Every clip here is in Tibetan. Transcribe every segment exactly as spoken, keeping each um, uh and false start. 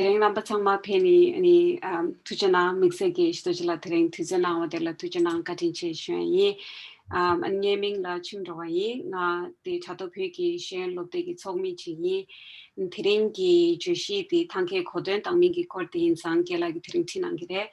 དེ་རིང་རྣམ་པ་ཚང་མ་ཕེབས་ནས་ཨ་ནི་ཨམ་ཐུགས་རྗེ་གནང་། དམིགས་བསལ་གྱིས་ཡེ་ཤེས་རྡོ་རྗེ་ལགས་དེ་རིང་དུས་ཚོད་གནང་བ་དེ་ལ་ཐུགས་རྗེ་གནང་བཀའ་དྲིན་ཆེ་ཞུ་ཡ་ཡིན། ཨམ་ཨ་ནི་ངའི་མིང་ལ་ཆོས་སྒྲོན་ཡིན། ང་དེ་དྲ་ཐོག་བོད་ཀྱི་ཤེས་ཡོན་སློབ་སྡེ་གི་ཚོགས་མི་ཅིག་ཡིན། དེ་རིང་གི་བརྗོད་གཞི་དེ་ཐང་གའི་གོ་དོན་དང་མིང་གི་སྐོར་དེ་ཡིན་ཙང་རྒན་ལགས་ཀྱིས་དེ་རིང་ཁྲིད་གནང་གི་རེད།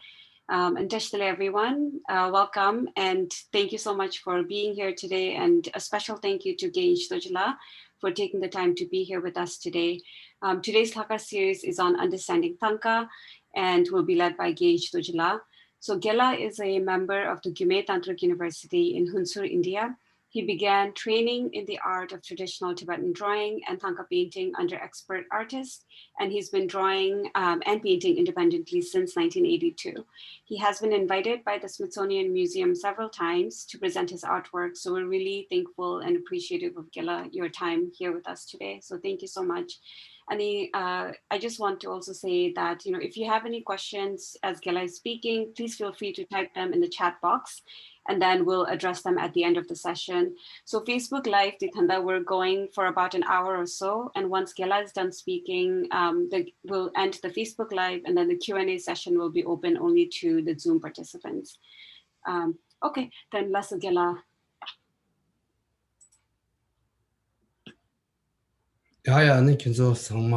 Um, and Tesh Tele, everyone. Uh, welcome, and thank you so much for being here today. And a special thank you to Gay Ishtojila for taking the time to be here with us today. Um, today's Thakar series is on understanding Thangka and will be led by Gay Ishtojila. So Gela is a member of the Gyume Tantric University in Hunsur, India. He began training in the art of traditional Tibetan drawing and Thangka painting under expert artists, and he's been drawing um, and painting independently since nineteen eighty-two. He has been invited by the Smithsonian Museum several times to present his artwork, so we're really thankful and appreciative of Gela, your time here with us today. So thank you so much. Ani, uh, I just want to also say that, you know, if you have any questions as Gela is speaking, please feel free to type them in the chat box, and then we'll address them at the end of the session. So Facebook Live, Ditanda, we're going for about an hour or so, and once Gela is done speaking, um, the, we'll end the Facebook Live, and then the Q and A session will be open only to the Zoom participants. Um, okay, then let's Gela. ཡ་ཡ། ཨ་ནི་ཁྱེད་ཚོ་ཚང་མ་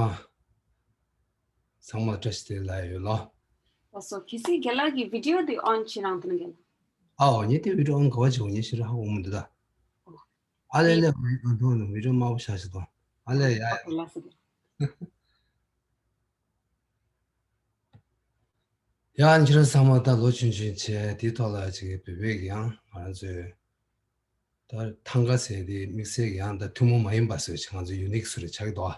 ཚང་མ་བཀྲ་ཤིས་བདེ་ལེགས་ཡོད་ལ། ཨོ་སོ། ཁྱེད་ཚོས་རྒན་ལགས་ཀྱི་བི་ཌི་ཡོ་དེ་ཨོན་བྱེད་རང་དོན་རྒན་ལགས། ཨའོ། ངས་དེ་བི་ཌི་ཡོ་ཨོན་ག་བ་བྱེད་དགོས་ངས་ཤེས་ར་ཧ་གོ་མི་འདུག་ད། ཨ་ལེ་ལེ། ཨ་འདུག་ནི་བི་ཌི་ཡོ་དམར་པོ་བཞག་ཞིག་དང་། ཨ་ལེ་ཡ་ཡ། ཡ། ཁྱེད་རང་ཚང་མ་ད་ལོ་ཆུང་ཆུང་བྱས་དེའི་ཐོག་ལ་ཅིག་བོད་པའི་ཡང་ང་རང་ཚོའི་ད་ཐང་ག་ཟེར་དེ་དམིགས་བསལ་ཡང་ད་ཐུན་མོང་མ་ཡིན་པ་བཟོས་ཆེ་ང་ཚོ་ཡུ་ནིག་སུ་རེ་ཆགས་འདུག་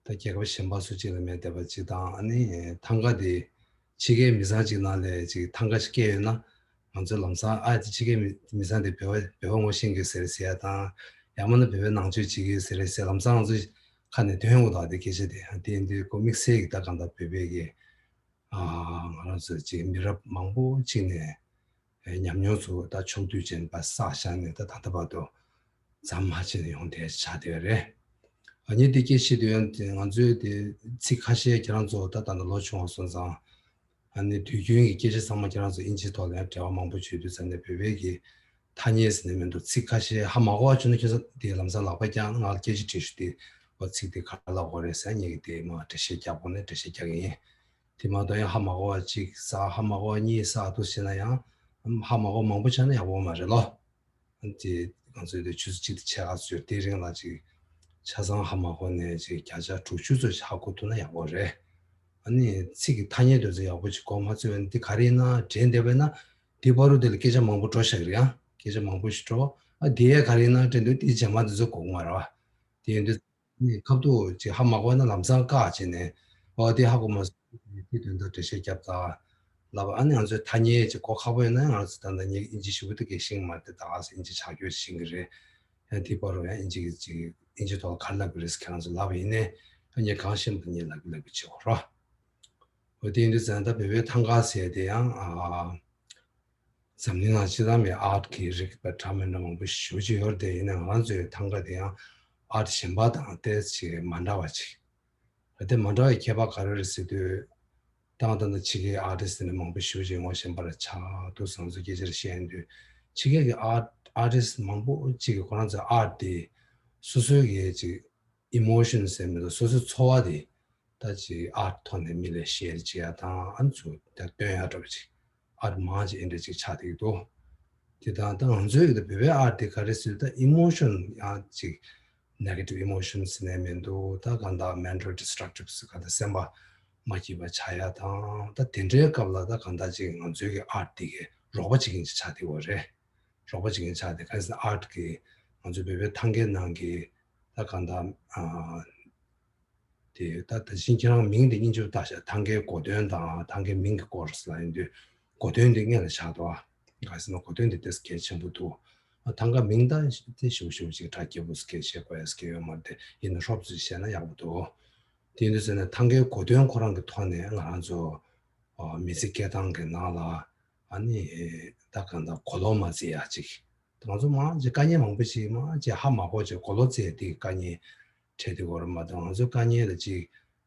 ད་རྒྱལ་ཁབ་གཞན་པ་སུ་གཅིག་ལ་མེད་བསྡད་པ་གཅིག་དང་། ཨ་ནི་ཐང་ག་དེ་ཕྱི་རྒྱལ་མི་ཚང་གཅིག་ནང་ལས་ཅིག་ཐང་ག་ཞིག་སྐྱེས་ཡོད་ན་ང་ཚོ་ལམ་སང་ཨ་དེ་ཕྱི་རྒྱལ་མི་མི་ཚང་དེ་བོད་པ་བོད་པ་ངོ་ཤེས་ཀྱི་ཟེར་ཟེར་ཡ་དང་། ཡང་མིན་ན་བོད་པའི་ནང་ཆོས་བྱེད་ཀྱི་ཟེར་ཟེར་ལམ་སང་ང་ཚོ་ཁ་ནས་ཐོན་ཡོང་གི་འདུག་དེ་སྐད་ཆ་དེ་དེ་ཡིན་དུས་ཁོ་དམིགས་བསལ་གྱི་ད་གང་ལྟར་བོད་པའི་གི་ང་རང་ཚོ་ཅིག་མི་རབས་མང་པོ་ཅིག་ནས་ཉམས་མྱོང་ཚོ་ད་ཕྱོགས་བསྡུས་ཅན་པ་བསགས་བཞག་ནས་ད་ད་ལྟ་བར་དུ་མཚམས་མ་ཕྱིན་ནས་ཡོང་བསྡད་ཆགས་བསྡད་པ་རེད། ཨ་ནི་དེ་སྐད་བཤད་དུས་ཡང་དེ་ང་ཚོའི་དེ་ཚིག་ཁ་ཤས་ཁྱེད་རང་ཚོ་ད་ད་ལྟ་ལོ་ཆུང་བ་སོང་ཙང་ཨ་ནི་དུས་རྒྱུན་གྱི་སྐད་ཆ་ཚང་མ་ཁྱེད་རང་ཚོ་ཨིན་ཇིའི་ཐོག་ལ་ཡང་འབྲེལ་བ་མང་པོ་བྱེད་དུས་ཙང་ནས་བོད་པའི་གི་ཐ་སྙད་ཟེར་ནས་མི་འདུག་ཚིག་ཁ་ཤས་ཧ་མ་གོ་བ་བྱུང་ན་ཁྱེད་ཚོ་དེ་ལམ་སང་ལག་པ་བརྐྱངས་ང་ལ་སྐད་ཆ་དྲིས་ཞུ་དེ་འོ་ཚིག་དེ་ག་རེ་ལབ་དགོས་རེད་ཟེར་ངེད་ཀྱི་དེ་མ་འགྲེལ་བཤད་རྒྱག་དགོས་ནས་འགྲེལ་བཤད་རྒྱག་གི་ཡིན། དེ་མ་གཏོགས་ཡང་ཧ་མ་གོ་བ་གཅིག་ས་ཧ་མ་གོ་བ་གཉིས་ས་དུ་ཟེར་ན་ཡང་ཧ་མ་གོ་མང་པོ་ཆགས་ན་ཡག་པོ་མ་རེད་ལོ། དེ་ང་ཚོའི་དེ་ཆུ་ཚོད་གཅིག་དང་ཕྱེད་ཀ་ཚོད་དེ་རིང་ལ་ཅིག་ཆ་ཚང་ཧ་མ་གོ་ནས་ཅིག་བརྒྱ་ཆ་དྲུག་ཅུ་ཚོད་ཧ་གོ་ཐུབ་ན་ཡག་པོ་རེད། ཨ་ནི་ཚིག་གི་ཐ་སྙད་དེ་ཚོ་ཡག་པོ་ཅིག་གོ་མ་ཚོད་པ་ནི་དེ་ག་རེ་ཡིན་ན་དྲན་བསྡད་པས་ན་དེ་བར་དུ་དེ་ལ་སྐད་ཆ་མང་པོ་འགྲོ་ཤག་རེད་ཡ། སྐད་ཆ་མང་པོ་ཞིག་འགྲོ། ཨ་དེ་ཡས་ག་རེ་ཡིན་ན་དྲན་དུས་དེ་རྗེས་མ་དེ་ཚོ་གོ་གི་མ་རེད་བ། དེ་ཡིན་དུས། ནི་ཁ་ཐུག་ཅིག་ཧ་མ་གོ་ན་ལམ་སང་བཀག་བྱས་ནས་ཨོ་དེ་ཧ་གོ་མ་སོང་། དེ་དོན་དག་འགྲེལ་བཤད་རྒྱབ་ད་ལབ། ཨ་ནི་ང་ཚོའི་ཐ་སྙད་ཅིག་གོ་ཁག་པོ་ཡོད་ན་ང་ཚོ་ད་ལྟ་ངས་ཨིན་ཇི་ཞུ་བ་དེ་གས་ཤེས་མ་རེད། ད་ག་སེ་ཨིན་ཇི་ཆ་རྒྱུས་ཤེས་ཀྱི་རེད། ཡང་དེ་བར་རུ་ཡང་ཨིན་ཇི་གི་ཅིག་ཨིན་ཇི་ཐོག་ལ་ག་རེ་ལབ་ཀྱི་རེད་ཟེར་ཁྱེད་རང་ཚོ་ལབ་ཡིན་ནས་ཨ་ངས་གང་ཤེས་མ་ངས་ལབ་ཀྱི་ལབ་ཀྱི་བྱེད་དགོས་རོགས། འོ་དེ་ཡིན་དུས་ཙང་ད་བོད་པའི་ཐང་ག་ཟེར་དེ་ཡང་ཨ། འཛམ་གླིང་ནང་སྤྱི་བཏང་མའི་ཨར་ཊི་གི་རིགས་པ་འདྲ་མི་འདྲ་མང་པོ་ཞེ་པོ་ཅིག་ཡོད་རེད་དེ། ཡིན་ནའང་ང་རང་ཚོའི་ཐང་ག་དེ་ཡང་ཨར་ཊི་གཞན་པ་དང་ཏོག་ཙམ་ཅིག་མ་འདྲ་བ་ཅིག་རེད་དེ། མ་འདྲ་བའི་ཁྱད་པར་ག་རེ་རེད་ཟེར་དུས། ད་ང་ད་ལྟ་ཕྱི་རྒྱལ་ཨར་ཊི་སི་ཊི་ནས་མང་པོ་ཞེ་པོ་ཅིག་ངོ་ཤེས་པ་ར་ཆགས་འདུག་ང་ཚོ་སྐད་ཆ་རེ་བཤད་ཡོང་དུས་ཕྱི་རྒྱལ་གྱི་ཨར་ཊི་ཨར་ཊི་སི་ཊི་མང་པོ་ཅིག་གིས་ཁོ་རང་ཚོའི་ཨར་ཊི་དེ་སོ་སོའི་གི་ཅིག་ཨི་མོ་ཤན་ཟེར་མི་འདུག་སོ་སོའི་ཚོར་བ་དེ་ད་ཅིག་ཨར་ཊི་ཐོག་ནས་མི་ལ་ཤེར་བྱེད་ཡ་དང་ཨ་ནི་ཚུར་ད་སྟོན་ཡ་འདྲ་པོ་ཅིག་ཨར་ཊི་མང་ཅིག་ཨེ་འདྲ་ཅིག་ཆགས་བསྡད་ཀྱི་འདུག་དེ་དང་ད་ང་ཚོའི་ད་བོད་པའི་ཨར་ཊི་དེ་ག་རེ་ཟེར་ད་ཨི་མོ་ཤན་ཡང་ཅིག་ནེ་གེ་ཊིབ་ཨི་མོ་ཤན་ཟེར་ནས་མི་འདུག་ད་གང་ལྟར་མེན་ཊལ་ཌི་སི་ཊྲག་ཊིབ་ཟེར་ག་ད་སེམས་པ་མ་སྐྱིད་པ་ཆགས་ཡ་དང་ད་དེ་འདྲའི་སྐབས་ལ་ད་གང་ལྟར་ཅིག་ང་ཚོའི་གི་ཨར་ཊི་དེ་གི་རོགས་པ་ཅིག་ཡིན་ཅིག་ཆགས་བསྡད་ཡོད་རེད། རོགས་པ་ཅིག་ཡིན་ཆགས་བསྡད། ག་རེ་ཟེར་ན་ཨར་ཊི་གི་ང་ཚོའི་བོད་པའི་ཐང་གའི་ནང་གི་ད་གང་ལྟར་ཨ། དེ་ད་ད་ཕྱིན་ཁྱེད་རང་མིང་དེ་སྙིང་རྗེ་པོ་བཏགས་ཤག་ཐང་གའི་གོ་དོན་དང་ཐང་གའི་མིང་གི་སྐོར་ལ་ཡིན་དུས་གོ་དོན་དེ་སྔོན་ལ་ཆགས་འདུག་ཨ། ག་རེ་ཟེར་ན་གོ་དོན་དེ་ཏོག་ཙམ་གལ་ཆེན་པོ་འདུག་ཨ། ཐང་ག་མིང་ད་དེ་ཞིབ་ཞིབ་ཅིག་གྲ་རྒྱས་པོ་སྐད་བཤད་དགོས་ཡ་སྐད་ཡོད་མ་རེད་དེ། ཡིན་ན་ཧྲོབ་ཙམ་བཤད་ན་ཡག་པོ་འདུག་དེ་ཡིན་དུས་ཟེར་ན་ཐང་གའི་གོ་དོན་ཁོ་རང་གི་ཐོག་ནས་ང་རང་ཚོ་ཨ་མི་ཚེ་སྐྱེལ་སྟངས་ཀྱི་ནང་ལ་ཨ་ནི་ད་གང་ལྟར་གོ་ལོག་མ་བརྩི་ཡ་ཅིག་ང་ཚོ་མང་ཆེ་དཀའ་ངལ་མང་པོ་ཞིག་མང་ཆེ་ཧ་མ་གོ་ཅིག་གོ་ལོག་བརྩི་ཡ་དེ་དཀའ་ངལ་འཕྲད་དེ་གོ་ར་མ་གཏོགས་ང་ཚོ་དཀའ་ངལ་ལ་ཅིག་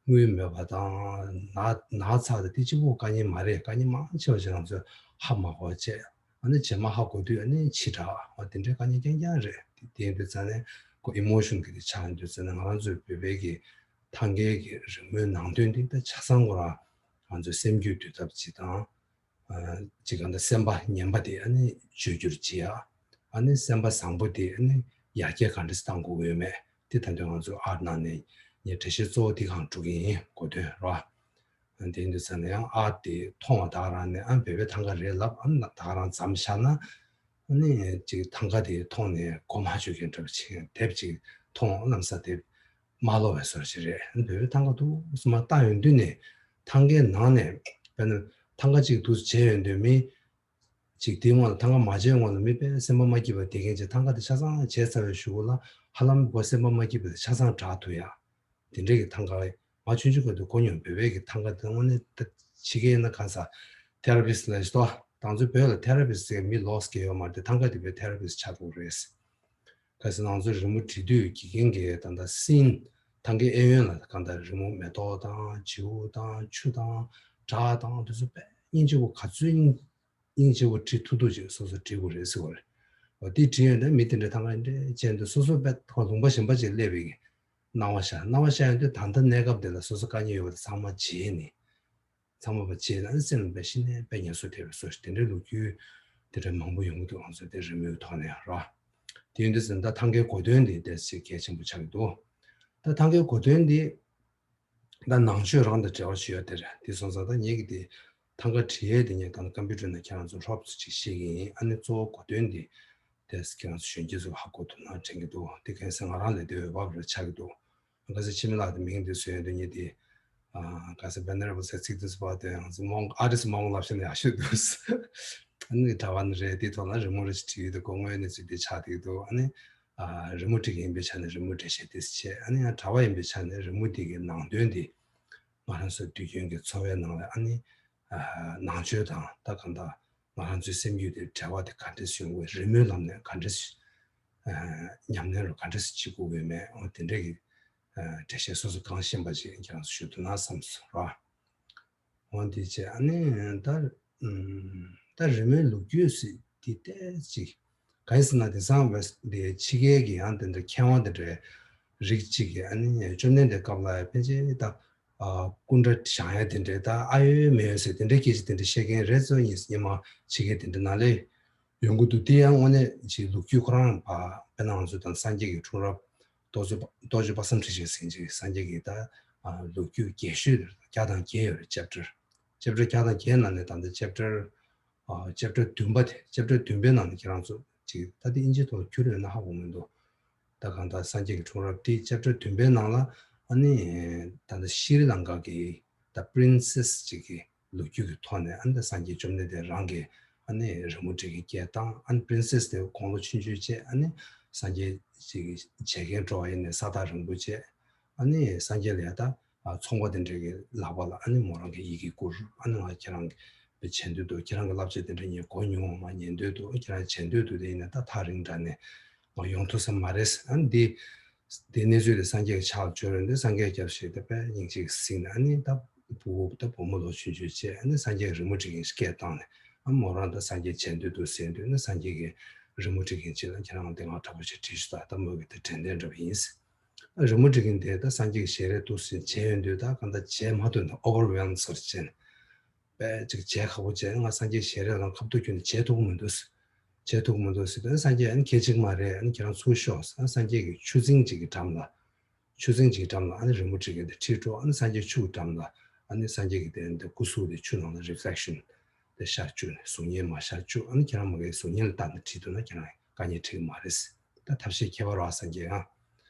དངུལ་མེད་པ་དང་ན་ན་ཚ་དང་དེ་གཅིག་པོ་དཀའ་ངལ་མ་རེད། དཀའ་ངལ་མང་ཆེ་བ་ཞིག་ང་ཚོས་ཧ་མ་གོ་བྱས། ཨ་ནི་རྗེས་མ་ཧ་གོ་དུས་ཨ་ནི་ཕྱི་དྲགས། ཨ་དེ་འདྲའི་དཀའ་ངལ་རྐྱང་རྐྱང་རེད། དེ་དེ་ཡིན་དུས་ཙང་ནས་ཁོ་ཨི་མོ་ཤོན་གྱི་དེ་ཆགས་ཡོང་དུས་ཙང་ནས་ང་རང་ཚོའི་བོད་པའི་གི་ཐང་གའི་གི་རི་མོའི་ནང་དོན་འདི་ད་ཆ་ཚང་ཁོ་རང་ང་ཚོའི་སེམས་རྒྱུད་འདུལ་ཐབས་ཅིག་དང་། ཅིག་ག་འདི་སེམས་པ་ངན་པ་དེ་ཨ་ནི་བཅོས་བསྒྱུར་བྱེད་ཡ། ཨ་ནི་སེམས་པ་བཟང་པོ་དེ་ཨ་ནི་ཡར་རྒྱས་ག་འདྲས་བཏང་དགོས་ཡོད་མེད་དེ་ད་དུང་ང་ཚོ་ཨར་ནང་ནས་ངས་འགྲེལ་བཤད་གཙོ་བོ་དེ་གང་སྒྲུབ་ཀྱི་ཡིན་གོ་དོན་རོ། དེ་ཡིན་དུས་ཙང་ནས་ཡང་ཨར་དེ་མཐོང་བ་ད་ག་རང་ནས་ཨ་བོད་པའི་ཐང་ག་རེད་ལབ། ཨ་ནི་ད་ག་རང་མཚམས་བཞག་ན་ཨ་ནི་ཅིག་ཐང་ག་དེ་མཐོང་ནས་གོ་མ་ཆོད་མཁན་འདྲ་པོ་ཅིག་དེབ་ཅིག་མཐོང་ལམ་སང་དེབ་མ་ལོ་བའི་བཟོ་ཞིག་རེད། བོད་པའི་ཐང་ག་འདུག་སེ་མར་བཏང་ཡོང་དུས་ནས་ཐང་གའི་ནང་ནས་དཔེར་ན་ཐང་ག་གཅིག་འདུག་སེ་བྱས་ཡོང་དུས་མི་གཅིག་དེའི་སྔོན་ལ་ཐང་ག་མ་བྱས་སྔོན་ལ་མི་དཔེ་སེམས་པ་མ་སྐྱིད་པ་བསྡད་མཁན་ཅིག་ཐང་ག་དེ་ཆ་ཚང་བྱས་ཚར་བའི་གཞུག་གུ་ལ་ཧ་ལམ་ཁོ་སེམས་པ་མ་སྐྱིད་པ་དེ་ཆ་ཚང་དྲག་ཐུབ་ཡ། དེ་འདྲའི་གི་ཐང་ག་མ་ཆུང་ཆུང་ག་དུས་གོ་མྱོང་། བོད་པའི་གི་ཐང་ག་དེ་དངོས་གནས་ད་ཕྱི་རྒྱལ་ན་ག་ས་ཐེ་ར་པིས་ལ་ཞིག་ཏོ། ང་ཚོ་བོད་ལ་ཐེ་ར་པིས་ཟེར་མི་ལོགས་སྐྱེ་ཡོད་མ་རེད། ཐང་ག་དེ་བོད་ཐེ་ར་པིས་ཆགས་འདུག་རེད། གལ་སྲིད་ང་ཚོ་རི་མོ་བྲིས་དུས་དགེ་རྒན་གྱིས་ད་ལྟ་སིན་ཐང་གའི་གཡས་གཡོན་ལ་གང་ལྟར་རི་མོ་མེ་ཏོག་དང་བྱིའུ་དང་ཆུ་དང་བྲག་དང་དེ་ཚོ་དཔེ་སྙིང་རྗེ་པོ་ག་ཚོད་སྙིང་སྙིང་རྗེ་པོ་བྲིས་ཐུབ་ཐུབ་ཅིག་སོ་སོ་བྲིས་དགོས་རེད་ཟེར་བ་རེད། འོ་དེ་བྲིས་ཡོང་དུས་མི་དེ་འདྲ་ཐང་ག་འདྲ་བྱས་འདུག་སོ་སོ་དཔེ་ཁོ་ལུང་པ་གཞན་པ་ཅིག་སླེབས་པའི་སྣང་བ་ཤར། སྣང་བ་ཤར་ཡོང་དུས་ད་ལྟ་གནས་སྐབས་དེ་ལ་སོ་སོ་དཀའ་ངལ་ཡོད་པ་དེ་ཚང་མ་བརྗེད་ནས། ཚང་མ་བ་བྱས་ན་སེམས་ལ་དཔེ་ཤི་ནས་དཔེ་ངལ་གསོ་ཐེབས་པའི་སོ་ཞིག་དེ་འདྲའི་ལོ་རྒྱུས་དེ་འདྲ་མང་པོ་ཡོང་གི་འདུག་ང་ཚོ་དེ་རི་མོའི་ཐོག་ནས་ར། དེ་ཡིན་དུས་ཙམ་ད་ཐང་གའི་གོ་དོན་འདི་ཏོག་ཙམ་གལ་ཆེན་པོ་ཆགས་ཀྱི་འདུག་ད་ཐང་གའི་གོ་དོན་འདི་ད་ནང་ཆོས་རང་དང་འབྲེལ་བ་ཞིག་ཡོད་དེ་རེད། དེ་སོང་ཙང་ད་ངེད་ཀྱི་དེ་ཐང་ག་བྲིས་ཡས་དེ་ངས་ད་ནི་ཀམ་པུ་ཊར་ནང་ཁྱེད་རང་ཚོ་ཧྲོབ་ཙམ་ཅིག་ཤེས་ཀྱི་ཡིན། ཨ་ནི་གཙོ་བོ་གོ་དོན་འདི་ཏོག་ཙམ་ཁྱེད་རང་ཚོ་གཞོན་སྐྱེས་ཚོ་ཧ་གོ་ཐུབ་ན་དྲན་གྱི་འདུག་དེ་གལ་སྲིད་ང་རང་ལས་དེ་འོས་བབ་རེ་ཆགས་ཀྱི་འདུག་ཁ་སང་ཕྱི་མི་ལགས་དེ་མིང་དེ་བཟོས་ཡོད་དུས་ངས་དེ་ཁ་སང་བེ་ནེ་ར་བྷལ་ཟེར་ཚིག་དེ་ཚོ་པ་དེ་ང་ཚོ་མོང་ཨ་རིས་མོང་ལབ་ཤེས་ན་ཡག་ཤོས་འདུག་ཨ་ནི་གྲྭ་པ་ནི་རེད། དེ་ཐོག་ལ་རི་མོ་རེ་ཞིག་བྲིས་ཡོད་དུས་ཁོ་དངོས་གནས་ཚུལ་དེ་ཆགས་བསྡད་འདུག་ཨ་ནི་རི་མོ་བྲིས་མཁན་ཡིན་པའི་ཆ་ནས་རི་མོ་འགྲེལ་བཤད་དེ་བྱས། ཨ་ནི་ཡང་གྲྭ་པ་ཡིན་པའི་ཆ་ནས་རི་མོ་དེ་གི་ནང་དོན་དེ་ང་རང་ཚོ་དུས་རྒྱུན་གྱི་འཚོ་བའི་ནང་ལ་ཨ་ནི་ནང་ཆོས་དང་ད་གང་ལྟར་ང་རང་ཚོའི་སེམས་རྒྱུད་དེ་འབྲེལ་བ་དེ་ག་འདྲས་ཡོང་དགོས། རི་མོའི་ལམ་ནས་ག་འདྲས་ཉམས་ལེན་རུ་ག་འདྲས་བྱེད་དགོས་ཡོད་མེད། འོ་དེ་འདྲས་ཀྱི་འགྲེལ་བཤད་སོ་སོ་གང་ཤེས་པ་ཅིག་ཁྱེད་རང་ཚོ་ཞུ་ཐུབ་ན་བསམ་སོང་ར། འོ་དེ་བྱས་ཨ་ནི་ད་ད་རི་མོའི་ལོ་རྒྱུས་སི་དེ་ཏོག་ཙམ་གང་ཡིན་ཟེར་ན་དེང་སང་བས་དེ་ཕྱི་རྒྱལ་གྱི་ཡང་དེ་འདྲ་མཁས་དབང་དེ་འདྲའི་རིགས་གཅིག་གིས་ཨ་ནི་བཅོམ་ལྡན་འདས་སྐབས་ལ་ཕན་ཆད་ད་སྐུ་འདྲ་བཞེངས་ཡ་དེ་འདྲའི་ད་ཨ་ཡོད་མེད་ཡོད་ཟེར་དེ་འདྲའི་སྐད་ཆ་དེ་འདྲ་བཤད་མཁན་རེད་ཚོ། ཡིན་ཉི་མ་ཕྱི་རྒྱལ་དེ་འདྲ་ནང་ལས་ཡོང་གི་འདུག་དེ་ཡང་དངོས་གནས་ཅིག་ལོ་རྒྱུས་ཁོ་རང་བ་དཔེར་ན་ང་ཚོ་དང་སངས་རྒྱས་ཀྱི་འཁྲུངས་རབས་རྟོགས་བརྗོད་པ་རྟོགས་བརྗོད་པ་སངས་ཁྲི་ཆེན་ཟེར་ཅིག་སངས་རྒྱས་ཀྱི་ད་ལོ་རྒྱུས་རྒྱས་ཤོས་དེ་བརྒྱ་དང་བརྒྱད་ཡོད་རེད། ཅེབ་ཊར་ཅེབ་ཊར་བརྒྱ་དང་བརྒྱད་ནང་ནས་ད་ལྟ་ཅེབ་ཊར་ཅེབ་ཊར་བདུན་པ་དེ་ཅེབ་ཊར་བདུན་པའི་ནང་ནས་ཁྱེད་རང་ཚོ་ཅིག་ད་དེ་ཨིན་ཇིའི་ཐོག་ལ་བསྒྱུར་ཡོད་ན་ཧ་གོ་མི་འདུག་ད་གང་ལྟར་སངས་རྒྱས་ཀྱི་འཁྲུངས་རབས་དེ་ཅེབ་ཊར་བདུན་པའི་ནང་ལ་ཨ་ནི་ད་ལྟ་ཤྲི་ལང་ཀ་གི་ད་པྲིན་སེས་ཅིག་གི་ལོ་རྒྱུས་ཀྱི་ཐོག་ནས་ཨ་ནི་ད་སངས་རྒྱས་བཅོམ་ལྡན་འདས་རང་གི་ཨ་ནི་རི་མོ་བྲིས་ཀྱི་སྐད་བཏང་། ཨ་ནི་པྲིན་སེས་དེ་དགུང་ལོ་ཆུང་ཆུང་བྱས། ཨ་ནི་སངས་རྒྱས་ཅིག་བྱེད་མཁན་འགྲོ་བ་ཡིན་ནས་ས་ཐག་རིང་པོ་བྱས། ཨ་ནི་སངས་རྒྱས་ལ་ཡ་ད་ཚོང་པ་དེ་འདྲ་གི་ལག་པ་ལ་ཨ་ནི་མོ་རང་གི་ཡི་གེ་བསྐུར། ཨ་ནི་ང་ཁྱེད་རང་གི་བྱེད་འདོད་འདུག་ཁྱེད་རང་གི་བསླབ་བྱ་དེ་འདྲ་ངས་གོ་མྱོང་བ་མ་ཉན་འདོད་འདུག་ཁྱེད་རང་བྱེད་འདོད་འདུག་དེ་ཡིན་ན་ད་ཐག་རིང་དྲགས་ནས་ང་ཡོང་ཐུབ་ས་མ་རེད། ཨ་ནི་འདི་དེ་གནས་ཚུལ་དེ་སངས་རྒྱས་ཀྱི་ཕྱག་ལ་བཅོལ་རན་དུས་སངས་རྒྱས་སྐྱབས་ཞེས་དེ་དཔེ་སྙིང་རྗེ་གཟིགས་ནས་ཨ་ནི་ད་བུ་ད་བུ་མོ་ལོ་ཆུང་ཆུང་བྱས། ཨ་ནི་སངས་རྒྱས་རི་མོ་བྲིས་མཁན་ཞིག་སྐད་བཏང་ནས་ཨ་མོ་རང་ད་སངས་རྒྱས་བྱེད་འདོད་འདུག་ཟེར་དུས་ཨ་ནི་སངས་རྒྱས་ཀྱི་རི་མོ་བྲིས་མཁན་ཅིག་ལ་ཁྱེད་རང་དེ་ང་དྲག་པོ་ཞིག་བྲིས་ཤོག་ད་ད་མོ་གི་དེ་དྲན་རྟེན་འདྲ་པོ་ཡིན། ཨ་རི་མོ་བྲིས་མཁན་དེ་ད་སངས་རྒྱས་ཀྱི་ཞལ་རས་འདུག་ཟེར་བྱས་ཡོང་དུས་ད་གང་ལྟར་བྱས་མ་ཐུབ་ནས་ཨོ་ཝར་ཝེལམ་སོར་བྱས་ནས། པས་ཅིག་བྱས་ཁག་པོ་བྱས་ང་སངས་རྒྱས་ཞལ་རས་ལ་ཁ་བཏུད་གྱོན་ནས་བྱས་ཐུབ་ཀྱི་མི་འདུག་བྱས་ཐུབ་ཀྱི་མི་འདུག་ཟེར་དུས་སངས་རྒྱས་ཨ་ནི་གལ་ཆེ་གི་མ་རེད། ཨ་ནི་ཁྱེད་རང་ཚུར་ཤོག་ཨ་སངས་རྒྱས་ཀྱི་ཆུ་རྫིང་ཅིག་གི་འགྲམ་ལ། ཆུ་རྫིང་ཅིག་གི་འགྲམ་ལ་ཨ་ནི་རི་མོ་བྲིས་མཁན་དེ་ཁྲིད་འགྲོ། ཨ་ནི་སངས་རྒྱས་ཆུ་གི་འགྲམ་ལ་ཨ་ནི་སངས་རྒྱས་ཀྱི་དེ་འདི་སྐུ་གཟུགས་དེ་ཆུ་ནང་ལ་རི་ཕི་ལེག་ཤན་དེ་ཤར་བཅུག་ནས་གཟུགས་བརྙན་མར་ཤར་བཅུག་ཨ་ནི་ཁྱེད་རང་མ་གིའི་གཟུགས་བརྙན་ལ་བལྟས་ནས་བྲིས་འདུག་ན་ཁྱེད་རང་དཀའ་ངལ་འཕྲད་ཀྱི་མ་རེད། ད་ཐབས་ཤེས་ཁྱད་པར་བ་སངས་རྒྱས་ཨ།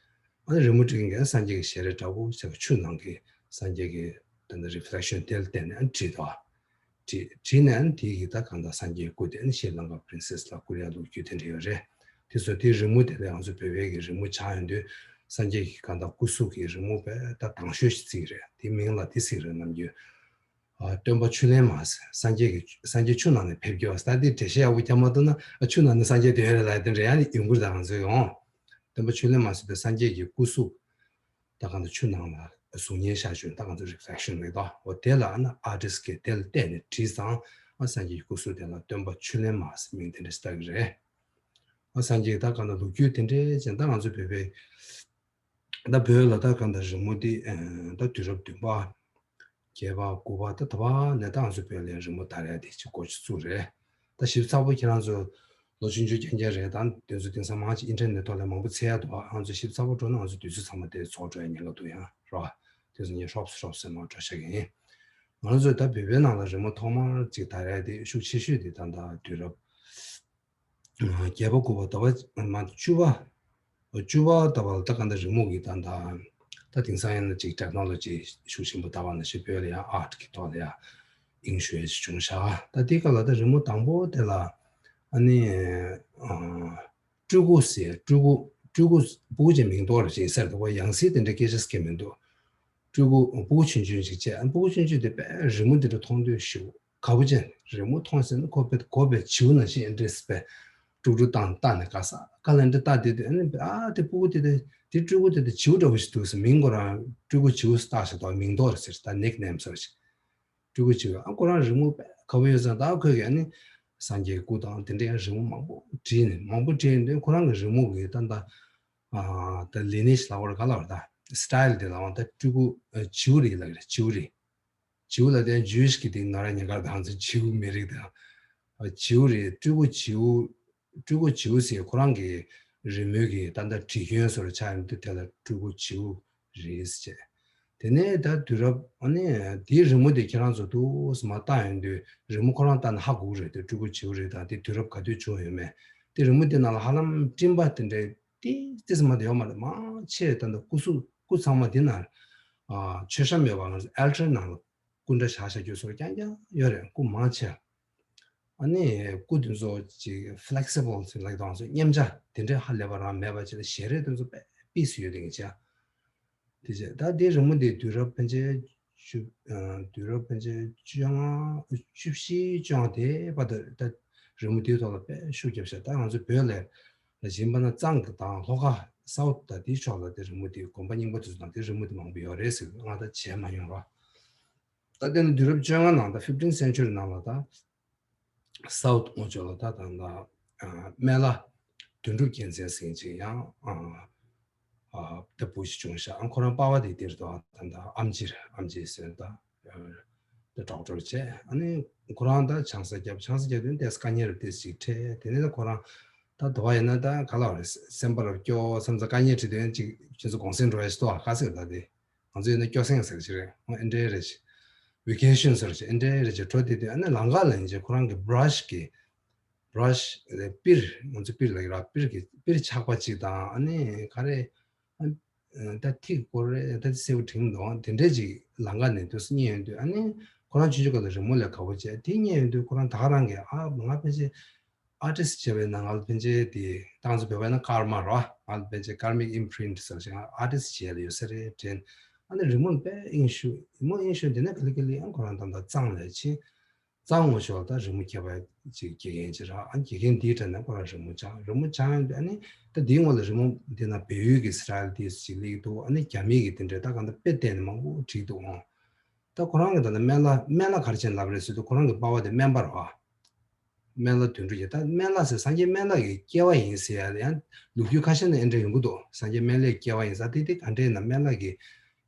ཨ་ནི་རི་མོ་བྲིས་མཁན་སངས་རྒྱས་ཀྱི་ཞལ་རས་འདྲ་པོ་ཞེས་པ་ཆུ་ནང་གི་སངས་རྒྱས་ཀྱི་ད་ནི་རི་ཕི་ལེག་ཤན་དེ་ལ་བལྟས་ནས་ཨ་ནི་བྲིས་འདུག་བྲིས་བྲིས་ནས་ཨ་ནི་དེ་ཡི་ད་གང་ལྟར་སངས་རྒྱས་སྐུ་དེ་ཨ་ནི་ཤྲི་ལང་ཀ་པྲིན་སེས་ལ་བསྐུར་ཡ་ལོ་རྒྱུས་དེ་འདྲ་ཡོད་རེད། དེ་ཚོ་དེའི་རི་མོ་དེ་ལས་ང་ཚོ་བོད་པའི་གི་རི་མོ་ཆགས་ཡོང་དུས་སངས་རྒྱས་ཀྱི་གང་ལྟར་སྐུ་གཟུགས་ཀྱི་རི་མོ་དཔེ་ད་དྭངས་ཤོས་ཤིག་བརྩིས་རེད། དེའི་མིང་ལ་དེ་ཟེར་རེད་ནམ་རྒྱུན། ཨ་སྟོན་པ་ཆུ་ལེན་མ་ཟེར་སངས་རྒྱས་ཀྱི་སངས་རྒྱས་ཆུ་ནང་ནས་ཕེབས་རྒྱུ་ཟེར་ད་དེ་འགྲེལ་བཤད་ཡག་པོ་རྒྱབ་མ་ཐུབ་ན་ཨ་ཆུ་ནང་ནས་སངས་རྒྱས་བསྡད་ཡོད་རེད་ལབ་ཡ་དེ་འདྲ་ཡང་ཡོང་གི་རེད། ད་ང་ཚོའི་ཡོང་སྟོན་པ་ཆུ་ལེན་མ་ཟེར་དེ་སངས་རྒྱས་ཀྱི་སྐུ་གཟུགས་ད་གང་ལྟར་ཆུ་ནང་ལ་ གཟུགས་བརྙན་ཤར་བྱུང་ད་ང་ཚོ་reflection་རེད་དོ། འོ་དེ་ལ་ཨ་ན་artist་གིས་དེ་ལ་བལྟས་ནས་བྲིས་ཙང་ཨ་སངས་རྒྱས་ཀྱི་སྐུ་གཟུགས་དེ་ལ་སྟོན་པ་ཆུ་ལེན་མ་ཟེར་མིང་དེ་འདྲ་ཞིག་བཏགས་ཀྱི་རེད། ཨ་སངས་རྒྱས་ད་ག་ན་ལོ་རྒྱུས་དེ་འདྲའི་ཅན་ད་ང་ཚོ་བོད་པའི་ད་བོད་ལ་ད་གང་ལྟར་རི་མོ་འདི་ཨ་ད་དུས་རབས་བདུན་པ་བརྒྱད་པ་དགུ་པ་ད་ད་བར་ནས་ད་ང་ཚོ་བོད་ལ་རི་མོ་དར་ཡ་དེ་ཅིག་འགོ་ཚུགས་རེད། ད་ཞིབ་ཚགས་པོ་ཁྱེད་རང་ཚོ་ལོ་ཆུང་ཆུང་རྐྱང་རྐྱང་རེད་ད་དེ་ཚོ་དེང་སང་མང་ཆེ་ཨིན་ཊར་ནེཊ་ཐོག་ལ་མང་པོ་འཚོལ་ཡ་འདུག་ང་ཚོ་ཞིབ་ཚགས་པོ་འགྲོ་ན་ང་ཚོ་དུས་ཚོད་ཚང་མ་དེ་རྫོགས་འགྲོ་ཡ་ཉེན་ཁ་འདུག་ཡ་རོ། དེ་ཚོ་ངས་ཧྲོབ་ཧྲོབ་ཟེར་མ་འགྲོ་ཤག་ཡིན། ང་ཚོས་ད་བོད་པའི་ནང་ལ་རི་མོ་ཐོག་མར་ཅིག་དར་ཡ་དེ་ཤུགས་ཆེ་ཤོས་དེ་ད་ད་དུས་རབས་བརྒྱད་པ་དགུ་པ་ད་བ་མ་བཅུ་པ་བཅུ་པ་ད་བ་ད་ག་འདྲ་རི་མོ་གི་ད་ད་ད་དེང་སང་ཡིན་ན་ཅིག་ཊེག་ནོ་ལོ་ཇི་ཤུགས་ཆེན་པོ་ད་བ་ན་ཞེས་བོད་ལ་ཡང་ཨར་ཊི་གི་ཐོག་ལ་ཡང་དབྱིངས་ཞུགས་བྱུང་ཤག་ད་དེ་ག་ལ་ད་རི་མོ་དང་པོ་དེ་ལ་ཨ་ནི་སྤྲུལ་སྐུ་ཟེར་སྤྲུལ་སྐུ་སྤྲུལ་སྐུ་སྤུ་གུ་ཅན་མིང་འདོགས་རེ་བྱེད་ཟེར་འདུག་པ། ཡང་སྲིད་དེ་འདྲ་སྐད་ཆ་སྐད་མི་འདུག་སྤྲུལ་སྐུ་སྤུ་གུ་ཆུང་ཆུང་ཞིག་བྱས་སྤུ་གུ་ཆུང་ཆུང་དེ་དཔེ་རི་མོ་དེ་འདྲ་མཐོང་དུས་ཞེ་པོ་དགའ་པོ་ཅན། རི་མོ་མཐོང་ཟེར་ན་ཁོ་དཔེ་དགོད་པའི་བྱིའུ་ནང་བཞིན་ཨེ་འདྲས་དཔེ་དཀྲུག་དཀྲུག་བཏང་བཏང་ནས་དགའ་ས་དཀའ་ལས་འདྲ་བཏང་དེ་དུས་ཨ་ནི་ཨ་དེ་སྤུ་གུ་དེ་དེ་དེ་སྤྲུལ་སྐུ་དེ་དེ་བྱིའུ་འདྲ་པོ་ཞིག་འདུག་ཟེར་མིང་ཁོ་རང་སྤྲུལ་སྐུ་བྱིའུ་བཏགས་ཤག་ད་མིང་འདོགས་རེ་ཟེར་ད་ནིག་ནེམ་ཟེར་ཞིག་སྤྲུལ་སྐུ་བྱིའུ་ཨ་ཁོ་རང་རི་མོ་དཔེ་དགའ་པོ་ཡོད་ཙང་ད་ཁོས་ཀྱི་ཨ་ནི་སངས་རྒྱས་སྐུ་དང་དེ་འདྲའི་རི་མོ་མང་པོ་བྲིས་ནས་མང་པོ་བྲིས་ནས་ཁོ་རང་གི་རི་མོ་གི་ད་ད། ཨ་ད་ལི་ནེ་ཇི་ལབ་པ་ག་ལབ་པ་ད་སི་ཊའིལ་དེ་ལབ་པ་ད་སྤྲུལ་སྐུ་ཨ་བྱིའུ་རེད་ལབ་ཀྱི་རེད། བྱིའུ་རེད། བྱིའུ་ལབ་དེ་ཇུའི་ཤི་གི་དེ་ང་རང་ཉེན་ཁར་དང་ཚོ་བྱིའུ་མི་རིགས་དང་ཨ་བྱིའུ་རེད། སྤྲུལ་སྐུ་བྱིའུ་སྤྲུལ་སྐུ་བྱིའུ་ཟེར་ཁོ་རང་གི་རི་མོའི་གི་ད་ལྟ་བྲིས་སྐྱོན་བཟོ་འདྲ་ཆགས་ཡོང་དུས་དེ་ལ་སྤྲུལ་སྐུ་བྱིའུ་རེད་ཟེར་བྱས། དེ་ནས་ད་དུས་རབས་ཨ་ནི་དེའི་རི་མོ་དེ་ཁྱེད་རང་ཚོ་འདུག་སེ་མར་བཏང་ཡོང་དུས་རི་མོ་ཁོ་རང་ལྟ་ན་ཧ་གོ་གི་རེད་དེ་སྤྲུལ་སྐུ་བྱིའུ་རེད་དང་དེ་དུས་རབས་ག་དུས་བྱུང་ཡོད་མེད། དེ་རི་མོ་དེ་ནང་ལ་ཧ་ལམ་སྤྲིན་པ་དེ་འདྲའི་ཏིས་ཏིས་མ་དེ་ཡོད་མ་རེད། མང་ཆེ་ད་ལྟ་སྐུ་གཟུགས་སྐུ་ཚང་མ་དེ་ན་ཨ་མཆོད་བཤམས་ཡོད་པ་ང་ཚོ་ཨལ་ཊར་ནང་ལ་སྐུ་འདྲ་བཞག་བཞག་རྒྱུ་སོགས་རྐྱང་རྐྱང་ཡོད་རེད། སྐུ་མང་ཆེ། ཨ་ནི་སྐུ་དེ་ཚོ་ཅིག་ཕི་ལེག་སི་བལ་ཟེར་ལབ་དང་སོ་མཉེན་ཆ་དེ་འདྲའི་ཧ་ལས་པ་རང་མེད་པ་ཅིག་ལ་ཞལ་རས་དེ་ཚོ་དཔེ་ཏིས་ཡོད་དེ་ངེས་ཅག་དེ་རྗེས་ད་དེ་རི་མོ་དེ་དུས་རབས་ཕན་ཆད་བཅུ་ཨ་དུས་རབས་ཕན་ཆད་བཅོ་ལྔ་བཅུ་བཞི་བཅོ་ལྔ་དེ་བར་དུ་ད་རི་མོ་དེའི་ཐོག་ལ་དཔེ་ཤུགས་རྒྱབ་ཤག་ད་ང་ཚོ་བོད་ལ་ལ་བཞིན་པ་ན་གཙང་གི་དང་ལྷོ་ཁ་སའུ་ཐི་ད་དེའི་ཕྱོགས་ལ་དེ་རི་མོ་དེ་དགོན་པ་རྙིང་པ་དེ་ཚོ་དང་དེ་རི་མོ་དེ་མང་པོ་ཡོད་རེད་ཟེར་ང་ད་བྱས་མ་མྱོང་ར། ད་དེ་ནི་དུས་རབས་བཅོ་ལྔ་ནང་ད་ཕིབ་ཊིན་སེན་ཅུ་རི་ནང་ལ་ད། སའུ་ཐི་ངོས་ཕྱོགས་ལ་ད་ད་ད་སྨན་བླ་དོན་གྲུབ་རྒྱལ་མཚན་ཟེར་མཁན་ཅིག་ཡང་ཨ་ཨ་ད་བུ་ཞིག་བྱུང་ཤག་ཨ་ཁོ་རང་པ་ཕ་དེ་དེར་དུ་ད་ད་ཨམ་ཆི་རེད། ཨམ་ཆི་ཟེར་ད་ད་ཌོག་ཊར་བྱས། ཨ་ནི་ཁོ་རང་ད་ཆང་ས་བརྒྱབ། ཆང་ས་བརྒྱབ་དུས་ཏོག་ཙམ་དཀའ་ངལ་རེ་ཏོག་ཙམ་ཅིག་འཕྲད། དེ་ནས་ད་ཁོ་རང་ད་དུ་བ་ཡིན་ན་ད་ག་ལ་བ་རེད། སེམས་པ་ལ་སྐྱོ་བསམ་ས་དཀའ་ངལ་འཕྲད་དུས་ཅིག་ཁྱེད་ཚོ་གུང་སེང་འགྲོ་ཡ་ཞིག་ཏོ་ཨ་ག་ཟེར་ད་དེ། ང་ཚོ་ཡིན་ན་སྐྱོ་སེང་ཟེར་གྱི་རེད། ཨེ་འདྲའི་རེད་ཅེས། ཝི་ཀེ་ཤན་ཟེར་གྱི་ཨེ་འདྲའི་རེད་ཅེས་འགྲོ་དེ་དུས་ཨ་ནི་ལམ་ཁ་ལ་ཡིན་ཅེས་ཁོ་རང་གི་བྷ་ར་ཤི་གི་བྷ་ར་ཤི་པིར་ང་ཚོ་པིར་ལ་ཡོད་ར། པིར་གི་པིར་ཆག་པ་ཅིག་དང་ཨ་ནི་ག་རེ་ཨ་ད་ཐིག་སྐོར་རེ་ད་སེའུ་དྲིང་འདུག་དེ་འདྲའི་ཅིག་ལམ་ཁ་ནས་དུས་སུ་རྙེད་ཡོང་དུས་ཨ་ནི་ཁོ་རང་ཆུང་ཆུང་སྐབས་ལ་རི་མོ་ལས་དགའ་པོ་བྱས། དེ་རྙེད་ཡོང་དུས་ཁོ་རང་ད་ག་རང་གི་ཨ་ང་ཕལ་ཆེར་ཨར་ཊིསི་ཊི་བྱས་པའི་ནང་ང་ལ་ཕན་ཆད་དེ་ཏང་ཙུ་བོད་པའི་ནང་ཀརྨ་རོ། ང་ལ་ཕན་ཆད་ཀརྨིག་ཨིམ་པི་རིན་ཊི་ཟེར་ཞིང་ཨར་ཊིསི་ཊི་བྱས་ལ་ཡོད་ས་རེད་དྲན། ཨ་ནི་རི་མོ་དཔེ་དབྱིངས་ཞུགས། རི་མོ་དབྱིངས་ཞུགས་དེ་ནས་ག་ལེ་ག་ལེ་ཨ་ཁོ་རང་ད་ལྟ་གཙང་ལ་ཕྱིན། གཙང་ངོས་ཕྱོགས་ད་རི་མོ་མཁས་པ་ཅིག་དགེ་རྒན་ཅིག་རག་ཨ་དགེ་རྒན་འདིའི་གྲས་ནས་ཁོ་རང་རི་མོ་སྦྱངས། རི་མོ་སྦྱངས་ཡོང་དུས་ཨ་ནི་ད་འདིའི་ངོས་ལ་རི་མོ་འདི་ན་བལ་ཡུལ་གྱི་སི་ཊའིལ་དེ་ཅིག་སླེབས་འདུག་ཨ་ནི་རྒྱ་མི་གི་དེ་འདྲའི་ད་གང་ལྟར་དཔེ་བལྟས་ནས་མང་པོ་བྲིས་འདུག་ཨང་། ད་ཁོ་རང་གི་ད་ལྟ་སྨན་བླ་སྨན་བླ་ག་རེ་བྱས་ནས་ལབ་རེད་ཟེར་དུས་ཁོ་རང་གི་པ་ཕ་དེ་སྨན་པ་རེད་བ། སྨན་བླ་དོན་གྲུབ་ཀྱི་ད་སྨན་བླ་ཟེར་སངས་རྒྱས་སྨན་བླ་གི་སྐྱེ་བ་ཡིན་ཟེར་ཡ་ལ་ཡང་ལོ་རྒྱུས་ཁ་ཤས་ནས་ཨེ་འདྲ་ཡོང་གི་འདུག་སངས་རྒྱས་སྨན་བླའི་སྐྱེ་བ་ཡིན་ཟེར་དེ་དེ་ག་འདྲས་ན་སྨན་བླ་གི་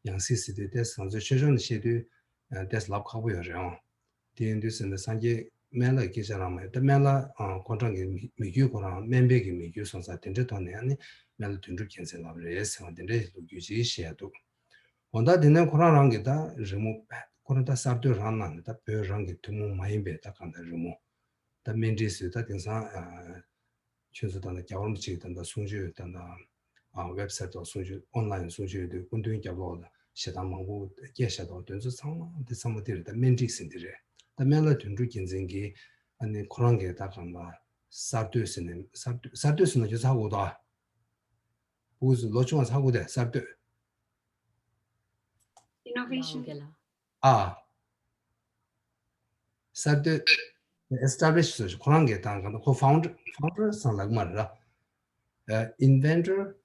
ཡང་སྲིད་ཟེར་དུས་ཏེ་ང་ཚོའི་ཆོས་ཕྱོགས་ནས་བཤད་དུས་ཏེ་ལབ་ཁག་པོ་ཡོད་རེད་ཨང་། དེ་ཡིན་དུས་ཟེར་ན་སངས་རྒྱས་སྨན་བླ་གི་སྐད་ཆ་རང་མ་ཡོད་ད་སྨན་བླ་ཁོང་རང་གི་མི་མི་རྒྱུད་ཁོ་རང་སྨན་པའི་གི་མི་རྒྱུད་སོང་ཙང་དེ་འདྲའི་ཐོག་ནས་ཨ་ནི་སྨན་བླ་དོན་གྲུབ་རྒྱལ་མཚན་ལབ་རེད་ཟེར་བ་དེ་འདྲའི་ལོ་རྒྱུས་ཅིག་བཤད་ཡ་འདུག་འོ་ད་དེ་ནས་ཁོ་རང་རང་གི་ད་རི་མོ་ཁོ་རང་ད་གསར་གཏོད་རང་ནང་ནས་ད་བོད་རང་གི་ཐུན་མོང་མ་ཡིན་པའི་ད་གང་ལྟར་རི་མོ་ད་སྨན་བྲིས་ཟེར་ད་དེང་སང་ཨ་ཁྱོད་ཚོ་ད་ལྟ་རྒྱལ་བ་རིན་པོ་ཆེ་གི་ད་ལྟ་གསུང་ཆོས་ད་ལྟ་ཨ་ཝེབ་སའིཊ་ཐོག་གསུང་ཆོས་ཨོན་ལའིན་གསུང་ཆོས་ཡོད་དུས་སྐུ་མདུན་རྒྱབ་ལོགས་ལ་ཞལ་ཐང་མང་པོ་སྐྱེལ་བཞག་འདུག་དེ་ཚོ་ཚང་མ་དེ་ཚང་མ་དེ་རེད། ད་སྨན་བྲིས་ཟེར་འདི་རེད། ད་སྨན་བླ་དོན་གྲུབ་རྒྱལ་མཚན་གྱིས་ཨ་ནི་ཁོ་རང་གི་ད་གང་ལ་གསར་གཏོད་ཟེར་ནས་གསར་གཏོད་གསར་གཏོད་ཟེར་ན་ཁྱོད་ཚོ་ཧ་གོ་འདུག་ཨ། བུ་ཚོ་ལོ་ཆུང་བ་ཚ་གོ་དེ་གསར་གཏོད། Innovation. ཨ། གསར་གཏོད། Establish་ཟེར་ཁོ་རང་གི་དང་གང་ཁོ་founder founder་སང་ལག་མ་རེད་ར། Inventor.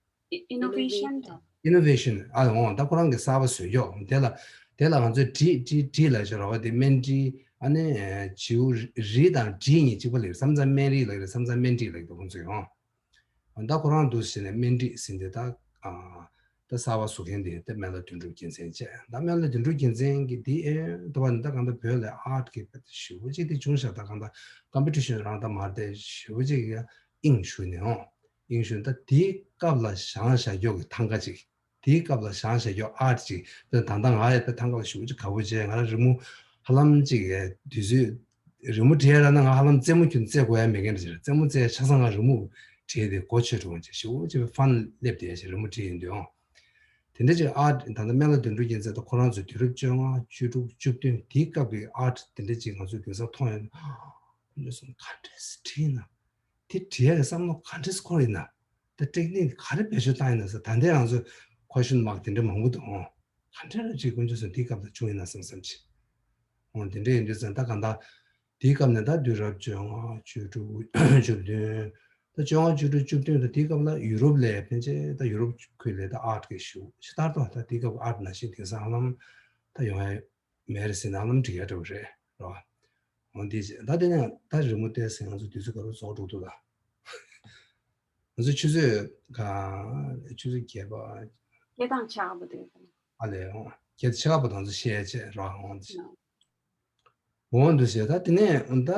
Innovation. innovation ཨ་འོང་ད་ཁོ་རང་གི་གསར་པ་བཟོས་ཀྱོག་དེ་ལ་དེ་ལ་ང་ཚོས་དྲི་དྲི་དྲི་ལ་ཞོ་ར་བ་དེ་སྨན་དྲི་ཨ་ནི་བྱིའུ་རི་དང་དྲི་གཉིས་གཅིག་པ་ལེགས་བསམ་ཚ་སྨན་རི་ལ་རེད་བསམ་ཚ་སྨན་དྲི་ལ་དེ་ཁོང་ཚོས་ཡོང་ད་ཁོ་རང་འདུག་ཟེར་ནས་སྨན་དྲི་ཟིན་དེ་ད་ད་གསར་པ་བཟོ་མཁན་དེ་ད་སྨན་བླ་དོན་གྲུབ་རྒྱལ་མཚན་བཅས་ད་སྨན་བླ་དོན་གྲུབ་རྒྱལ་མཚན་གྱི་དེ་ཨེ་ད་བ་ནི་ད་གང་ལྟར་བོད་ལ་ཨར་ཊི་གི་ཞུ་བ་གཅིག་དེ་བྱུང་ཤག་ད་གང་ལྟར་ཀམ་པི་ཊི་ཤན་རང་ད་མར་དེ་ཞུ་བ་གཅིག་གི་དབྱིངས་ཞུ་ནས་ཨོ། ཡིན་ཞུ་ད་དེའི་སྐབས་ལ་བཞེངས་བཞག་ཀྱོག་གི་ཐང་ག་ཅིག་དེའི་སྐབས་ལ་བཞེངས་བཞག་ཀྱོག་ཨར་ཊི་ཅིག་ད་ད་ལྟ་ང་ཡི་ད་ཐང་ག་ལ་ཞུ་ཅིག་ག་བོ་བྱས་ང་རང་རི་མོ་ཧ་ལམ་ཅིག་ཡ་དུས་ཚོད་རི་མོ་བྲིས་ཡ་ལ་ན་ང་ཧ་ལམ་རྩེད་མོ་ཁྱོན་རྩེད་དགོས་ཡ་མེད་མཁན་རེད་ཟེར་རྩེད་མོ་རྩེ་ཆ་ཚང་ང་རི་མོ་བྲིས་ཏེ་གོ་ཆོད་འགྲོ་འོང་ཅིག་ཞུ་ཅིག་ཕན་སླེབས་བསྡད་ཡ་ཞིག་རི་མོ་བྲིས་ཡིན་དུས་ཨང་དེ་འདྲ་ཅིག་ཨར་ཊི་ད་ལྟ་སྨན་བླ་དོན་གྲུབ་རྒྱལ་མཚན་ད་ཁོ་རང་ཚོའི་དུས་རབས་བཅོ་ལྔ་བཅུ་དྲུག་བཅུ་བདུན་དེའི་སྐབས་ཀྱི་ཨར་ཊི་དེ་འདྲ་ཅིག་ང་ཚོའི་དེང་སང་མཐོང་ཡ་ན་ཁོ་ཚོ་ག་འདྲས་བྲིས་ན། དེ་བྲིས་ཡག་གི་བསམ་བློ་ག་འདྲས་འཁོར་ཡིན་ན། ད་ཊེག་ནིག་ག་རེ་བེད་སྤྱོད་བཏང་ཡིན་ན་ཟེར་ད་ལྟའི་རང་ཚོ་ཁོ་ཤུན་མག་དེ་འདྲ་མང་པོ་འདུག་ཨོ། ག་འདྲས་ར་ཅིག་དཀོན་མཆོག་གསུམ་དེའི་སྐབས་ལ་བྱུང་ཡིན་ན་བསམ་བསམ་ཅིག་ཨོ་དེ་འདྲས་ཡིན་དུས་ཙང་ད་གང་ལྟར་དེའི་སྐབས་ནས་ད་དུས་རབས་བཅོ་ལྔ་བཅུ་དྲུག་བཅུ་བདུན། ད་བཅོ་ལྔ་བཅུ་དྲུག་བཅུ་བདུན་ད་དེའི་སྐབས་ལ་ཡུ་རོབ་ལ་ཕན་ཆད་ད་ཡུ་རོབ་ཁུལ་ལ་ད་ཨར་ཊི་གི་ཞུ་ཞེ་ལྟར་དུ་ད་དེའི་སྐབས་ཨར་ཊི་ནང་བཞིན་དེང་སང་ཧ་ལམ་ད་ཡོང་ཡ་མེད་རེད་ཟེར་ན་ཧ་ལམ་འགྲིག་ཡ་འདྲ་བོ་རེད་རོ། འོ་འདི་བྱས། ད་དེ་ནས་ད་རི་མོ་བལྟས་ཟིན་ང་ཚོ་དུས་ཚོད་ག་རེ་རྫོགས་འགྲོ་འདུག་ལ། ང་ཚོ་ཆུ་ཚོད་ག་ཆུ་ཚོད་བརྒྱད་པ། སྐད་གདངས་ཆགས་པ་དེ། ཨ་ལས་འོ། ཁྱེད་ཆགས་པ་དང་ཚོ་བཤད་བྱས་ར་འོ་འདི་བྱས། འོ་འདི་བྱས་ད་དེ་ནས་ད་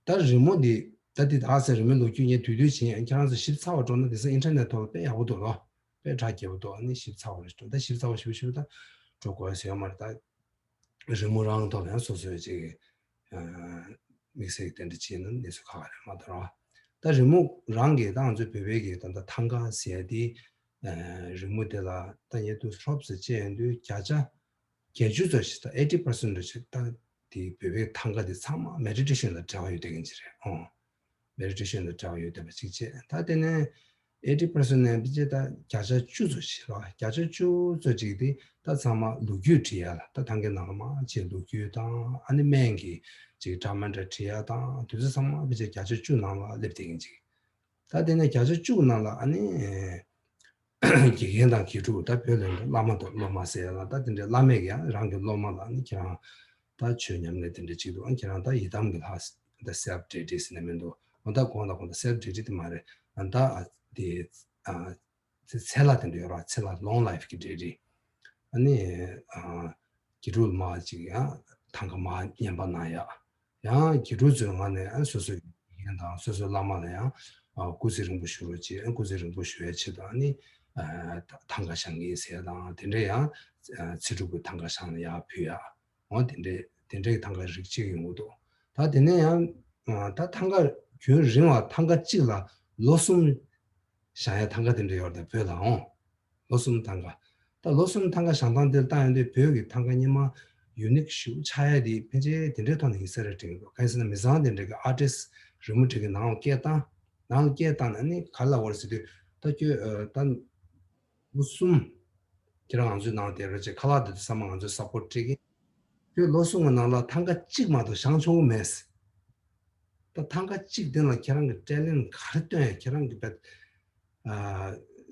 ད་རི་མོ་འདི་ད་འདི་ད་ཟེར་རི་མོའི་ལོ་རྒྱུས་ངས་དུས་དུས་བྱིན་ཁྱེད་རང་ཚོ་ཞིབ་ཚགས་པ་འགྲོ་ན་དེ་སང་ཨིན་ཊར་ནེཊ་ཐོག་ལ་དཔེ་ཡག་པོ་འདུག་ལོ། དཔེ་གྲ་རྒྱས་པོ་འདུག་ཨ་ནི་ཞིབ་ཚགས་པ་རེ་འགྲོ་ད་ཞིབ་ཚགས་པ་ཞིབ་ཞིབ་ད་འགྲོ་དགོས་ཟེར་ཡོད་མ་རེད་ད། རི་མོ་རང་ཐོག་ནས་སོ་སོའི་ཅིག་དམིགས་བསལ་གྱི་དེ་འདྲ་བྱས་ན་གནས་ཚུལ་ཁག་རེད་མ་གཏོགས་ར། ད་རི་མོ་རང་གིས་ད་ང་ཚོའི་བོད་པའི་གི་ད་ལྟ་ཐང་ག་ཟེར་ཡ་དེ་རི་མོ་དེ་ལ་ད་ཉེ་དུ་ཧྲོབ་ཙམ་བཅད་ཡོང་དུས་བརྒྱ་ཆ་བརྒྱད་ཅུ་ཙམ་ཞིག་ད་eighty percent ཙམ་ཞིག་ད་དེ་བོད་པའི་ཐང་ག་དེ་ཚང་མ་མེ་ཌི་ཊེ་ཤན་ལ་འབྲེལ་བ་ཡོད་བསྡད་མཁན་ཅིག་རེད་ཨོ། མེ་ཌི་ཊེ་ཤན་དང་འབྲེལ་བ་ཡོད་བསྡད་པ་གཅིག་བྱས། ད་དེ་ནས་eighty percent ནས་བྱས་ད་བརྒྱ་ཆ་བཅུ་ཙམ་ཞིག་རེད་བ། བརྒྱ་ཆ་བཅུ་ཙམ་ཅིག་དེ་ད་ཚང་མ་ལོ་རྒྱུས་བྲིས་ཡ་ལ་ད་ཐང་གའི་ནང་ལ་མར་ཅིག་ལོ་རྒྱུས་དང་ཨ་ནི་སྨན་གྱི་ཅིག་འདྲ་མི་འདྲ་བྲིས་ཡ་དང་དེ་ཚོ་ཚང་མ་བྱས་བརྒྱ་ཆ་བཅུ་ནང་ལ་སླེབས་བསྡད་མཁན་ཅིག་ད་དེ་ནས་བརྒྱ་ཆ་བཅུ་ནང་ལ་ཨ་ནི་དགེ་རྒན་དང་དགེ་ཕྲུག་ད་བོད་ལ་བླ་མ་དང་སློབ་མ་ཟེར་ཡ་ལ་ད་དེ་འདྲའི་བླ་མས་ཀྱང་རང་གི་སློབ་མ་ལ་ནི་ཁྱེད་རང་ད་ཆོས་ཉམས་ལེན་དེ་འདྲ་བྱེད་འདུག་ཨ་ཁྱེད་རང་ད་ཡི་དམ་གྱི་ལྷ་ད་self deity ཟེར་ནས་མི་འདུག་ཨ་ད་གོང་དང་གོང་ད་self deity དེ་མ་རེད། ཨ་ད་དེ་ཚེ་ཚེ་ལྷ་དེ་འདྲ་ཡོད་ར། ཚེ་ལྷ་long life གི་deity ཨ་ནི་དགེ་ཕྲུག་ལ་མ་ཅིག་ཡང་ཐང་ག་མ་ཉན་པ་གནང་ཡ། ཡང་དགེ་ཕྲུག་ཚོའི་ངོས་ནས་ཨ་སོ་སོའི་དགེ་རྒན་དང་སོ་སོའི་བླ་མ་ལ་ཡང་ཨ་སྐུ་ཚེ་རིང་པོ་བཞུགས་རོགས་བྱེད། ཨ་སྐུ་ཚེ་རིང་པོ་བཞུགས་ཡའི་ཆེད་དུ་ཨ་ནི་ཨ་ཐང་ག་བཞེངས་ཀྱི་ཡིན་ཟེར་ཡ་དང་དེ་འདྲའི་ཡང་ཨ་ཚེ་སྒྲུབ་ཀྱི་ཐང་ག་བཞེངས་ནས་ཡར་ཕུལ་ཡ། འོ་དེ་འདྲའི་དེ་འདྲའི་ཐང་ག་རིགས་གཅིག་ཡོང་གི་འདུག་ད་དེ་ནས་ཡང་ཨ་ད་ཐང་ག་རྒྱུན་རིང་བ་ཐང་ག་གཅིག་ལ་ལོ་གསུམ་བཞེངས་ཡ་ཐང་ག་དེ་འདྲ་ཡོད་རེད་ད་བོད་ལའང་། ལོ་གསུམ་ཐང་ག་ད་ལོ་གསུམ་ཐང་ག་བཞེངས་སྟངས་དེར་བལྟ་ཡོང་དུས་བོད་ཀྱི་ཐང་ག་སྔོན་མ་ཡུ་ནིག་ཞེ་པོ་ཆགས་ཡ་དེ་ཕལ་ཆེར་དེ་འདྲའི་ཐོག་ནས་ཡིན་ས་རེད་དྲན་གྱི་འདུག་གང་ཡིན་ཟེར་ན་མི་ཚང་དེ་འདྲ་གི་ཨར་ཊིསི་རི་མོ་བྲིས་ཀྱི་ནང་ལ་སྐད་བཏང་། ནང་ལ་སྐད་བཏང་ནས་ནི་ག་རེ་ལབ་པ་རེད་ཟེར་དུས་ད་ཁྱོད་ཨ་ད་ལོ་གསུམ་ཁྱེད་རང་ང་ཚོའི་ནང་བསྡད་རོགས་བྱེད། ཁ་ལག་དེ་ཚོ་ཚང་མ་ང་ཚོས་སབ་པོར་ཊི་སྤྲད་ཀྱི་ཡིན། ཁྱོད་ལོ་གསུམ་གྱི་ནང་ལ་ཐང་ག་གཅིག་མ་གཏོགས་བཞེངས་ཆོག་གི་མེད། ད་ཐང་ག་གཅིག་དེ་ལ་ཁྱེད་རང་གི་ཊེ་ལེན་ག་རེ་སྟོན་ཡ། ཁྱེད་རང་གི་བེད་ཨ་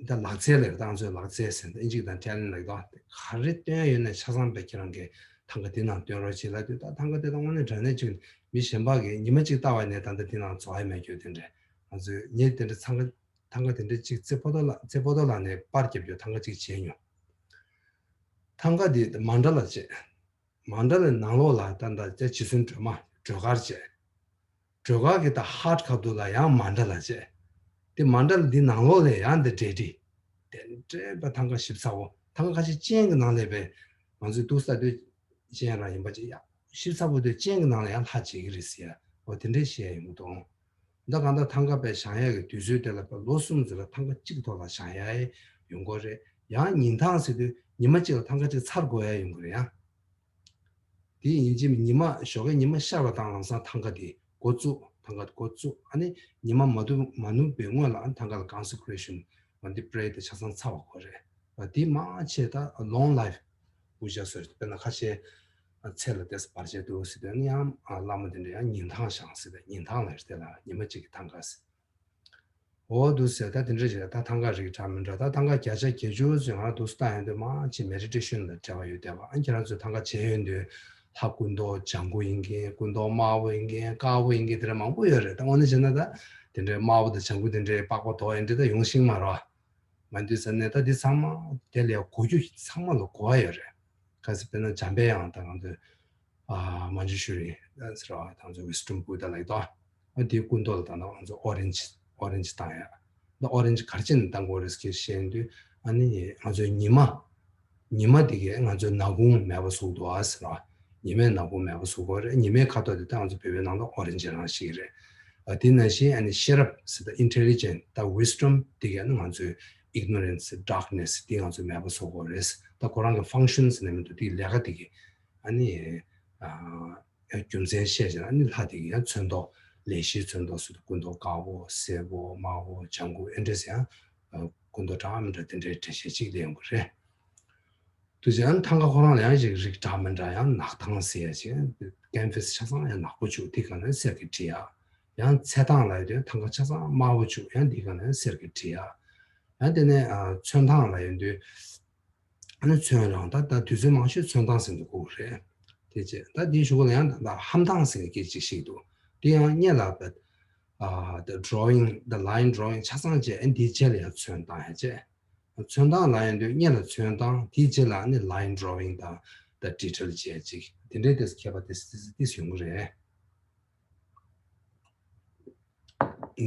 ད་ལག་རྩལ་ལབ་ད་ང་ཚོས་ལག་རྩལ་ཟེར་ད་ཨིན་ཇི་དང་ཊེ་ལེན་ལབ་ད་ག་རེ་སྟོན་ཡ་ཡོད་ན་ཆ་ཚང་བེད་ཁྱེད་རང་གི་ཐང་ག་དེ་ནང་སྟོན་རོགས་བྱེད་ལབ་དུས་ད་ཐང་ག་དེ་ད་དངོས་གནས་དྲང་གནས་ཅིག་མི་གཞན་པ་གིས་ཉི་མ་གཅིག་བལྟ་བ་ནས་ད་ལྟ་དེ་ནང་རྫོགས་ཡ་མེད་རྒྱུ་དེ་འདྲ། ང་ཚོས་ངས་དེ་འདྲ་ཐང་ག་ཐང་ག་དེ་འདྲ་གཅིག་རྩེ་ཕོ་ཏོ་ལ་རྩེ་ཕོ་ཏོ་ལ་ནས་པར་རྒྱབ་རྒྱུ་ཐང་ག་གཅིག་བྱས་མྱོང་། ཐང་ག་དེ་མན་ཌ་ལ་བྱས། མན་ཌ་ལའི་ནང་ལོགས་ལ་ད་ལྟ་ཅ་ཇི་སུན་སྒྲོལ་མ་སྒྲོལ་དཀར་བྱས། སྒྲོལ་དཀར་གྱི་ད་ཧར་ཊི་ཁ་ཐུག་ལ་ཡང་མན་ཌ་ལ་བྱས། དེ་མན་ཌ་ལ་འདི་ནང་ལོགས་ལ་ཡང་འདི་འབྲེལ་འདྲིས། དེ་འདྲའི་བ་ཐང་ག་ཞིབ་ཚགས་པོ། ཐང་ག་ཁ་ཤས་ཅན་གྱི་ནང་ལས་པའི་ང་ཚོའི་ཏུ་ས་དུས་ཅན་རང་ཡིན་པ་ཅིག་ཡ། ཞིབ་ཚགས་པོ་དུས་ཅན་གྱི་ནང་ལ་ཡང་ལྷ་བྱེད་ཀྱི་རེད་ཟེར་ཡ། འོ་དེ་འདྲའི་བཤད་ཡ་ཡོང་གི་འདུག་ད་གང་ལྟར་ཐང་ག་པའི་བཞེངས་ཡག་གི་དུས་ཚོད་དེ་ལ་ལོ་གསུམ་ཙམ་ལ་ཐང་ག་གཅིག་ཐོག་ལ་བཞེངས་ཡག་ཡོང་གི་རེད། ཡང་ཉིན་ཐང་ཟེར་དུས་ཉི་མ་གཅིག་ལ་ཐང་ག་གཅིག་ཚར་དགོས་ཡག་ཡོང་གི་རེད་ཡང་། དེ་ཡིན་གཅིག་ཉི་མ་ཞོགས་ཀས་ཉི་མ་ཤར་བ་དང་ལམ་སང་ཐང་ག་དེ་འགོ་བཙུགས། ཐང་ག་འགོ་བཙུགས། ཨ་ནི་ཉི་མ་མ་ཐུབ་མ་ནུབ་པའི་སྔོན་ལ་ཨ་ནི་ཐང་ག་ལ་ཀོན་སི་ཀི་རེ་ཤན་འོ་འདི་པྲེ་ཡར་དེ་ཆ་ཚང་ཚར་བ་དགོས་རེད། འོ་དེ་མང་ཆེ་ད་ལོང་ལའིཕ་པུ་ཇ་ཟེར་དཔེར་ན་ཁ་ཤས་ཚེ་ལ་ཏོག་ཙམ་བར་ཆད་འདུག་ཟེར་དུས་ཨ་ནི་ཡང་བླ་མ་དེ་འདྲ་ཡང་ཉིན་ཐང་བཞེངས་ཟེར་ཏེ་ཉིན་ཐང་ལ་རེད་དེ་ལ་ཉི་མ་གཅིག་གི་ཐང་ག་ཟེར། འོ་འདུག་ཟེར། ད་དེ་འདྲ་ཞིག་ད་ཐང་ག་རིགས་འདྲ་མི་འདྲ། ད་ཐང་ག་བརྒྱ་ཆ་བརྒྱད་ཅུ་ཙམ་ང་རང་འདུག་སེ་བལྟ་ཡོང་དུས་མང་ཆེ་མེ་ཌི་ཊེ་ཤན་ལ་འབྲེལ་བ་ཡོད་བསྡད་པ། ཨ་ཁྱེད་རང་ཚོས་ཐང་ག་བྱས་ཡོང་དུས་ལྷ་སྐུ་མདོག་ལྗང་ཁུ་ཡིན་མཁན། སྐུ་མདོག་དམར་པོ་ཡིན་མཁན། དཀར་པོ་ཡིན་མཁན། དེ་འདྲ་མང་པོ་ཡོད་རེད། ད་དངོས་གནས་བྱས་ན་ད་དེ་འདྲའི་དམར་པོ་དང་ལྗང་ཁུ་དེ་འདྲའི་པགས་པ་མདོག་ཡིན་དེ་ད་ཡོང་ཤེས་མ་རེད་བ། མ་འདུག་ཟེར་ནས་ད་འདི་ཚང་མ་དེ་ལས་གོ་རྒྱུ་ཚང་མ་ལ་གོ་བ་ཡོད་རེད། གལ་སྲིད་དཔེར་ན་འཇམ་དཔལ་དབྱངས་དང་ང་ཚོས་ཨ་མན་ཇུ་ཤྲི་ཟེར་བ་དང་ཚོ་ཝི་སི་ཊམ་བྷུ་དྷ་ལ་ཡོད་དོ། ཨ་དེའི་སྐུ་མདོག་ལ་ད་ནང་ང་ཚོ་ཨོ་རེན་ཇི་ཨོ་རེན་ཇི་བཏང་ཡ། ད་ཨོ་རེན་ཇི་ག་རེ་བྱས་ནས་བཏང་དགོས་རེད་ཟེར་བཤད་དུས། ཨ་ནི་ང་ཚོའི་ཉི་མ། ཉི་མ་དེ་གས་ང་ཚོའི་ནག་ཁུང་མེད་པ་བཟོ་འདུག་ཨ་ཟེར་བ། ཉི་མས་ནག་ཁུང་མེད་པ་བཟོ་དགོས་རེད། ཉི་མའི་ཁ་དོག་དེ་ད་ང་ཚོ་བོད་པའི་ནང་ལ་ཨོ་རེན་ཇི་རང་ཞིག་རེད། ཨ་དེ་ནང་བཞིན་ཨ་ནི་ཤེས་རབ་ཟེར་ད་ཨིན་ཊེ་ལི་ཇེན་ཊི་ད་ཝི་སི་ཊམ་དེ་གས་ནི་ང་ཚོའི་ཨིག་ནོ་རེན་སི་ཌར་ཀ་ནེ་སི་དེ་ང་ཚོས་མེད་པ་བཟོ་དགོས་རེད། ད་ཁོ་རང་གི་ཕང་ཤན་ཟེར་ན་མི་འདུག་དེའི་ལས་ཀ་དེ་གས་ཨ་ནི་ཨ་རྒྱུ་མཚན་བཤད་བྱས་ན་ཨ་ནི་ལྷ་དེ་གས་ཡང་ཚོན་མདོག་ལས་བཞིའི་ཚོན་མདོག་ཟེར་དུས་སྐུ་མདོག་དཀར་པོ་སེར་པོ་དམར་པོ་ལྗང་ཁུ་ཨེ་འདྲས་ཡང་སྐུ་མདོག་འདྲ་མི་འདྲ་དེ་འདྲའི་འགྲེལ་བཤད་ཅིག་སླེབས་ཡོང་གི་རེད། དུས་ཚོད་ཡང་ཐང་ག་ཁོ་རང་ལ་ཡང་ཞིག་རིགས་འདྲ་མི་འདྲ་ཡང་ནག་ཐང་ཟེར་ཡ་ཅིག་ཀན་ཕེ་སི་ཆ་ཚང་ཡང་ནག་པོ་བཅུག་དེ་ག་ནས་གསེར་གྱི་བྲི་ཡ། ཡང་ཚེ་ཐང་ལ་ཡོད་དུས་ཐང་ག་ཆ་ཚང་དམར་པོ་བཅུག་ཡང་དེ་ག་ནས་གསེར་གྱི་བྲི་ཡ། ཡང་དེ་ནས་ཨ་ཚོན་ཐང་ལ་ཡོད་དུས་ཨ་ནི་ཚོན་རང་ད་ད་དུས་ཚོད་མང་ཤོས་ཚོན་ཐང་ཟེར་དུ་གོ་རེད། དེ་རྗེས་ད་དེའི་གཞུག་ལ་ཡང་ད་ད་ལྷམ་ཐང་ཟེར་གྱི་ཅིག་ཞིག་འདུག་དེ་ཡང་སྔོན་ལ་བ་ཨ་the drawing the line drawing ཆ་ཚང་བྱས་ཨ་ནི་དེའི་རྗེས་ལ་ཡང་ཚོན་བཏང་ཡ་བྱས། ཚོན་མདོག་ལ་ཡོང་དུས་སྔོན་ལ་ཚོན་མདོག་དེའི་རྗེས་ལ་ནི་line drawing དང་the detail བྱས་ཅིག་དེ་འདྲའི་དེ་ཁྱད་པར་དེ་དེ་ཡོང་གི་རེད།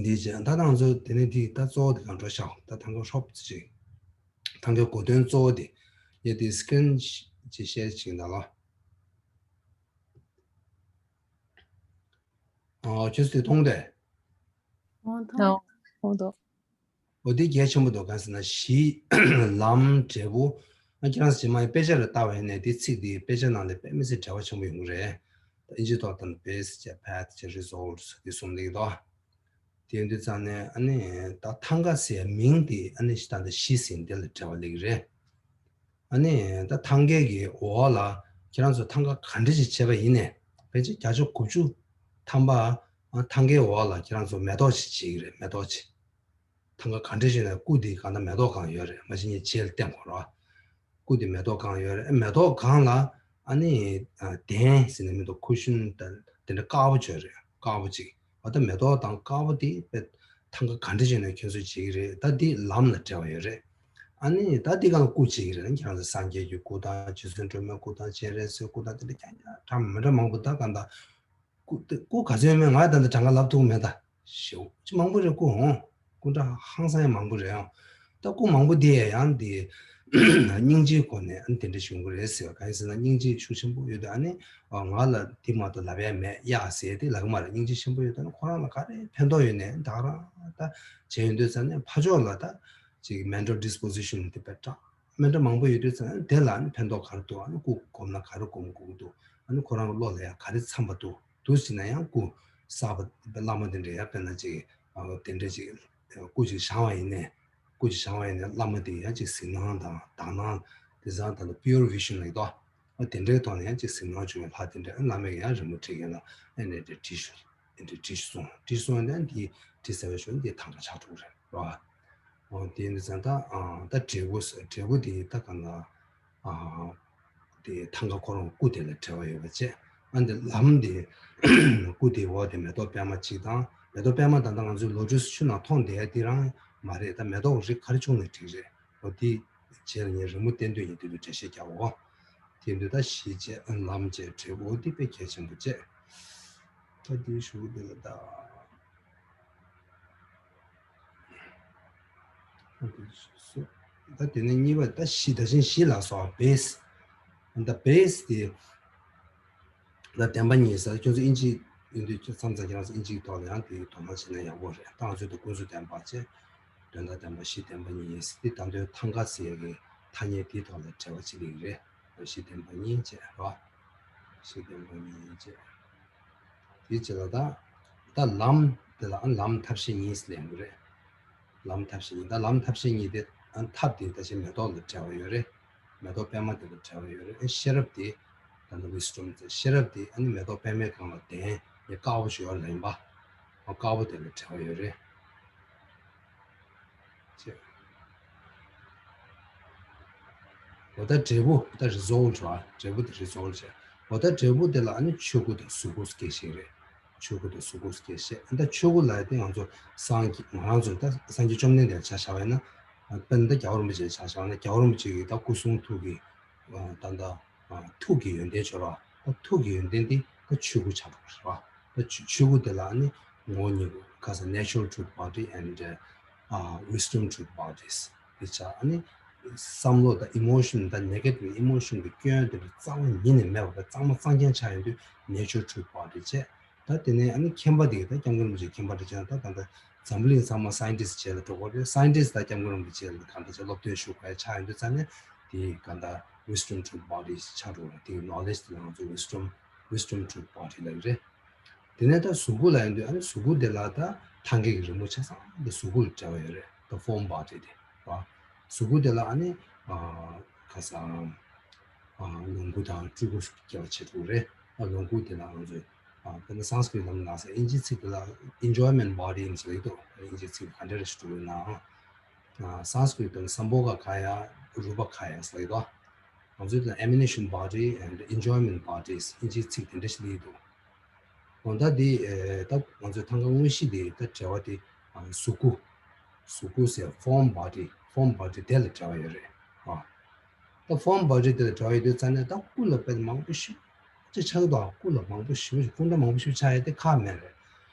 འདི་བྱས་ད་ང་ཚོ་དེ་ནས་དེ་ད་གཙོ་བོ་དེ་གང་འགྲོ་ཤག་ད་ཐང་ག་ཧྲོབ་ཅིག་ཐང་གའི་གོ་དོན་གཙོ་བོ་དེ་ཡ་དེ་སི་ཀི་རིན་ཅིག་ཤེར་ཅིག་ད་ལོ། ཨོ་ཁྱོད་ཚོ་དེ་མཐོང་དེ། ཨོ་མཐོང་། མཐོང་འདུག་འོ་དེ་གལ་ཆེན་པོ་འདུག་གང་ཟེར་ན་གཞི་ལམ་འབྲས་བུ། ཨ་ཁྱེད་རང་ཚོ་རྗེས་མ་དཔེ་ཆ་རེ་ལྟ་བ་ཡིན་ནའི་དེ་ཚིག་དེ་དཔེ་ཆ་ནང་ལ་དཔེ་མི་སྲིད་འབྲེལ་བ་ཆེན་པོ་ཡོང་གི་རེད། ད་ཨིན་ཇི་ཐོག་དང་base བྱས་path བྱས་results དེ་གསུམ་ལེགས་དོ། དེ་ཡིན་དུས་ཙང་ནས་ཨ་ནི་ད་ཐང་ག་ཟེར་མིང་དེ་ཨ་ནི་ད་ལྟ་གཞི་ཟིན་དེ་ལ་འབྲེལ་བ་ལེགས་རེད། ཨ་ནི་ད་ཐང་གའི་གི་འོག་ལ་ཁྱེད་རང་ཚོ་ཐང་ག་ག་འདྲ་ཞིག་བྱས་པ་ཡིན་ནའི་ཕལ་ཆེར་བརྒྱ་ཆ་དགུ་བཅུ་ཐམ་པ་ཨ་ཐང་གའི་འོག་ལ་ཁྱེད་རང་ཚོ་མེ་ཏོག་ཅིག་བྱེད་ཀྱི་རེད། མེ་ཏོག་ཅིག་ཐང་ག་ག་འདྲ་ཞིག་ནས་སྐུ་དེ་གང་ལྟར་མེ་ཏོག་གང་ཡོད་རེད། མ་གཞི་ངས་རྗེས་ལ་བསྟན་དགོས་རེད་བ། སྐུ་དེ་མེ་ཏོག་གང་ཡོད་རེད། མེ་ཏོག་གང་ལ་ཨ་ནི་ཨ་གདན་ཟེར་ནས་མི་འདུག་ཁུ་ཤུན་དང་དེ་འདྲ་དཀར་པོ་བྱོས་རེད། དཀར་པོ་ཅིག་འོ་ད་མེ་ཏོག་དང་དཀར་པོ་དེ་དཔེ་ཐང་ག་ག་འདྲ་ཞིག་ནས་ཁྱོད་ཚོས་བྱེད་ཀྱི་རེད། ད་འདི་ལམ་ལ་འབྲེལ་བ་ཡོད་རེད། ཨ་ནི་ད་འདི་གང་སྐུ་བྱེད་ཀྱི་རེད། ཁྱེད་རང་ཚོ་སངས་རྒྱས་ཀྱི་སྐུ་དང་རྗེ་བཙུན་སྒྲོལ་མའི་སྐུ་དང་སྤྱན་རས་གཟིགས་སྐུ་དང་དེ་འདྲ་རྐྱང་རྐྱང་འདྲ་མི་འདྲ་མང་པོ་ད་གང་ལྟར། སྐུ་དེ་སྐུ་ག་ཚོད་ཡོད་མེད་ང་ད་ལྟ་གྲངས་ཀ་ལབ་ཐུབ་མེད་ད། ཞེའུ་ཅི་མང་པོ་རེད་སྐུ་འོང་། སྐུ་འདྲ་ཧང་སང་ཡང་མང་པོ་རེད་ཨང་། ད་སྐུ་མང་པོ་དེ་ཡང་དེ་སྙིང་རྗེའི་སྒོ་ནས་ཨ་ནི་དེ་འདྲ་ཞུ་དགོས་རེད་ཟེར་བ་གང་ཡིན་ཟེར་ན་སྙིང་རྗེ་ཤུགས་ཆེན་པོ་ཡོད་དུས་ཨ་ནི་ང་ལ་དེ་མ་གཏོགས་ལབ་ཡ་མེད་ཡ་ཟེར་དེ་ལབ་ཀྱི་མ་རེད། སྙིང་རྗེ་ཆེན་པོ་ཡོད་དུས་ཨ་ནི་ཁོ་རང་ལ་ག་རེ་ཕན་ཐོགས་ཡོད་ནས་ད་ག་རང་ད་བྱས་ཡོང་དུས་ཙང་ནས་ཕར་ཕྱོགས་ལ་ད་ཅིག་mental disposition དེ་དཔེ་དྲག་མི་འདྲ་མང་པོ་ཡོད་དུས་ཙང་དེ་ལ་ནི་ཕན་ཐོགས་ག་རེ་འདུག་ཨ་ནི་སྐུ་སྒོམ་ན་ག་རེ་སྒོམ་དགོས་ཀྱི་འདུག་ཨ་ནི་ཁོ་རང་གི་བློ་ལ་ཡང་ག་རེ་འཚམ་པ་འདུག་འདུག་ཟེར་ན་ཡང་སྐུ་གསར་པ་བླ་མ་དེ་འདྲ་ཡང་དཔེར་ན་ཅིག་ཨ་དེ་འདྲ་ཅིག་སྐུ་ཅིག་བཞེངས་པ་ཡིན་ནའི་སྐུ་ཅིག་བཞེངས་པ་ཡིན་ནའི་བླ་མ་དེ་ཡང་ཅིག་གཟིགས་སྣང་དང་དག་སྣང་དེ་ཚང་དང་pure vision ལ་ཡོད་དོ། ཨ་དེ་འདྲའི་ཐོག་ནས་ཡང་ཅིག་གཟིགས་སྣང་བྱུང་བའི་ལྷ་དེ་འདྲ་ཨ་བླ་མས་ཡང་རི་མོ་བྲིས་མཁན་ལ་ཨ་ནི་དེ་བྲིས་ཞུ། དེ་འདྲའི་བྲིས་སོང་། བྲིས་སོང་ནས་འདི་བྲིས་ཟེར་བའི་ཞོར་འདི་ཐང་ག་ཆགས་འགྲོ་གི་རེད་རོ། འོ་དེ་འདི་ཚན་ད་ཨ་ད་འབྲས་བུ་ཟེར་འབྲས་བུ་དེ་ད་ག་ན་ཨ་དེ་ཐང་ག་ཁོ་རང་སྐུ་དེ་ལ་འབྲེལ་བ་ཡོད་པ་བྱས། ཨ་འདི་ལམ་དེ་སྐུ་དེ་འོག་དེ་མེ་ཏོག་པད་མ་གཅིག་དང་མེ་ཏོག་པད་མ་ད་ལྟ་ང་ཚོའི་ལོ་རྒྱུས་ཆུ་ནང་མཐོང་བསྡད་ཡ་དེ་རང་མ་རེད། ད་མེ་ཏོག་རིགས་ག་རེ་བྱུང་ནས་འགྲིག་རེད། འོ་དེ་བྱས་ལ་ངས་རི་མོ་བསྟན་དུས་ངས་དེ་ལ་འགྲེལ་བཤད་རྒྱག་འོ། དེ་འདི་ད་གཞི་བྱས་ལམ་བྱས་འབྲས་བུ་འདི་དཔེ་གལ་ཆེན་པོ་བྱས། ད་འདི་ཞུ་འདི་ལ་ད། ད་དེ་ནས་གཉིས་པ་ད་གཞི་ད་ཕྱིན་གཞི་ལ་སོགས་base། ད་base དེ་ད་བདེན་པ་གཉིས་ཟེར་ཁྱོད་ཚོ་ཨིན་ཇི་ཡིན་དུས་མཚམས་མཚམས་ཁྱེད་རང་ཚོ་ཨིན་ཇིའི་ཐོག་ལ་ཡང་དེ་དོ་སྣང་བྱས་ན་ཡག་པོ་རེད། ད་ང་ཚོའི་ད་ཀུན་རྫོབ་བདེན་པ་བྱས། དོན་དམ་བདེན་པ་གཞི་བདེན་པ་གཉིས་ཡིན་ཟེར་དེ་ད་དོན་ཐང་ག་ཟེར་ཡ་གི་ཐ་སྙད་དེའི་ཐོག་ལ་འབྲེལ་བ་བྱེད་ཀྱི་རེད། གཞི་བདེན་པ་གཉིས་བྱས་རོ། གཞི་བདེན་པ་གཉིས་བྱས། དེའི་རྗེས་ལ་ད་ད་ལམ་དེ་ལ་ལམ་ཐབས་ཤེས་གཉིས་ལེན་གྱི་རེད། ལམ་ཐབས་ཤེས་གཉིས། ད་ལམ་ཐབས་ཤེས་གཉིས་དེ་ཐབས་དེ་ད་ཆེ་མེ་ཏོག་ལ་འབྲེལ་བ་ཡོད་རེད། མེ་ཏོག་པད་མ་དེ་ལ་འབྲེལ་བ་ཡོད་རེད། ཤེས་རབ་དེ་ད་ནི་wisdom ཟེར། ཤེས་རབ་དེ་ཨ་ནི་མེ་ཏོག་པད་མའི་སྒང་ལ་གདན་ཡ་དཀར་པོ་ཞིག་ཡོད་ལེན་པ། དཀར་པོ་དེ་ལ་འབྲེལ་བ་ཡོད་རེད། བྱས། འོ་ད་འབྲས་བུ་ད་result་རེད་བ། འབྲས་བུ་དེ་result་བྱས། འོ་ད་འབྲས་བུ་དེ་ལ་ཨ་ནི་ཆོས་སྐུ་དང་གཟུགས་སྐུ་སྐྱེ་ཤེས་རེད། ཆོས་སྐུ་དང་གཟུགས་སྐུ་སྐྱེ་ཤེས། ད་ཆོས་སྐུ་ལ་དེ་ང་ཚོ་སངས་རྒྱས་ང་རང་ཚོ་ད་སངས་རྒྱས་བཅོམ་ལྡན་འདས་ཆ་བཞག་པ་ཡིན་ན། དཔེར་ན་ད་རྒྱལ་བ་རིན་པོ་ཆེ་ཆ་བཞག་ན་རྒྱལ་བ་རིན་པོ་ཆེ་གི་ད་སྐུ་གསུང་ཐུགས་ཀྱི་ད་ད། ཐུགས་ཀྱི་ཡོན་ཏན་སྦྱོར་བ། ད་ཐུགས་ཀྱི་ཡོན་ཏན་འདི་ད་ཆོས་སྐུ་ཆགས་འགྲོ་གི་རེད་བ། ད་ཆོས་ཆོས་སྐུ་དེ་ལ་ནི་ངོ་བོ་ཉིད་ཁ་ས་natural truth body and uh, wisdom truth bodies དེ་ཆགས། ཨ་ནི་བསམ་བློ་དང་emotion་དང་negative emotion་གྱི་སྐྱོན་དེ་ཚོ་རྩ་བ་ཉིད་ནས་མེད་པ་དང་གཙང་མ་གཙང་རྐྱང་ཆགས་ཡོང་དུས་natural truth body་བྱས། ད་དེ་ནས་ཨ་ནི་མཁྱེན་པ་དེ་ད་སྐྱབས་མགོན་རིན་པོ་ཆེ་མཁྱེན་པ་རེད་བྱས་ན། ད་ད་ལྟ་འཛམ་བུ་གླིང་ཚང་མ་scientist་བྱས་ལ་འགྲོ་གི་རེད། scientist་ད་སྐྱབས་མགོན་རིན་པོ་ཆེ་ལ་གང་འདྲ་བྱས་སློབ་སྟོན་ཞུ་དགོས་ཆགས་ཡོང་དུས་ཙང་ནས་དེ་གང་ལྟར་wisdom truth body་ཆགས་འགྲོ་གི་རེད། དེ་knowledge་དེ་ལ་ང་ཚོ་wisdom wisdom truth body་ལབ་ཀྱི་རེད། དེ་ནས་ད་གཟུགས་སྐུ་ལ་ཡོང་དུས་ཨ་ནི་གཟུགས་སྐུ་དེ་ལ་ད་ཐང་གའི་རི་མོ་ཆ་ཚང་ད་གཟུགས་སྐུ་ལ་འབྲེལ་བ་ཡོད་རེད། ད་form body་དེ་རེད་བ། གཟུགས་སྐུ་དེ་ལ་ཨ་ནི་ཁ་སང་ལོངས་སྐུ་དང་སྤྲུལ་སྐུ་སྐྱེ་བ་བྱེད་ཐུབ་རེད། ཨ་ལོངས་སྐུ་དེ་ལ་ང་ཚོས་ཨ་དཔེར་ན་སཾ་སྐྲྀ་ཏ་ལ་ལ་ཟེར། ཨིན་ཇིའི་ཚིག་དེ་ལ་enjoyment body་ཟེར་གྱི་འདུག་ཨིན་ཇིའི་ཚིག་ག་འདྲ་རེ་ཞིག་འགྲོ་གི་ན། ཨ་སཾ་སྐྲྀ་ཏ་ལ་སམ་བྷོ་ག་ཁ་ཡ་རུ་པ་ཁ་ཡ་ཟེར་གྱི་འདུག་ང་ཚོས་ད་ammunition body and enjoyment bodies་ཨིན་ཇིའི་ཚིག་དེ་འདྲ་ཞིག་ལ་ཡོད་འདུག་འོ་ད་འདི་ད་ང་ཚོའི་ཐང་ག་དངོས་གཞི་དེ་ད་འབྲེལ་བ་དེ་གཟུགས་སྐུ། གཟུགས་སྐུ་ཟེར་form body། form body་དེ་ལ་འབྲེལ་བ་ཡོད་རེད་ཨ། ད་form body་དེ་ལ་འབྲེལ་བ་ཡོད་དུས་ཙང་ནས་ད་སྐུ་ལ་དཔེ་མང་པོ་ཞིག་ཅིག་ཆགས་ཀྱི་འདུག་སྐུ་ལ་མང་པོ་ཞིག་སྐུ་འདྲ་མང་པོ་ཞིག་ཆགས་ཡ་དེ་ཁག་མེད་རེད།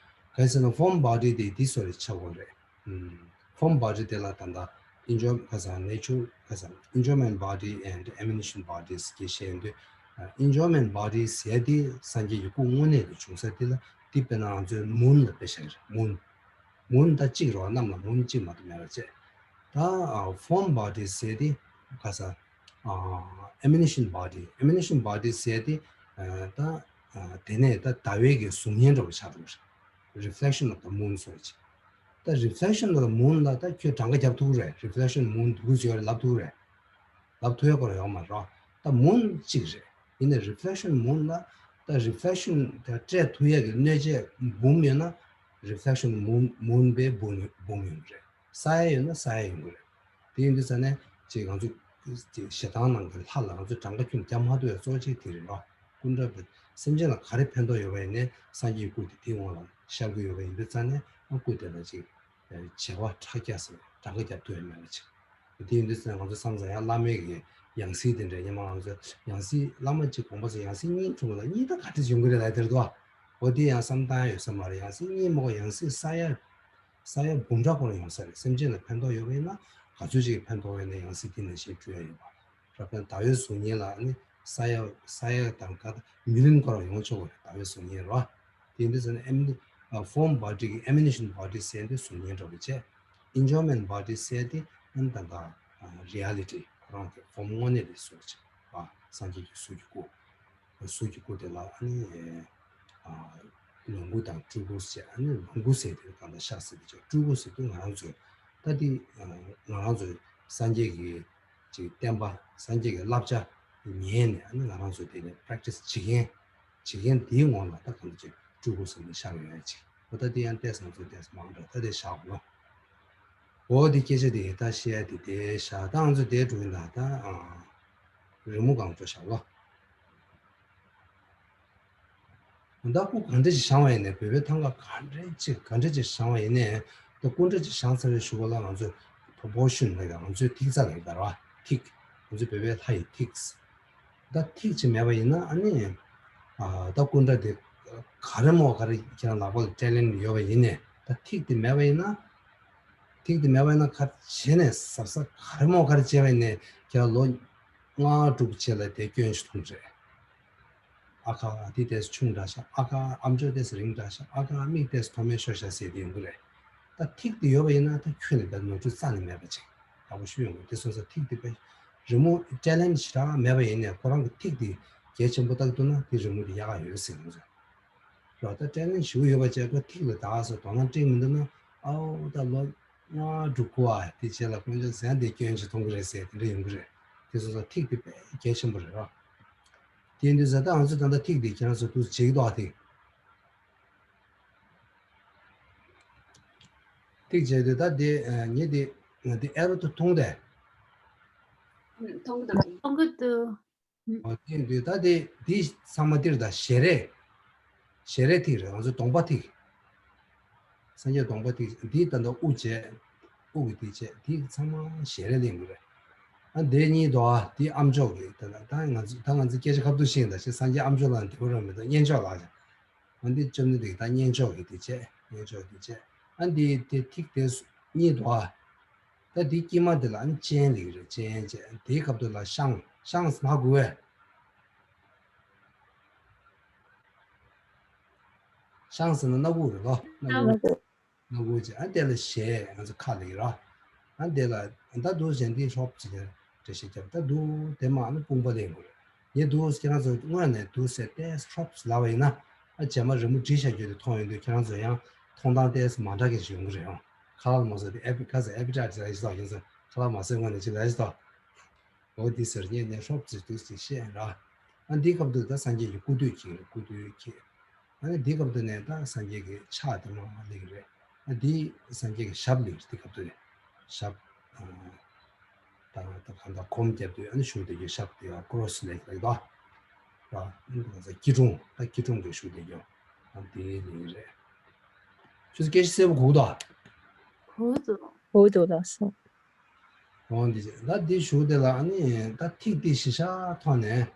གང་ཟེར་ན་form body་དེ་འདི་བཟོ་རེ་ཆགས་དགོས་རེད། ཨུམ། form body་དེ་ལ་ད་ལྟ་enjoy་ཁ་སང་nature་ཁ་སང་enjoyment body and ammunition bodies་གི་བཤད་ཡོང་དུས། ཨ་enjoyment bodies་ཟེར་དེ་སངས་རྒྱས་ཀྱི་སྐུ་དངོས་གནས་དུ་བྱུང་ས་དེ་ལ་དེ་དཔེར་ན་ང་ཚོའི་མུན་ལ་དཔེ་བཞག་རེད། མུན། མུན་ད་གཅིག་རེད་བ། གནམ་ལ་མུན་གཅིག་མ་གཏོགས་མེད་པ་བྱས། ད་ཨ་form bodies་ཟེར་དེ་ཁ་སང་ཨ་ammunition body། ammunition bodies་ཟེར་དེ་ཨ་ད་ཨ་དེ་ནས་ད་ཟླ་བའི་གི་གཟུགས་བརྙན་འདྲ་བོ་ཆགས་འདུག་རེད། reflection of the moon་ཟེར་བ་ཅིག་ད་reflection་ལ་མུན་ལ་ད་ཁྱོད་གྲངས་ཀ་རྒྱབ་ཐུབ་རེད། reflection་moon་འདུག་ཟེར་ལབ་ཐུབ་རེད། ལབ་ཐུབ་ཡ་སྐོར་ཡོང་མ་རེད། ད་མུན་གཅིག་རེད། ཡིན་ནའི་reflection moon་ལ་ད་reflection་ད་སྤྲད་ཐུབ་ཡ་གི་སྣོད་ཆས་འབུམ་ཡོད་ན་reflection moon moon་པའི་འབུམ་འབུམ་ཡོང་གི་རེད། ས་ཡ་ཡོད་ན་ས་ཡ་ཡོང་གི་རེད། དེ་ཡིན་དུས་ཙང་ནས་ཅིག་ང་ཚོ་ཅིག་ཞེ་སྡང་ནང་གི་ལྷ་ལ་ང་ཚོ་གྲངས་ཀ་ཁྱོན་རྒྱབ་མ་ཐུབ་ཡ་གཙོ་ཆེ་དེ་རེད་རོ། སྐུ་འདྲ་བའི་སེམས་ཅན་ལ་ག་རེ་ཕན་ཐོགས་ཡོད་པ་ཡིན་ནའི་སངས་རྒྱས་སྐུ་དེ་དེའི་ངོ་ལ་ཤར་གི་ཡོད་པ་ཡིན་དུས་ཙང་ནས་ཨ་སྐུ་དེ་ལ་ཅིག་བྱེ་བ་ཕྲག་བརྒྱ་ཟེར་གྲངས་ཀ་རྒྱབ་ཐུབ་ཡ་མེད་པ་ཅིག་དེ་ཡིན་དུས་ཙང་ང་ཚོ་བསམ་ཙང་ཡང་བླ་མའི་གི་ཡང་སྲིད་དེ་འདྲ་ཡིན་མ། ང་ཚོ་ཡང་སྲིད་བླ་མ་གཅིག་དགོངས་པ་ཟེར་ཡང་སྲིད་གཉིས་འཁྲུངས་ལ་གཉིས་ད་ག་འདྲ་ཡོང་གི་རེད་ལབ་དེར་དོ། འོ་དེ་ཡང་བསམ་བཏང་ཡ་ཡོད་ས་མ་རེད། ཡང་སྲིད་གཉིས་མ་གོ་ཡང་སྲིད་ས་ཡ་ས་ཡ་འབུམ་ཕྲག་སྐོར་ཡོང་ས་རེད། སེམས་ཅན་ལ་ཕན་ཐོགས་ཡོད་པ་ཡིན་ན་ག་ཚོད་ཅིག་ཕན་ཐོགས་ཡོད་ན་ཡང་སྲིད་དེ་ནང་བཞིན་སྤྲུལ་ཡ་ཡོད་པ། རབ་དང་ཟླ་བའི་གཟུགས་བརྙན་ལ་ནི་ས་ཡ་ས་ཡ་དང་ག་མི་ལིན་སྐོར་ཡོང་ཆོག་གི་རེད། ཟླ་བའི་གཟུགས་བརྙན་རོ། དེ་འདི་ཟེར་ན་ཨེམ་ཨ་form body་གི་ammunition body་ཟེར་དེ་གཟུགས་བརྙན་འདྲ་བོ་བྱས། enjoyment body་ཟེར་དེ་ཨན་ད་ད་reality་ཁོ་རང་གི་form་དངོས་གནས་དེ་གཟུགས་ཅིག་ཨ་སངས་རྒྱས་ཀྱི་གཟུགས་ཀྱི་སྐུ། གཟུགས་ཀྱི་སྐུ་དེ་ལ་ཨ་ནི་ཨ་ལོངས་སྐུ་དང་སྤྲུལ་སྐུ་ཟེར། ཨ་ནི་ལོངས་སྐུ་ཟེར་དེ་གང་ལྟར་ཤ་ཟེར་དེ་ཅོག་སྤྲུལ་སྐུ་ཟེར་དུས་ང་རང་ཚོས་ད་དེ་ང་རང་ཚོས་སངས་རྒྱས་ཀྱི་ཅིག་བསྟན་པ་སངས་རྒྱས་ཀྱི་བསླབ་བྱ་ཉན་ནས་ཨ་ནི་ང་རང་ཚོས་དེ་ནས་practice་བྱེད་མཁན་བྱེད་མཁན་དེའི་ངོ་ལ་ད་གང་ལྟར་ཅིག་སྤྲུལ་སྐུ་ཟེར་ནས་ཤར་ཡོད་ཅིག་འོ་ད་དེ་ཡང་ཏོག་ཙམ་ང་ཚོས་ཏོག་ཙམ་མང་དྲགས་ད་དེ་བཞག་གོ། འོ་དེ་སྐད་ཆ་དེ་ད་བཤད་དེ་དེ་བཞག་ད་ང་ཚོ་དེ་འགྲོ་ཡིན་ད་ད་ཨ་རི་མོ་སྒང་ཚོ་བཞག་ལོ། ད་སྐུ་ག་འདྲ་ཅིག་བཞེངས་པ་ཡིན་ནའི་བོད་པའི་ཐང་ག་ག་འདྲ་ཅིག་ག་འདྲ་ཅིག་བཞེངས་པ་ཡིན་ནའི་ད་སྐུ་འདྲ་ཅིག་བཞེངས་ཚར་བའི་གཞུག་གུ་ལ་ང་ཚོས་proportion་ལབ་ཀྱི་ང་ཚོའི་ཐིག་རྩ་ལབ་ཀྱི་ད་ར་བ་ཐིག་ང་ཚོའི་བོད་པའི་ལྷ་ཡི་ཐིག་ད་ཐིག་ཅིག་མེད་པ་ཡིན་ན་ཨ་ནི་ཨ་ད་སྐུ་འདྲ་དེ་ག་རེ་མོ་ག་རེ་ཁྱེད་རང་ལག་པ་ལ་སྤྲད་ལེན་ཡོད་པ་ཡིན་ནའི་ད་ཐིག་དེ་མེད་པ་ཡིན་ན་ཐིག་དེ་མེད་པ་ཡིན་ན་ག་རེ་བྱས་ནས་གཟབ་གཟབ་ག་རེ་མོ་ག་རེ་བྱས་པ་ཡིན་ནའི་ཁྱེད་རང་ལོ་ལྔ་དྲུག་རྗེས་ལ་དེ་སྐྱོན་ཞིག་མཐོང་གི་རེད། ཨ་ཁ་འདི་ཏོག་ཙམ་ཆུང་དྲགས་ཤག་ཨ་ཁ་ཨམ་ཅོག་ཏོག་ཙམ་རིང་དྲགས་ཤག་ཨ་ཁ་མིག་ཏོག་ཙམ་མཐོ་དམན་ཤོར་ཤག་ཟེར་དེ་ཡོང་གི་རེད། ད་ཐིག་དེ་ཡོད་པ་ཡིན་ན་ད་ཁྱོན་ནས་ད་ནོར་འཁྲུལ་རྩ་ནས་མེད་པ་ཅིག་ཡག་པོ་ཞུ་ཡོང་གི་རེད། དེ་སོང་ཙང་ཐིག་དེ་དཔེ་རི་མོ་ཊེ་ལེན་ཊི་ཞེ་དྲག་མེད་པ་ཡིན་ནའི་ཁོ་རང་གི་ཐིག་དེ་གལ་ཆེན་པོ་བཏགས་འདུག་ན་དེ་རི་མོ་དེ་ཡག་ག་ཡོད་ཟེར་ཡོང་ཟེར། རོ་ད་ཊེ་ལེན་ཊི་ཞེ་པོ་ཡོད་པ་བྱས་ཁོ་ཐིག་ལ་ད་ག་སོ་དོ་སྣང་སྤྲད་མི་འདུག་ན་ཨའོ་ད་ལོ་ལྔ་དྲུག་དགུ་ཨ་དེ་རྗེས་ལ་དཀོན་མཆོག་ཟན་དེ་སྐྱོན་ཞིག་མཐོང་གི་རེད་ཟེར་དེ་འདྲ་ཡོང་གི་རེད། དེ་སོང་ཙང་ཐིག་དེ་དཔེ་གལ་ཆེན་པོ་རེད་རོ། དེ་ཡིན་དུས་ཙང་ད་ང་ཚོས་ད་ལྟ་ཐིག་དེ་ཁྱེད་རང་ཚོ་འདུག་བྱེད་ཀྱི་འདུག་ཨ་ཐིག་ཐིག་བྱས་དུས་ད་དེ་ངས་དེ་ ང་འདི་ཨེ་རོ་དུ་མཐོང་དེ། མཐོང་གི་འདུག་མཐོང་གི་འདུག་ཨོ་དེ་འདུག་ད་དེ་འདི་ཚང་མ་འདིར་ད་ཞལ་རས། ཞལ་རས་ཐིག་རེད། ང་ཚོ་གདོང་པ་ཐིག་སངས་རྒྱས་གདོང་པ་ཐིག་འདི་ད་ལྟ་དབུ་བྱས། དབུ་གི་འདི་བྱས། འདི་ཚང་མ་ཞལ་རས་ལེན་དགོས་རེད། ཨ་འདི་གཉིས་དོ། ཨ་འདི་ཨམ་ཅོག་གི་ད་ལྟ་ད་ང་ཚོ་ད་ང་ཚོ་སྐད་ཆ་ཁ་ཐུག་ཤེས་ད་ཤེས། སངས་རྒྱས་ཨམ་ཅོག་ལ་འདི་བོ་རང་མི་འདུག་སྙན་ཅོག་ལ། ཨ་འདི་བཅོམ་ལྡན་འདས་ད་སྙན་ཅོག་གི་འདི་བྱས། སྙན་ཅོག་འདི་བྱས། ཨ་འདི་དེ་ཐིག་དེ་གཉིས་དོ། ཨ། ད་འདི་དཀྱིལ་མ་འདི་ལ་ཨ་ནི་སྤྱན་ལེགས་རེད། སྤྱན་བྱས། དེའི་སྐབས་དུ་ལ་ཤངས། ཤངས་ལྷག་དགོས་བས། ཤངས་ཟེར་ན་སྣ་ཁུག་རེད་ལོ། སྣ་ཁུག་སྣ་ཁུག་བྱས། ཨ་དེ་ལ་ཞལ། ང་ཚོ་ཁ་ལེགས་ར། ཨ་དེ་ལ་ད་འདུག་སེ་འདི་ཧྲོབ་ཅིག་འགྲེལ་བཤད་རྒྱབ། ད་འདུག་དེ་མ་ཨ་ནི་དཔུང་པ་ལེན་དགོས་རེད། ངས་འདུག་ཁྱེད་རང་ཚོ་སྔོན་ནས་འདུག་སེ་ཏེས་ཧྲོབ་ལབ་པ་ཡིན་ན། ཨ་རྗེས་མ་རི་མོ་བྲིས་བཞག་རྒྱུ་དེ་མཐོང་ཡོང་དུས་ཁྱེད་རང་ཚོ་ཡང་མཐོང་སྟངས་ཏེས་མ་འདྲ་མཁན་ཞིག་ཡོང་གི་རེད་ཨང་། ཁ་ལག་མ་བཟོ་དེ་ཨེ་པི་ཁ་ཟེར་ཨེ་པི་ཀྲ་ཅིག་ལ་ཡིན་ཙང་ཁྱེད་ཚོ་ཁ་ལག་མ་བཟོས་སྔོན་ནས་ཅིག་ལ་ཡིན་ཙང་། འོ་འདི་ཟེར་ངས་ནས་ཧྲོབ་ཙི་འདུག་ཅིག་བཤད་ར། ཨ་འདིའི་སྐབས་དུ་ད་སངས་རྒྱས་ཀྱི་སྐུ་དུས་ཀྱི་སྐུ་དུས་ཀྱི། ཨ་ནི་འདིའི་སྐབས་དུ་ནས་ད་སངས་རྒྱས་ཀྱི་ཕྱག་དེ་མ་ལེགས་རེད། ཨ་འདི་སངས་རྒྱས་ཀྱི་ཞབས་ལེགས་རེད། འདི་སྐབས་དུ་ནས་ཞབས། ད་ད་གང་ལྟར་གོམ་བརྒྱབ་དུས་ཨ་ནི་ཞུགས་དེ་གི་ཞབས་དེ་ཡང་ཀོ་རོ་སི་ལེགས་ལེགས་དོ། ད་ང་ཚོ་སྐྱིལ་ཀྲུང་ད་སྐྱིལ་ཀྲུང་གི་ཞུགས་དེ་ཡང་ཨ་འདི་ལེགས་རེད། ཆུ་ཚོད་སྐད་ཆ་གསལ་པོ་གོ་གི་འདུག་ཨ། གོ་གི་འདུག་གོ་གི་འདུག་ལགས་སོ། འོ་འདི་ད་འདི་ཞུགས་དེ་ལ་ཨ་ནི་ད་ཐིག་འདི་གཞི་བཞག་ཐོག་ནས།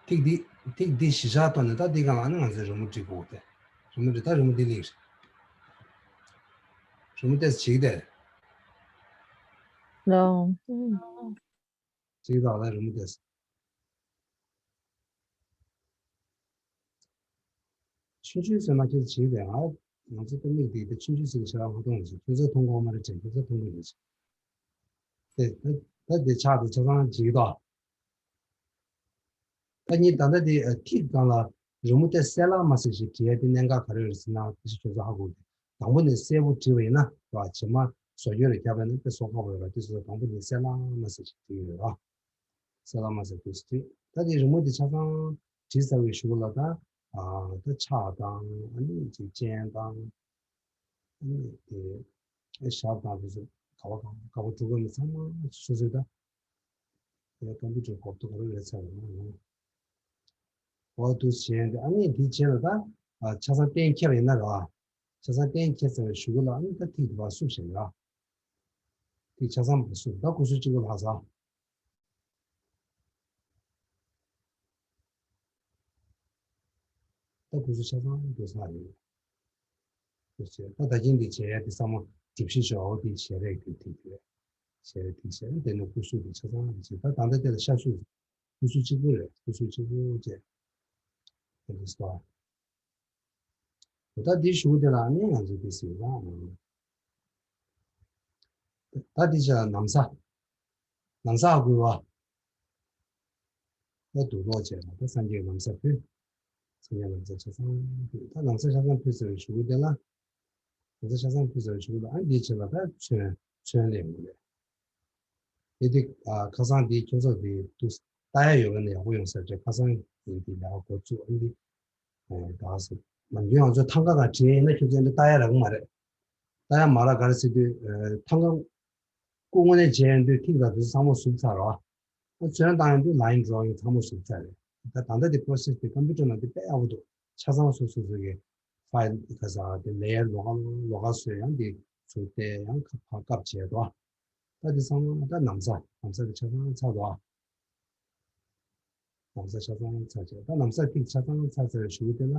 ཐིག་འདི་ཐིག་འདི་གཞི་བཞག་ཐོག་ནས་ད་འདི་གང་ལ་ཨ་ནི་ང་ཚོས་རི་མོ་བྲིས་དགོས་ཏེ། རི་མོ་བྲིས། ད་རི་མོ་འདི་ལེགས་རེད། རི་མོ་ཏོག་ཙམ་བྱེད་ཀྱི་དེ། ལོ། བྱེད་ཀྱི་དང་ལ་རི་མོ་ཏོག་ཙམ། ཆུང་ཆུང་ཟེར་ན་ཁྱེད་ཚོ་བྱེད་ཀྱི་དེ། ང་ང་ཚོ་ཏོག་མིག་འདི་དེ་ཆུང་ཆུང་ཟེར་གྱི་ཞེ་དྲག་མ་མཐོང་ཟེར། ཁྱེད་ཚོ་མཐོང་གི་ཡོད་མ་རེད་དྲན། ཁྱེད་ཚོ་མཐོང་གི་རེད། དེ་ད་ད་དེ་ཆགས་དེ་ཆ་ཚང་བྱེད་ཀྱི་དང་། ད་ཉིད་ད་ལྟ་དེ་ཨ་ཐིག་སྒང་ལ་རི་མོ་དེ་གསལ་ལྷག་མ་གསལ་ཞིག་བྲིས་ཡ་དེ་གནད་འགག་ག་རེ་རེད་ཟེར་ན། དེ་ཞིག་ཁྱོད་ཚོ་ཧ་གོ་གི། དང་པོ་ནས་གསལ་པོ་བྲིས་པ་ཡིན་ན་ར། རྗེས་མ་བཟོ་བཅོས་རེ་བརྒྱབ་པ་ཡིན་ན་དེ་བཟོ་ཁག་པོ་རེད་ར། དེ་སོ་སོ་དང་པོ་ནས་གསལ་ལྷག་མ་གསལ་ཞིག་བྲིས་ཡོད་ར། གསལ་ལྷག་མ་གསལ་དུས་སུ་བྲིས། ད་དེ་རི་མོ་དེ་ཆ་ཚང་བྲིས་ཚར་བའི་གཞུག་ལ་ད་ཨ་ད་ཕྱག་དང་ཨ་ནི་ཅིག་སྤྱན་དང་ཨ་ནི་དེ་ཞབས་དང་དེ་ཚོ་ག་བ་ག་བ་ག་བ་གྲུབ་པ་མི་ཚང་མ་སོ་སོའི་ད། དེ་ཀམ་པུ་ཊར་གོ་བརྡ་ག་རེ་རེད་ཚར་རེད་མ་ནོ། འོ་འདུག་བྱས་ཏེ་ཨ་ནི་འདི་བྱས་ལ་ད་ཨ་ཆ་ཚང་གཏན་འཁེལ་ཡིན་ན་ར། ཆ་ཚང་གཏན་འཁེལ་ཚར་བའི་གཞུག་གུ་ལ་ཨ་ནི་ད་ཐིག་དེ་བ་བསུབ་བཞག་ར། ཐིག་ཆ་ཚང་བ་བསུབ། ད་སྐུ་གཟུགས་གཅིག་པོ་ལྷག་ས། ད་སྐུ་གཟུགས་ཆ་ཚང་འདུག་ས་རེད། ད་ད་གིན་འདི་བྱས་ཡ་འདི་ཚང་མ་གྲུབ་གཞི་ཞོག་འདི་བྱས་རེད། འདི་ཐིག་རེད། བྱས་རེད། ཐིག་བྱས་རེད། དེ་ནས་སྐུ་གཟུགས་འདི་ཆ་ཚང་འདི་བྱས། ད་ད་ལྟ་དེ་ལ་ཤ་ཤུ་སྐུ་གཟུགས་གཅིག་པུ་རེད། སྐུ་གཟུགས་གཅིག་པུ་བྱས། དེ་འདི་སོ། ད་འདི་ཞུ་དེ་ལ་ནི་ང་ཚོ་འདི་ཟེར་བ། ད་འདི་བྱས་ན་ན་བཟའ། ན་བཟའ་དགོས་པ། ད་དུག་ལོག་བྱས་ན་ད་སངས་རྒྱས་ན་བཟའ་ཕུལ། སངས་རྒྱས་ན་བཟའ་ཆ་ཚང་ཕུལ། ད་ན་བཟའ་ཆ་ཚང་ཕུལ་ཟེར་བའི་གཞུག་གུ་དེ་ལ། ན་བཟའ་ཆ་ཚང་ཕུལ་ཟེར་བའི་གཞུག་གུ་ལ་ཨ་འདིའི་ཕྱི་ལ་ད་ཚོན་ཚོན་ལེན་དགོས་རེད། འདི་དེ་ཨ་ཁ་སང་འདི་ཁྱོད་ཚོ་འདི་དུ་ལྟ་ཡ་ཡོད་མཁན་ཡག་པོ་ཡོང་ས་རེད། ཁ་སང་ཡིན་འདི་ལས་ཀ་འགོ་བཙུགས་ཨ་འདི། ཨེ་ད་ཟེར། ནམ་རྒྱུན་ང་ཚོ་ཐང་ག་ག་བྲིས་ཡིན་ན་ཁྱོད་ཚོ་འདི་ལྟ་ཡ་རག་གི་མ་རེད། ལྟ་ཡ་མ་རག་ག་རེ་ཟེར་དུས་ཨེ་ཐང་ག་སྐུ་དངོས་གནས་མཇལ་ཡོང་དུས་ཐིག་དང་དེ་ཚོ་ཚང་མ་ཟུབ་ཚར་རོ། ཨ་ཚོན་བཏང་ཡོང་དུས་line drawing ཚང་མ་ཟུབ་ཚར་རེད། ད་ད་ལྟ་དེ་process དེ་ཀམ་པུ་ཊར་ནང་དེ་དཔེ་ཡག་པོ་འདུག་ཆ་ཚང་སོ་སོ་སོ་གི་file ག་ས་དེ་layer ལོགས་ཀ་ལོགས་ཀ་བཟོས་ཡང་དེ་ཚུར་བལྟས་ཡང་ཁ་ཕར་བཀབ་བྱས་འདུག་ད་དེ་ཚང་མ་ད་ན་བཟའ་ན་བཟའ་དེ་ཆ་ཚང་ཚར་འདུག་ན་བཟའ་ཆ་ཚང་ཚར་བྱས། ད་ན་བཟའ་ཐིག་ཆ་ཚང་ཚར་ཚར་བའི་གཞུག་གུ་དེ་ལ་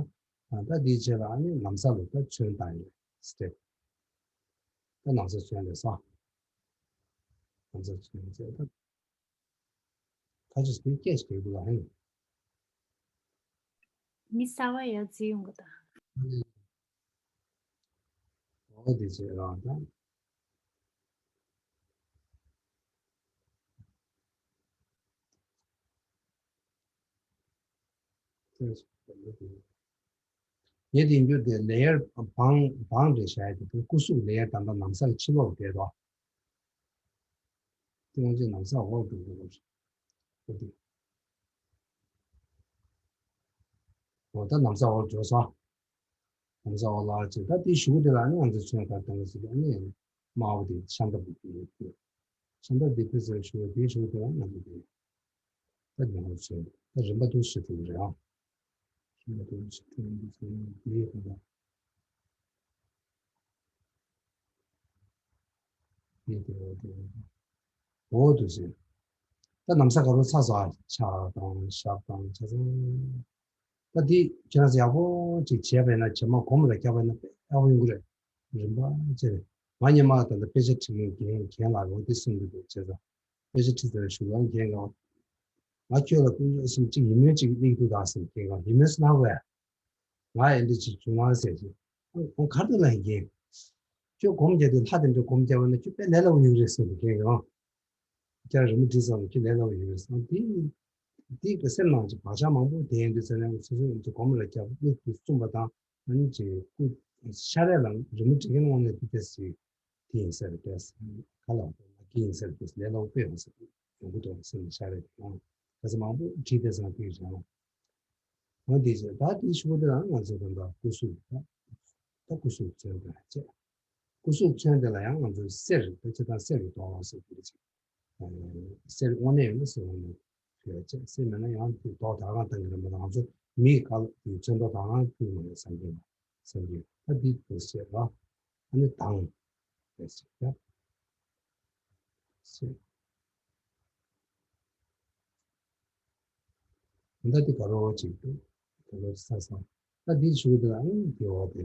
ད་དེའི་རྗེས་ལ་ཨ་ནི་ན་བཟའ་ལ་ད་ཚོན་བཏང་ཡོད་step། ད་ན་བཟའ་ཚོན་ལས་ས། ན་བཟའ་ཚོན་ལས་ས་ད། ཁ་ཅིག་སྤེལ་སྐད་ཅིག་རྒྱག་དགོས་ལ་ཧེ། མི་གསར་བ་ཡར་འཛུལ་ཡོང་གི་ད། འོ་དེ་བྱས་རང་ད། ངས་དེ་འགྱུར་དེ་layer བང་བང་རེ་བཞག་ཡ་དེ་སྐུ་གཟུགས་layer དང་ད་ན་བཟའ་ལ་ཕྱི་ལོགས་བསྡད་དོ། དེ་ང་ཚོས་ན་བཟའ་འོག་ཏུ་འགྲོ་དགོས་རེད། འོ་ད་ན་བཟའ་འོག་འགྲོ་སོང་། ལམ་སང་འོག་ལ་ཅིག་ད་དེའི་གཞུག་གུ་དེ་ལ་ནི་ང་ཚོས་མཚོན་ག་རེ་བཏང་གི་ཟེར་ན་ནི་དམར་པོ་དེ་ཤམ་ཐབས་དེ་ཡོད་དེ། ཤམ་ཐབས་དེ་ཕུལ་ཟེར་ཞུ་བ་དེའི་གཞུག་གུ་དེ་ལ་ང་ཚོ་དེ་ད་ཉམས་མྱོང་ཚོས་ད་རིམ་པ་དུ་ཞུ་ཐུབ་ཀྱི་རེད་ཨང་། རིམ་པ་དུ་ཞུ་ཐུབ་ཀྱི་ཟེར་ན་དེའི་དོན་དག་འོ་དུ་ཟེར། ད་ལམ་སང་ག་རེ་ཚ་ས་ཆ་དང་ཞབས་དང་ཆ་ཚང་། ད་འདི་ཁྱེད་རང་ཚོ་ཡག་པོ་ཅིག་བྱས་པས་ན་རྗེས་མ་གོམས་ལ་རྒྱག་པས་ན་དཔེ་ཡག་པོ་ཡོང་གི་རེད། རིམ་པ་བྱས་ནས་ང་སྔོན་མ་ད་ལྟ་དཔེ་ཆ་ཁྲིད་མཁན་རྒན་རྒན་ལགས་རོགས་འདི་གསུང་གི་འདུག་བྱས་ཙང་དཔེ་ཆ་ཁྲིད་ཚར་བཞུགས་ལ་རྒན་ལགས་ང་ཁྱོད་ལ་དཀོན་མཆོག་གསུམ་གཅིག་ཡིད་སྨོན་གཅིག་སླེབས་འདུག་ད་ཟེར་རྒན་ལགས་ཡིད་སྨོན་གནང་བས། ང་ཨེ་འདྲ་ཅིག་བྱུང་ང་ཟེར་ཞིང་། ཁོང་གར་དུ་ལ་ཡིན་གྱི། ཁྱོད་སྒོམ་རྒྱག་དུས་ལྷ་དེ་འདྲ་སྒོམ་རྒྱག་པ་ན་ཁྱོད་དཔེ་ལས་སླ་བོ་ཡོད་རེད་ཟེར་གྱི་ཡང་། ཁྱེད་རང་རི་མོ་བྲིས་ཙམ་ལ་ཁྱོད་ལས་སླ་བོ་ཡོད་རེད་ཟེར། དེ་དེ་གི་སེམས་ནང་གི་བག་ཆགས་མང་པོ་དེ་ཡིན་དུས་ཚེ་ནས་སོ་སོ་ཡིན་ཚེ་སྒོམ་ལ་རྒྱབ་མིག་ཏུ་བཙུམ་པ་དང་ཨ་ནི་ཅིག་སྐུ་ཤ་རས་ལ་རི་མོ་བྲིས་མཁན་དངོས་གནས་དེ་ལྟས་ཞིག་དེ་ཡིན་ས་རེད་པས། ག་ལ་ལ་སྐྱེ་ཡིན་ས་རེད་པས་ལས་སླ་བོ་དཔེ་ཡོང་ས་ཡོང་གི་འདུག་སེམས་ལ་ཤ་རེད་དེ་ཡང་ག་ཚོད་མང་པོ་བྲིས་ཏེ་བཟང་དེ་རེད་ཡང་། འོ་དེ་བྱས་ད་དེའི་གཞུག་གུ་དེ་ལ་ང་ཚོ་ད་ལྟ་སྐུ་གཟུགས་ད་ད་སྐུ་གཟུགས་མཚོན་དེ་ལ་བྱས། སྐུ་གཟུགས་མཚོན་དེ་ལ་ཡང་ང་ཚོ་གསེར་ད་ཅི་ད་གསེར་གྱི་དོག་ལ་སོགས་པའི་ཅིག་གསེར་དངོས་གནས་ཡོད་ན་གསེར་དངོས་གནས་ཡོད་ཅེས་གསེར་མེད་ན་ཡང་དེ་དོག་ད་གང་བཏང་གི་རེད་མ་གཏོགས་ང་ཚོ་མིའི་ག་ལ་དེ་མཚོན་དོག་ད་གང་ཕུལ་མ་རེད་བསམ་གྱི་བསམ་གྱི་ད་འདི་དུ་བཤད་པ་ཨ་ནི་དང་ཞེས་བཤད་ཀྱང་། ད་འདི་ག་རོ་ཅིག་འདུག་ག་རོ་ས་ས་ད་འདི་ཞུ་གི་འདུག་ཨ་ནི་འདི་འོག་དེ་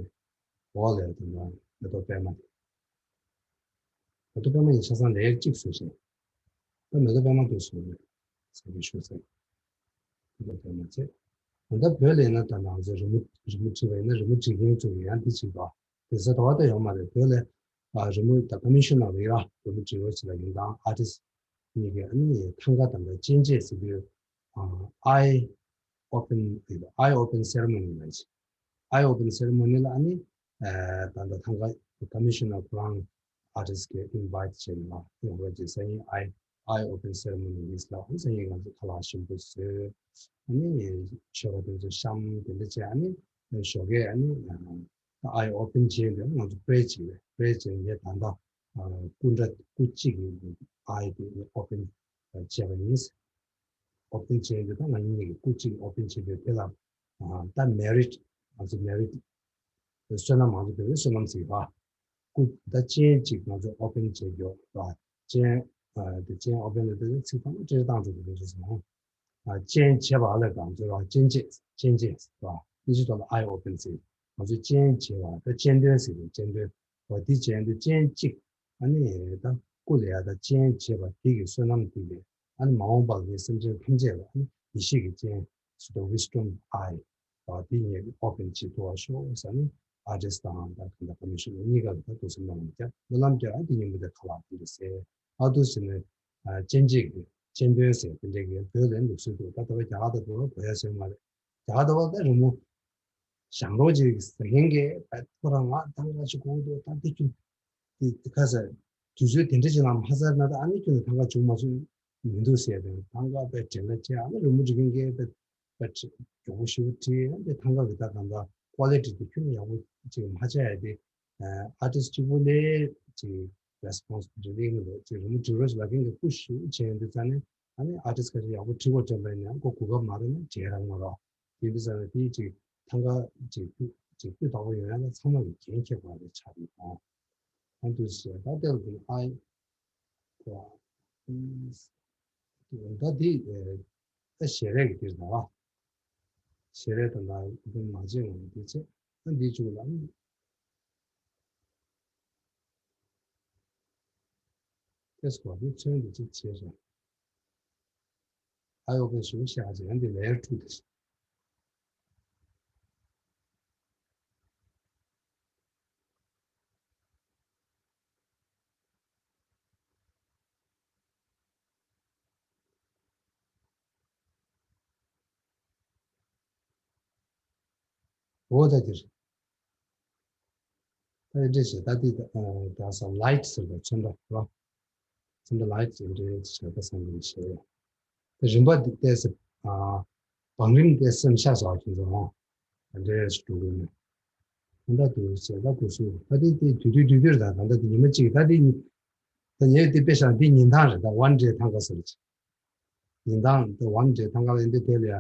འོག་ལས་དེ་ན་མེ་ཏོག་པད་མ་དེ་མེ་ཏོག་པད་མ་ཡི་ཆ་ཚང་ལེ་ཡར་གཅིག་བཟོས་ཤིང་ད་མེ་ཏོག་པད་མ་དེ་བཟོས་ནས་ས་གི་ཞུ་ཚེ་མེ་ཏོག་པད་མ་ཚེ་ད་བོད་ལས་ན་ད་ང་ཚོ་རི་མོ་རི་མོ་བྲིས་པ་ཡིན་ན་རི་མོ་བྲིས་མཁན་ཚོ་གི་ཡང་འདི་བྱེད་པ། དེ་ཚོ་དོ་བ་ད་ཡོད་མ་རེད། བོད་ལ་ཨ་རི་མོ་ད་ཀོ་མི་ཤོ་ནར་རེད་ཡ། རི་མོ་བྲིས་རོགས་བྱེད་ལ་ཡིན་དང་ཨར་ཊིསི་གཉིས་ཀས་ཨ་ནི་ཐང་ག་དང་ད་ཅན་ཅེ་ཟེར་དུས་ཨའི་ཨོ་པན་རེད། ཨའི་ཨོ་པན་སེ་རི་མོ་ནི་ལ་ཡིན། ཨའི་ཨོ་པན་སེ་རི་མོ་ནི་ལ་ཨ་ནི་ད་ད་ཐང་ག་ཀོ་མི་ཤོ་ནར་ཁོ་རང་ཨར་ཊིསི་གས་ཨིན་ཝའི་ཊི་བྱས་ནས་ཡོང་རོགས་བྱེད་ས་ཡིན། ཨའི་ཨའི་ཨོ་པན་སེ་རི་མོ་ནི་ལ་ཨ་ནི་ས་ཡིན་ང་ཚོ་ཁ་ལག་ཞིམ་པོ་བཟོས་ཨ་ནི་མཆོད་པ་དེ་ཚོ་བཤམས་དེ་འདྲ་བྱས་ཨ་ནི་ཞོགས་ཀས་ཨ་ནི། ཨའི་ཨོ་པན་བྱས་ཏེ་ང་ཚོ་པྲེ་བྱས་པས་པྲེ་བྱས་ནས་ད་ལྟ་སྐུ་འདྲ་སྐུ་གཅིག་གི་ཨའི་དེ་ཨོ་པན་བྱས་པ་ཡིན། ཨོ་པན་བྱས་ཏེ་ད་ང་གཉིས་ཀྱི་སྐུ་གཅིག་ཨོ་པན་བྱས་ཏེ་དེ་ལ་ད་མེ་རིཊ་ང་ཚོ་མེ་རིཊ་བསོད་ནམས་ང་ཚོ་དེ་བས་བསོད་ནམས་ཟེར་བ་སྐུ་ད་ཅན་གཅིག་ང་ཚོ་ཨོ་པན་བྱས་ཡོད་ད་ཅན་དེ་ཅན་ཨོ་པན་ལ་དེ་ཚིག་ཐམས་ཅད་བྲིས་བཏང་འགྲོ་གི་རེད་ཟེར་སོང་། ཅན་བྱེད་པ་ལ་གང་ཚོད་ར་ཅན་བྱེད་ཅན་བྱེད་ར་ཨིན་ཇི་ཐོག་ལ་ཨའི་ཨོ་པན་ཟེར། ང་ཚོས་ཅན་བྱེད་པ་ད་ཅན་དོན་ཟེར་བའི་ཅན་དོན་བ་དེ་ཅན་དུ་ཅན་གཅིག་ཨ་ནི་ད་སྐུ་ལ་ཡ་ད་ཅན་བྱེད་པ་དེ་གི་བསོད་ནམས་དེ་ལས་ཨ་ནི་མ་འོངས་པ་ལ་ངས་སེམས་ཅན་ཐམས་ཅད་ལ་ཨ་ནི་ཡེ་ཤེས་ཀྱི་ཅན་ཟེར་དུ་ཝིས་ཌམ་ཨའི་བ་དེ་ངས་ཨོ་པན་བྱེད་ཐུབ་པ་ཤོག་ཟེར་ནས་ཨར་ཊིསི་དང་ད་གང་ལྟར་ཀོ་མི་ཤོ་ནར་གཉིས་ཀ་ལ་ད་ཐུགས་སེམས་བློ་ལམ་བརྒྱབ་བློ་ལམ་བརྒྱབ་ཨ་དེ་ཉིན་མོ་དེ་ཁ་ལག་དེ་འདྲ་ཟེར། ཨ་ཏུ་ཟེར་ནས་ཨ་སྤྱན་རས་གཟིགས་ཀྱི་སྤྱན་སྟོན་ཟེར་དེ་འདྲའི་གི་བོད་ལ་ལུགས་སྲོལ་འདུག་ད་ལྟ་བ་རྒྱ་གར་དང་དུ་བ་གོ་ཡ་ཟེར་མ་རེད། རྒྱ་གར་དུ་བ་ད་རི་མོ་ཞང་རོགས་ཅིག་ཟེར་མཁན་གྱི་ཁོ་རང་ང་ཐང་ག་ཅིག་གོ་འདུག་ད་འདི་ཁྱོད་འདི་ཁ་ཟེར་དུས་ཚོད་དེ་འདྲ་ཅིག་ལ་མ་ཚར་ན་ད་ཨ་ནི་ཁྱོད་ཐང་ག་བྱུང་མ་བྱུང་མི་འདུག་ཟེར་དེ་ཐང་ག་པའི་དྲན་ལ་བཅས་ཨ་ནི་རི་མོ་འབྲི་མཁན་གྱི་པའི་པའི་མགྱོགས་པོ་ཞེ་པོ་བྲིས་ཨ་ནི་ཐང་ག་གི་ད་གང་ད་ཀོ་ལི་ཊི་དེ་ཁྱོན་ནས་ཡག་པོ་ཅིག་མ་ཆགས་ཡ་དེ། ཨར་ཊིསི་གཅིག་པུ་ལས་ཅིག་རེ་སི་པོན་སི་བི་ལི་ཊི་ལེན་གྱི་འདུག་ཅིག་རི་མོ་བྲིས་རོགས་ལབ་མཁན་གྱི་སྐུ་ཞེ་པོ་བྱས་ཡོང་དུས་ཙང་ནས་ཨ་ནི་ཨར་ཊིསི་ཁ་ཤས་ཡག་པོ་བྲིས་དགོས་དྲན་པ་ཡིན་ན་ཁོ་གོ་སྐབས་མ་རག་ན་བྲིས་རག་མ་རག་དེ་འདུག་ཙང་ནས་དེ་ཅིག་ཐང་ག་ཅིག་སྤུས་ཅིག་སྤུས་དག་པོ་ཡོང་ཡ་ལ་ཚང་མ་གི་འགན་འཁྱེར་དགོས་པ་རེད་ཆགས་ཡོད་ཨང་། ཨ་འདུག་ཟེར་ད་ལྟ་ལ་ཨའི་ད་དེ་ད་ཞལ་རས་ཀྱི་དེ་རེད་བ། ཞལ་རས་དང་ད་དེ་མ་བརྗེད་འོང་དེ་ཚེ་ཨ་འདི་བཅུག་ལ། ཏེས་གོ་བི་ཚོན་འདི་ཅིག་བྱས་སོང་། ཨ་ཡོ་ག་ཞུ་ཤ་ཅེ་ཡང་འདི་ལེ་ཡར་ཊུ་དེ། འོ་ད་འདིར། ད་འདི་འདྲས་ཞེས་ད་འདི་ད་ས་ལའིཊ་ཟེར་བའི་ཚོན་མདོག་རོ། ཚོན་མདོག་ལའིཊ་ཟེར་འདྲས་ཞེས་ད་སང་འདི་ཞེས། ད་རིམ་པ་འདི་ཏེས་ཨ་བང་རིམ་ཏེས་སེམས་ཤ་ཟ་བ་ཁྱོད་ཚོ་ཧོ། ད་འདྲས་ཞུ་གི་ནས། གང་འདྲ་འདུག་ཟེར། ད་དགུ་སུ་ད་དེ་དེ་དུས་དུས་དུས་དུས་རེད། ད་གང་འདྲ་དེ་ཉི་མ་གཅིག་ད་དེ་ད་ཉེ་དེ་དཔེ་བཞག་དེ་ཉིན་ཐང་རེད། ད་one day ཐང་ག་ཟེར་གྱི། ཉིན་ཐང་དེ་one day ཐང་ག་ལ་ཡིན་དུས་དེ་ལ་ཡ་ཨ་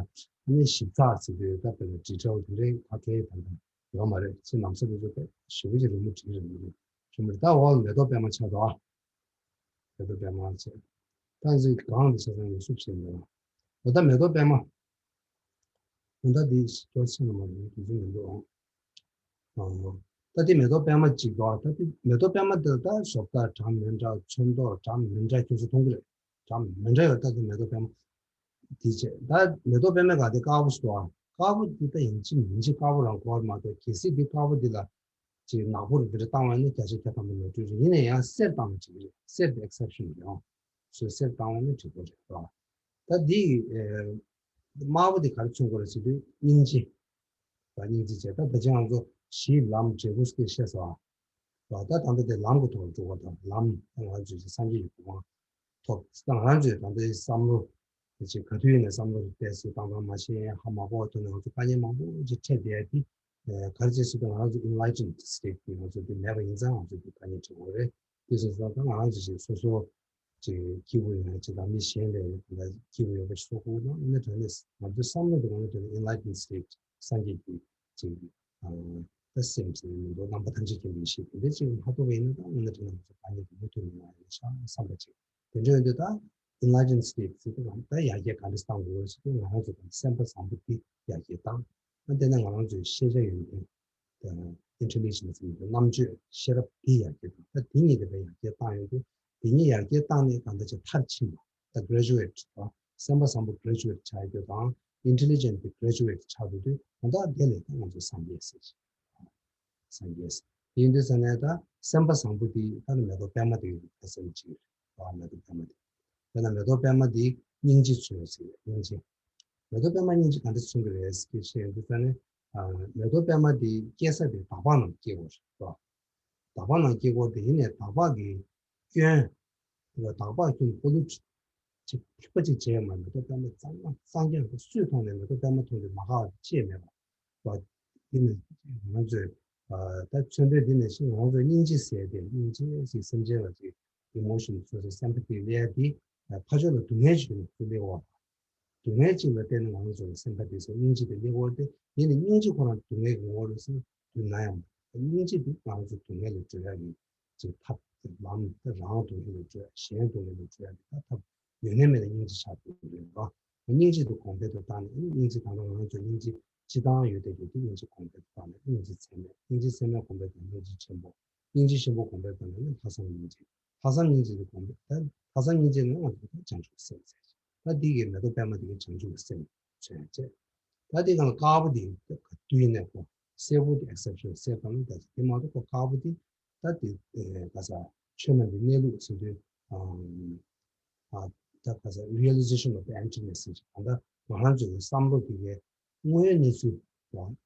ནི་ཞིབ་ཚགས་ཟེར་དུས་ད་དཔེ་ལ་དྲི་བྲལ་དེ་འདྲའི་ཁ་སྐད་ད་ད་ཡོད་མ་རེད། ཚེ་ནམ་ས་དེ་ཚོ་དཔེ་ཞེ་པོ་ཅིག་རི་མོ་བྲིས་རེད་མི་རེད། ཞུ་མི་རེད། ད་འོག་ལ་མེ་ཏོག་པད་མ་ཆགས་འདུག་ཨ། མེ་ཏོག་པད་མ་ཟེར། ད་ཚིག་གང་དུ་ཆ་ཚང་ཡོད་སུབ་ཟེར་འདུག་ཨ། འོ་ད་མེ་ཏོག་པད་མ། འོ་ད་འདི་ཞིག་ཏོག་ཙམ་ལ་མ་རེད། དུས་ཚོད་མི་འདུག་ཨ། ཨ། ད་དེ་མེ་ཏོག་པད་མ་གཅིག་འདུག་ཨ། ད་དེ་མེ་ཏོག་པད་མ་དེ་ད་བཟོ་ལྟ་འདྲ་མི་འདྲ་ཚོན་མདོག་འདྲ་མི་འདྲ་ཁྱོད་ཚོ་མཐོང་གི་རེད། འདྲ་མི་འདྲ་ཡོད། ད་དེ་མེ་ཏོག་པད་མ་དེ་བྱས། ད་མེ་ཏོག་པད་མའི་སྒང་དེ་དཀར་པོ་ཞིག་འདུག་ཨ། དཀར་པོ་དེ་ད་ཡིན་གཅིག་མིན་གཅིག་དཀར་པོ་རང་གོ་བ་མ་གཏོགས་གལ་སྲིད་དེ་དཀར་པོ་དེ་ལ་ཅིག་ནག་པོ་རེ་རེ་བཏང་བ་ནི་བརྒྱ་ཆ་བརྒྱ་ཐམ་པ་ནོར་འཁྲུལ་རེད། ཡིན་ན་ཡང་སེར་བཏང་བ་ཅིག་རེད། སེར་དེ་exception་རེད་ཨང་། སོ་སོས་སེར་བཏང་བ་ནི་འགྲིག་པོ་རེད་བ། ད་འདི་ཨེ་དམར་པོ་དེ་ག་རེ་མཚོན་གྱི་རེད་ཟེར་དུས་སྙིང་རྗེ། བ་སྙིང་རྗེ་བྱས། ད་ད་ཅི་ང་ཚོ་གཞི་ལམ་འབྲས་བུ་སྐྱེ་ཤེས་སོ། བ་ད་ད་ལྟ་དེ་ལམ་གྱི་ཐོག་འགྲོ་བ་དང་ལམ་ང་ཚོས་སངས་རྒྱས་ཀྱི་གོ་འཕང་ཐོབ། ད་ང་ཚོས་ད་ལྟའི་བསམ་བློ་ཅིག་ག་དུས་ཡིན་ནའི་བསམ་བློ་རེ་བལྟས་སུ་བཏང་བཏང་མ་བྱས་ཧ་མ་གོ་བ་ཐོན་ནས་ང་ཚོ་དཀའ་ངལ་མང་པོ་ཅིག་འཕྲད་བསྡད་དེ། ག་རེ་བྱས་སུ་ད་ང་ཚོ་enlightened state་དེ་ང་ཚོ་དེ་མེད་པ་ཡིན་ཙང་ང་ཚོ་དེ་དཀའ་ངལ་འཕྲད་དགོས་རེད། དེ་སོང་ཙང་ད་ང་རང་ཚོ་ཞིག་སོ་སོ་ཅིག་སྐྱིད་པོ་ཡོང་ཡ་ཅིག་དང་མི་གཞན་ལས་ད་སྐྱིད་པོ་ཡོང་བ་ཞིག་བཟོ་དགོས་ན་ཨ་ནི་དོན་ནི་ང་ཚོའི་བསམ་བློ་དེ་ང་ཚོ་དོན་ནི་enlightened state་སངས་རྒྱས་ཀྱི་ཅིག་ད་སེམས་ཟེར་ནི་མི་འདུག་རྣམ་པ་ཐམས་ཅད་མཁྱེན་པའི་ཡེ་ཤེས་དེ་འདྲ་ཅིག་མ་ཐོབ་པ་ཡིན་ན་ད་ཨ་ནི་དོན་ནི་ང་ཚོ་དཀའ་ངལ་དེ་མུ་མཐུད་ནས་ཡོང་ཡ་ཡིན་ཤག་བསམ་པ་ཅིག་དེ་འདྲ་ཡོད་དུས་ད་enlightened state་ཟེར་དུས་ད་ཡར་རྒྱས་ག་འདྲ་གཏང་དགོས་ཟེར་དུས་ང་རང་ཚོ་དང་སེམས་པ་བཟང་པོ་འདི་ཡར་རྒྱས་བཏང་། ཨ་དེ་ནས་ང་རང་ཚོའི་ཤེས་བྱ་ཡོན་ཏན་intelligence་ཟེར་ནས་རྣམ་དཔྱོད་ཤེས་རབ་འདི་ཡར་རྒྱས་བཏང་། ད་འདི་གཉིས་དེ་བས་ཡར་རྒྱས་བཏང་ཡོང་དུས་འདི་གཉིས་ཡར་རྒྱས་བཏང་ནས་གང་ལྟར་ཅིག་མཐར་ཕྱིན་པ་ད་graduate་དང་སེམས་པ་བཟང་པོ་graduate་ཆགས་ཡོད་དུས་དང་intelligent་དེ་graduate་ཆགས་ཡོད་དུས་ད་ལྟ་དེ་ལས་ཀ་ང་ཚོ་སངས་རྒྱས་ཟེར་སངས་རྒྱས་ཟེར། དེ་ཡིན་དུས་ཙང་ནས་ད་སེམས་པ་བཟང་པོ་དེ་ད་ནི་མེ་ཏོག་པད་མ་དེ་ཡོད་པ་སེམས་ཅིག་རེད་བ། མེ་ཏོག་པད་མ་དེ་དཔེར་ན་མེ་ཏོག་པད་མ་དེ་སྙིང་རྗེ་ཚོས་ཟེར་སྙིང་རྗེ། མེ་ཏོག་པད་མ་སྙིང་རྗེ་ག་འདྲ་མཚོན་གྱི་རེད་ཟེར་ཞེས་འདི་ལྟ་ནི། མེ་ཏོག་པད་མ་དེ་སྐྱེ་ས་དེ་དག་པ་ནང་སྐྱེ་དགོས་རེད་བ། དག་པ་ནང་སྐྱེ་དགོས་དེ་ཡིན་ནས་དག་པ་གི་སྐྱོན། དག་པ་སྐྱོན་པོ་ལུ་ཅིག་ཕྱུག་པ་ཅིག་བྱས་མ་མེ་ཏོག་པད་མ་གཙང་མ་གཙང་རྐྱང་དུ་སུས་མཐོང་ནས་མེ་ཏོག་པད་མ་མཐོང་དུས་མ་དགའ་བ་ཅིག་མེད་པ། བ། དེ་ནི་ང་ཚོས་ད་མཚོན་དོན་འདི་ནི་ང་ཚོས་སྙིང་རྗེ་ཟེར་ཏེ་སྙིང་རྗེ་ཞིག་སེམས་ཅན་ལ་ཅིག་emotion་སོ་སོའི་sympathy་སླེབས་ཡ་དེ་ཕ་ཕྱོགས་ལ་སྡུག་བསྔལ་ཅིག་ཡོང་དུས་སླེབས་པ། སྡུག་བསྔལ་ཅིག་ལ་བརྟེན་ནས་ང་ཚོ་ལ་སེམས་པ་དེ་ཚོ་སྙིང་རྗེ་དེ་སླེབས་པ་སྟེ་ཡིན་ནའི་སྙིང་རྗེ་ཁོ་རང་སྡུག་བསྔལ་གྱི་ངོ་བོ་རེད་ཟེར་དུས་ན་ཡང་སྙིང་རྗེ་དེ་ང་ཚོ་སྡུག་བསྔལ་ལས་སྒྲོལ་ཡ་གི་ཅིག་ཐབས་ལམ་དེ་རང་སྡུག་བསྔལ་ལས་སྒྲོལ་ཡ་གཞན་སྡུག་བསྔལ་ལས་སྒྲོལ་ཡ་གི་ད་ཐབས་ཡོད་ནའི་མེད་ནའི་སྙིང་རྗེ་ཆགས་དགོས་རེད་བ། སྙིང་རྗེ་དེ་གོང་འཕེལ་དུ་བཏང་ནས་སྙིང་རྗེ་དང་པོ་ང་ཚོ་སྙིང་རྗེ་སྤྱི་བཏང་ཡོད་དེ་ཡོད་དེ་སྙིང་རྗེ་གོང་འཕེལ་དུ་བཏང་ནས་སྙིང་རྗེ་ཚད་མེད་སྙིང་རྗེ་ཚད་མེད་གོང་འཕེལ་དུ་སྙིང་རྗེ་ཆེན་པོ། སྙིང་རྗེ་ཆེན་པོ་གོང་འཕེལ་དུ་ནས་ལྷག་བསམ་སྙིང་རྗེ། ལྷག་བསམ་སྙིང་རྗེ་དེ་གོང་འཕེལ་ད་ལྷག་བསམ་སྙིང་རྗེ་ནི་ང་ཚོ་ད་བྱང་ཆུབ་སེམས་ཟེར། ད་འདི་གི་མེ་ཏོག་པད་མ་དེ་གི་བྱང་ཆུབ་སེམས་མཚོན་བྱས། ད་དེ་གང་དཀར་པོ་དེ་དུས་ནས་གོ་སེར་པོ་དེ་exception་སེར་པོ་ནི་ད་དེ་མ་གཏོགས་གོ་དཀར་པོ་དེ་ད་དེ་ག་ས་ཆོས་རྣམས་ཀྱི་གནས་ལུགས་ཟེར་དུས་ཨ་ད་ག་ས་realization of the emptiness་ཟེར་གང་ལྟར་ང་རང་ཚོའི་བསམ་བློ་དེ་གའི་དངོས་ཡོད་གནས་ཚུལ་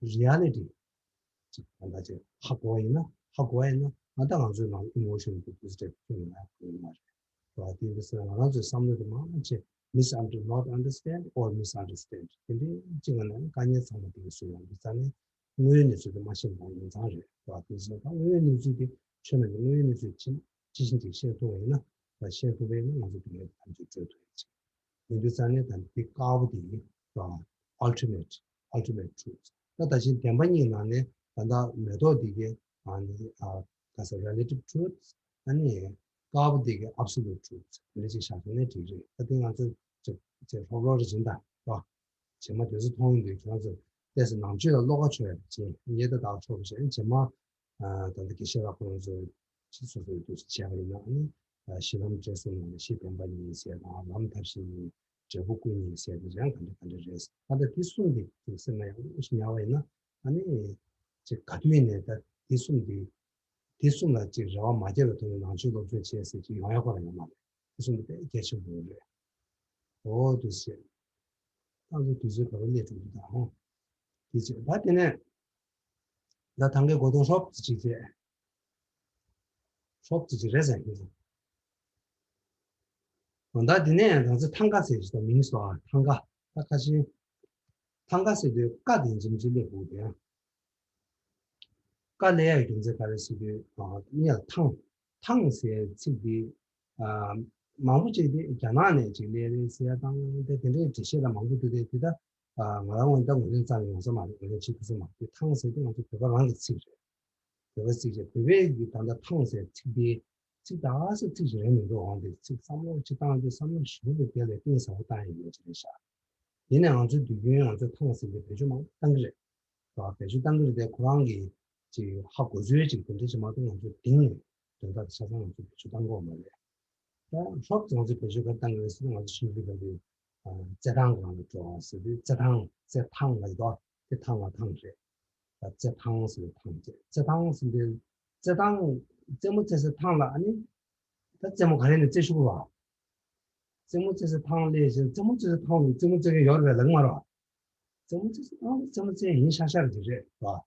ཡང་reality་ཅིག་གང་ལྟར་ཅིག་ཧ་གོ་བ་ཡིན་ན་ཧ་གོ་བ་ཡིན་ན་ང་ད་ང་ཚོའི་ནང་emotion་དེ་positive་ཐོན་ཡོང་ཡ་གོ་ཡོད་མ་རེད་བ། དེ་འདྲ་སོང་ང་རང་ཚོའི་བསམ་བློ་དེ་མང་ཆེ་misunderstand not understand or misunderstand་དེ་འདྲའི་གཅིག་ང་ནས་དཀའ་ངལ་ཚང་མ་དེ་གའི་བཟོས་ཡོང་དུས་ཙང་ནས། དངོས་ཡོད་གནས་ཚུལ་དེ་མ་ཤེས་པ་ཡིན་ཙང་རེད་བ། དེ་བཞིན་ད་དངོས་ཡོད་གནས་ཚུལ་དེ་ཆོས་རྣམས་ཀྱི་དངོས་ཡོད་གནས་ཚུལ་ཇི་ཇི་བཞིན་ཅིག་ཤེས་ཐུབ་པ་ཡིན་ན་ད་ཤེས་ཐུབ་པ་ཡིན་ན་ང་ཚོ་དེ་ནས་ཐམས་ཅད་གྲོལ་ཐུབ་ཡོད་ཅིག་ཡིན་དུས་ཙང་ནས་ད་འདི་དཀར་པོ་དེ་ཡིན་བ། ultimate ultimate truth། ད་ད་བཞིན་བདེན་པ་གཉིས་ནང་ནས་ད་ལྟ་མེ་ཏོག་འདི་གའི་ཨ་ནི་ཨ་ག་ས་relative truth་ཨ་ནི་དཀར་པོ་འདི་གའི་absolute truth་འདི་ཅིག་བཞག་ཐུབ་ནས་འགྲིག་རེད། ད་འདི་ང་ཚོ་ཅིག་ཅིག་ལྷོག་ལྷོག་རེ་བྱིན་ད་བ། རྗེས་མ་དེ་ཚོ་མཐོང་ཡོང་དུས་ཁྱེད་རང་ཚོ་ཏོག་ཙམ་ནང་ཆོས་ལ་བློ་ཁ་ཆོད་ཡ་བྱེད་ཉེ་ད་དག་ཆོག་པ་བྱས་རྗེས་མ་ད་ལྟ་དགེ་བཤེས་རབ་ཁོང་ཚོས་ཅི་སོ་སོའི་དུས་སུ་བྱས་པ་ཡིན་ན་ཨ་ནི་གཞི་ལམ་འབྲས་གསུམ་ནང་ནས་གཞི་བདེན་པ་གཉིས་ཟེར་དང་ལམ་ཐབས་ཤེས་གཉིས་འབྲས་བུ་སྐུ་གཉིས་ཟེར་དེ་རང་ག་འདྲ་ག་འདྲ་རེད། ད་ལྟ་དེ་གསུམ་དེ་དུས་སེམས་ན་ཡང་ཉར་བ་ཡིན་ན་ཨ་ནི་ཅིག་ག་དུས་ཡིན་ནའི་ད་དེ་གསུམ་དེ་དེ་གསུམ་ལ་ཅིག་རེ་བ་མ་བརྒྱབ་པའི་ཐོག་ནས་ནང་ཆོས་སློབ་སྦྱོང་བྱས་ཟེར་ཅིག་ཡོང་ཡ་ཁོ་རང་ཡོད་མ་རེད། དེ་གསུམ་དེ་དཔེ་གལ་ཆེན་པོ་རེད། འོ་དུ་ཞེས། ད་ཚོ་དུས་ཚོད་ག་པར་སླེབས་འགྲོ་གི་འདུག་ད་ཧོ། དེ་ཅེས་ད་དེ་ནས་ད་ཐང་གའི་གོ་དོན་ཧྲོབ་ཙི་ཅིག་བྱས། ཧྲོབ་ཙི་ཅིག་རེད་ཟེར་གི་འདུག་འོ་ད་དེ་ནས་ང་ཚོ་ཐང་ག་ཟེར་གི་འདུག་མིང་སོགས་ཐང་ག་ད་ཁ་ཤས་ཐང་ག་ཟེར་དུས་ཀ་དེ་འཇིམ་ཅིག་སླེབས་དགོས་དེ་ཡང་། ཀ་སླེབས་ཡག་རྒྱུ་མཚན་ག་རེ་ཟེར་དུས་ཨ་ནི་ཐང་། ཐང་ཟེར་ཚིག་འདི་ཨ་མང་པོ་ཅིག་དེ་རྒྱ་ནག་ནས་ཅིག་སླེབས་རེད་ཟེར་ཡ་དང་དེ་དེ་འདྲའི་འགྲེལ་བཤད་ལ་མང་པོ་འདུག་དེ་དེ་ད་ཨ་ང་རང་ངོས་ད་ངོས་ལེན་རྩ་ནས་ཡོང་ས་མ་རེད། ངོས་ལེན་བྱེད་ཐུབ་ས་མ་རེད། ཐང་ཟེར་དུས་ང་ཚོ་བོད་པ་རང་གི་ཚིག་རེད། བོད་པ་ཚིག་རེད། བོད་པའི་གི་ད་ལྟ་ཐང་ཟེར་ཚིག་འདི་ཚིག་ད་ཟེར་ཚིག་ཅིག་རེད་མི་འདུག་འོང་དེ་ཚིག་བསམ་བློ་ཅིག་བཏང་དུས་བསམ་བློ་ཞིབ་པོ་དེ་ལས་གཏིང་ཟབ་པོ་བཏང་ཡ་ཡོད་ཅིག་རེད་ཤག་ཡིན་ནའང་ང་ཚོའི་དུས་རྒྱུན་ང་ཚོས་ཐང་ཟེར་གྱི་བེད་སྤྱོད་མང་པོ་བཏང་གི་རེད། བེད་སྤྱོད་བཏང་གི་རེད་དེ་ཁོ་རང་གིས་ཅིག་ཧ་གོ་ཚུལ་ཅིག་དེ་འདྲ་ཞིག་མ་གཏོགས་ང་ཚོས་དེང་ནས་དོན་དག་དེ་ཆ་ཚང་ང་ཚོས་བེད་སྤྱོད་བཏང་གི་ཡོད་མ་རེད། ད་ཧྲོབ་ཙམ་ང་ཚོས་བེད་སྤྱོད་ག་རེ་བཏང་གི་རེད་ཟེར་ན་ང་ཚོ་ཤིང་ལུག་ག་དུས་རྩེད་ཐང་སྒང་ལ་འགྲོ་བ་ཟེར་དུས་རྩེད་ཐང་རྩེད་ཐང་ལ་ཡོད་དེ་ཐང་ལ་ཐང་རེད། ད་རྩེད་ཐང་ཟེར་བའི་ཐང་རྩེད་རྩེད་ཐང་ཟེར་དུས་རྩེད་ཐང་རྩེད་མོ་རྩེ་སའི་ཐང་ལ་ཨ་ནི་ད་རྩེད་མོ་ག་རེ་ནས་རྩེ་ཆོག་གི་རེད། རྩེད་མོ་རྩེ་སའི་ཐང་སླེབས་ཤིང་རྩེད་མོ་རྩེ་སའི་ཐང་ལ་རྩེད་མོ་རྩེ་མཁན་ཡོད་རེད་པས་ལབ་ཀྱི་མ་རེད། རྩེད་མོ་རྩེ་སའི་ཐང་ལ་རྩེད་མོ་རྩེ་ཡིན་ཤག་ཤག་རེད་རེད་པ།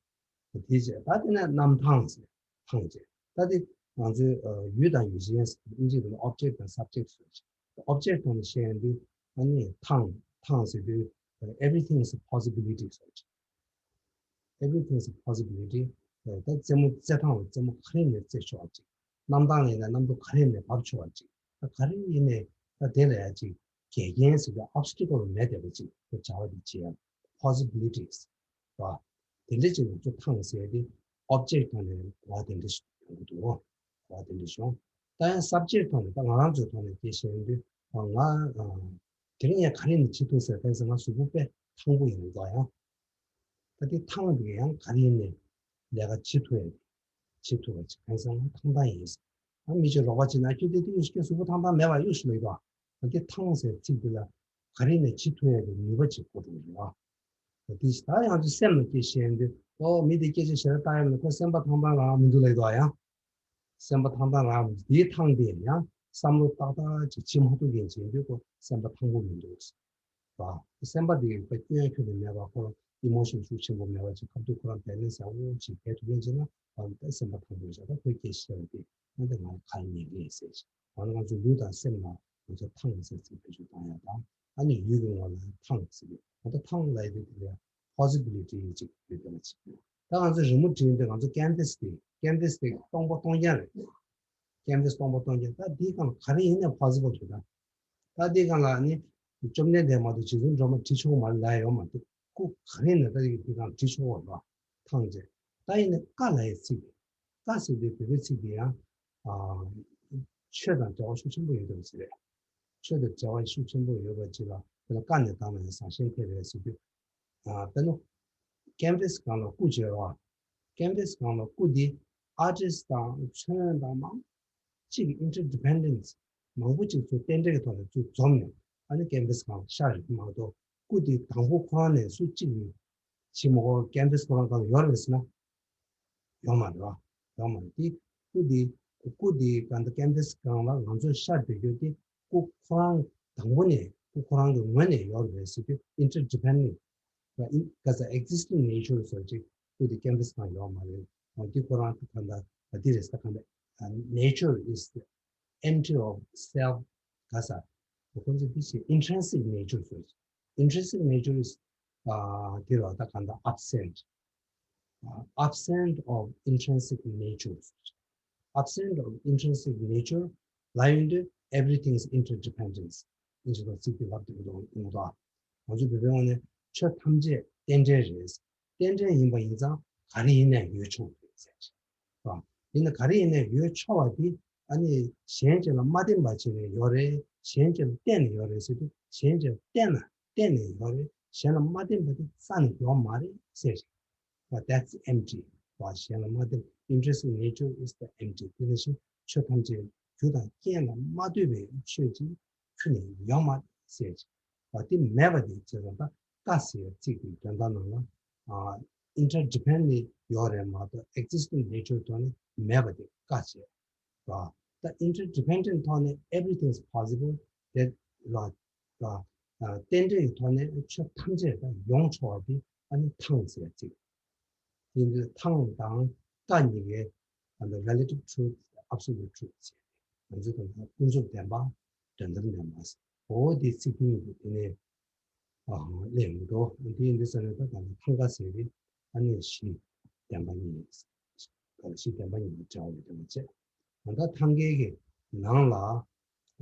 དེ་བྱས་ད་དེ་ནས་གནམ་ཐང་ཟེར་ཐང་བྱས་ད་དེ་ང་ཚོའི་ཡུལ་དང་ཡུལ་ཅན་ཟེར་ཨིན་ཇི་ལ་ཨོབ་ཇེག་དང་སབ་ཇེག་ཟེར་ཨོབ་ཇེག་ཐོག་ནས་བཤད་ཡོང་དུས་ཨ་ནི་ཐང་ཐང་ཟེར་དུས་everything is a possibility ཟེར། Everything is a possibility. ད་རྩེད་མོ་རྩེ་ཐང་ལ་རྩེད་མོ་ག་རེ་ནས་རྩེ་ཆོག་པ་ཅིག་གནམ་ཐང་ལ་ཡིན་ན་གནམ་གྲུ་ག་རེ་ནས་བབས་ཆོག་པ་ཅིག་ད་ག་རེ་ཡིན་ནའི་ད་དེ་ལ་ཡ་ཅིག་འགལ་རྐྱེན་ཟེར་དུས་ཨོབ་སི་ཊི་ཀལ་མེད་བསྡད་པ་ཅིག་ཁོ་བྱ་བ་འདི་བྱེད་ཡ་possibilities རེད་པ། དེ་འདྲ་ཅིག་ང་ཚོ་ཐང་ཟེར་ཏེ་ཨོབ་ཇེག་ཐོག་ནས་གོ་བ་དེ་འདྲ་ཞིག་ཡོང་གི་འདུག་གོ་བ་དེ་འདྲ་བྱུང་། ད་ཡང་སབ་ཇེག་ཐོག་ནས་ད་ང་རང་ཚོའི་ཐོག་ནས་སྐད་ཆ་བཤད་ཡོང་དུས་ང་དེ་རིང་ཡང་ག་རེ་ནས་བྱེད་ཐུབ་ཟེར་ཁ་སང་ང་གཟུགས་པོ་དཔེ་ཐང་པོ་ཡིན་འདུག་ཡང་། ད་དེ་ཐང་དེ་ཡང་ག་རེ་ཡིན་ནའི་ལས་ཀ་བྱེད་ཐུབ་ཡ་དེ་བྱེད་ཐུབ་པ་ཅིག་ཁ་སང་ང་ཐང་ཐང་ཡིན་ཟེར། ཨ་མི་ཅིག་རོགས་པ་བྱེད་ན་ཁྱོད་དེ་དུས་ཁྱོད་གཟུགས་པོ་ཐང་ཐང་མེད་པ་གཡུག་ཞིག་མི་འདུག་ཨ་དེ་ཐང་ཟེར་ཚིག་དེ་ལ་ག་རེ་ནས་བྱེད་ཐུབ་ཡ་དེ་ནུས་པ་ཅིག་དགོས་འདུག་རེད་ཨ། ད་དེ་ད་ཡང་ཅིག་སེམས་ལ་སྐྱེ་ཤེས་ཡོང་དུས་ཨོ་མི་དེ་སྐད་ཆ་ཞེ་དྲག་བཏང་ཡོད་མེད་ཁོ་སེམས་པ་ཐང་ཐང་རང་མི་འདུག་ལབ་འདུག་ཨ་ཡང་། སེམས་པ་ཐང་ཐང་རང་མི་འདུག་དེའི་ཐང་དེ་ཡང་བསམ་བློ་ཏག་ཏག་ཅིག་བྱེད་མ་ཐུབ་མཁན་ཅིག་ཡིན་དུས་ཁོ་སེམས་པ་ཐང་པོ་མི་འདུག་ཟེར། སེམས་པ་དེ་གི་སྐྱོན་ཁྱོན་ནས་མེད་པ་ཁོ་རང་ཨི་མོ་ཤོན་ཤུགས་ཆེན་པོ་མེད་པ་ཅིག་སྐབས་དུས་ཁོ་རང་བེ་ལེན་སི་ཡག་པོ་ཅིག་བྱེད་ཐུབ་མཁན་ཅིག་ན་ཨ་ནི་ད་སེམས་པ་ཐང་པོ་བྱས་ད་ཁོའི་སྐད་ཆ་བཤད་པ་དེ་ཨ་ནི་ང་ལ་ཁ་ཉན་གི་ཟེར་ཅིག་ཨ་ནི་ང་ཚོ་ལུས་དང་སེམས་ལ་ང་ཚོ་ཐང་ཟེར་ཚིག་བེད་སྤྱོད་བཏང་ཡ་དང་ཨ་ནི་ཡུལ་གྱི་ངོ་ལ་ཐང་ཟེར་གི་ད་ལྟ་ཐང་ལབ་ཡ་དེ་དེ་ལ་possibility ཅིག་ཡོད་པ་ཅིག་ད་ང་ཚོ་རི་མོ་བྲིས་དུས་ང་ཚོ་ཀན་བྷ་སི་དེ་ཀན་བྷ་སི་དེ་སྟོང་པ་སྟོང་རྐྱང་རེད། ཀན་བྷ་སི་སྟོང་པ་སྟོང་རྐྱང་ད་འདིའི་སྒང་ལ་ག་རེ་ཡིན་ནའི་possible རེད་ད། ད་འདིའི་སྒང་ལ་ནི་བཅོམ་ལྡན་འདས་མ་གཏོགས་རྗེ་བཙུན་སྒྲོལ་མ་བྲིས་ཆོག་མ་རེད་ལབ་ཡོད་མ་འདུག་སྐུ་ག་རེ་ཡིན་ན་ད་འདིའི་སྒང་བྲིས་ཆོག་པ་རེད་ཐང་ཅེ། ད་ཡིན་ནའི་ཀ་ལབ་ཡའི་ཚིག་ཀ་ཟེར་དུས་བོད་པའི་ཚིག་དེ་ཡང་ཆོས་དང་འབྲེལ་བ་ཤུགས་ཆེན་པོ་ཡོད་པ་ཞིག་རེད། ཆོས་དང་འབྲེལ་བ་ཤུགས་ཆེན་པོ་ཡོད་པ་ཅིག་ལ་དེ་ལ་ཀ་ནས་བཏང་ན་ཡང་བཟང་ཞན་ཐེབས་རེད་ཟེར་དུས། དཔེར་ན། ཀན་བྷ་སི་སྒང་ལ་སྐུ་བྱེད་རོགས། ཀན་བྷ་སི་སྒང་ལ་སྐུ་འདི་ཨར་ཊིསི་དང་མཚོན་དང་མང་གཅིག་གི་ཨིན་ཊར་ཌི་པེན་ཌེན་སི་མང་པོ་གཅིག་ཚུར་རྟེན་འབྲེལ་གྱི་ཐོག་ནས་ཚུར་འཛོམས་ནས་ཨ་ནི་ཀན་བྷ་སི་སྒང་ལ་ཤར་རེད་མ་གཏོགས་སྐུ་འདི་དང་པོ་ཁོ་རང་ནས་སུ་གཅིག་གིས་བྱེད་མ་དགོས་ཀན་བྷ་སི་ཁོ་རང་སྒང་ལ་ཡོད་རེད་ཟེར་ན། ཡོད་མ་རེད་བ། ཡོད་མ་རེད་དེ། སྐུ་དེ། སྐུ་དེ་ག་འདྲ་ཀན་བྷ་སི་སྒང་ལ་ང་ཚོས་ཤར་བསྡད་རྒྱུ་དེ་སྐུ་ཁོ་རང་དང་པོ་ནས་སྐུ་ཁོ་རང་གི་ངོས་ནས་ཡོད་རེད་ཟེར་དུས་ཨིན་ཊར་ཌི་པེན་ཌེན་ཊི་ལ་ཨིན་ག་ས་ཨེག་ཛིས་ཊིང་ནེ་ཅར་ཟེར་ཅིག་སྐུ་དེ་ཀན་བྷ་སི་སྒང་ཡོད་མ་རེད། འོན་ཏེ་ཁོ་རང་གི་ག་འདྲ་ག་དེ་རེད་ས་ག་འདྲ་nature is the empty of self ག་ས་ཁོ་ཚོ་དེ་ཞིག་intrinsic nature ཟེར་ཅིག intrinsic nature is དེ་ལ་ད་ག་འདྲ་absent absent of intrinsic nature absent of intrinsic nature ལ་ཡོང་དུས་everything is interdependence ཨིན་ཇི་ལ་ཚིག་དེ་ལབ་དུས་འདུག་ཡོང་དོ། ང་ཚོ་བོད་པའི་ངོས་ནས་ཆོས་ཐམས་ཅད་རྟེན་འབྲེལ་རེད། རྟེན་འབྲེལ་ཡིན་པ་ཡིན་ཙང་ག་རེ་ཡིན་ནའང་ཡོད་ཆོག་རེད་ཟེར། ཡིན་ན་ག་རེ་ཡིན་ནའང་ཡོད་ཆོག་པ་དེ་ཨ་ནི་གཞན་གཅིག་ལ་མ་བརྟེན་པ་བྱས་ནས་ཡོད་རེད། གཞན་གཅིག་ལ་བརྟེན་ནས་ཡོད་རེད་ཟེར་དུས་གཞན་གཅིག་ལ་བརྟེན་ན། བརྟེན་ནས་ཡོད་རེད། གཞན་ལ་མ་བརྟེན་པ་དེ་རྩ་ནས་ཡོད་མ་རེད་ཟེར། But that's empty. བ་གཞན་ལ་མ་བརྟེན། Intrinsic nature is the empty. དེ་ནང་བཞིན་ཆོས་ཐམས་ཅད་རྒྱུ་དང་རྐྱེན་ལ་མ་ལྟོས་པའི་ཆོས་ཅིག་ཁྱོན་ནས་ཡོད་མ་རེད་ཟེར། བ་དེ་མེད་པ་དེ་བྱས་ཙང་ད་ཀ་ཟེར་ཚིག་དེའི་དོན་དག་ནང་ལ་interdependently ཡོད་རེད་མ་གཏོགས་existing nature ཐོག་ནས་མེད་པ་དེ་ཀ་བྱས། ར། ད་interdependent ཐོག་ནས་everything is possible དེ་ལ་ར། རྟེན་འབྲེལ་གྱི་ཐོག་ནས་ཆོས་ཐམས་ཅད་ད་ཡོང་ཆོག་པ་དེ་ཨ་ནི་ཐང་ཟེར་ཡ་ཅིག་དེ་འདི་ཐང་དང་ཀ་གཉིས་ཀའི་ཨ་ནི་relative truth absolute truth ཟེར་ཡ་ང་ཚོའི་དོན་དག་ཀུན་རྫོབ་བདེན་པ་དོན་དམ་བདེན་པ་ཟེར། འོ་དེ་ཚིག་དེ་གཉིས་ཀྱི་དེ་ནས་ཨ་ལས་མི་འགྲོ། དེ་ཡིན་དུས་ས་ནས་ད་ད་ནི་ཐང་ཀ་ཟེར་བའི་ཨ་ནི་གཞི་བདེན་པ་གཉིས་ཡིན། གང་ཞིག་བདེན་པ་ཉིད་ཀྱི་འབྲེལ་བ་ཡོད་དེ་མ་བྱས། ད་ལྟ་ཐང་གའི་གི་ནང་ལ་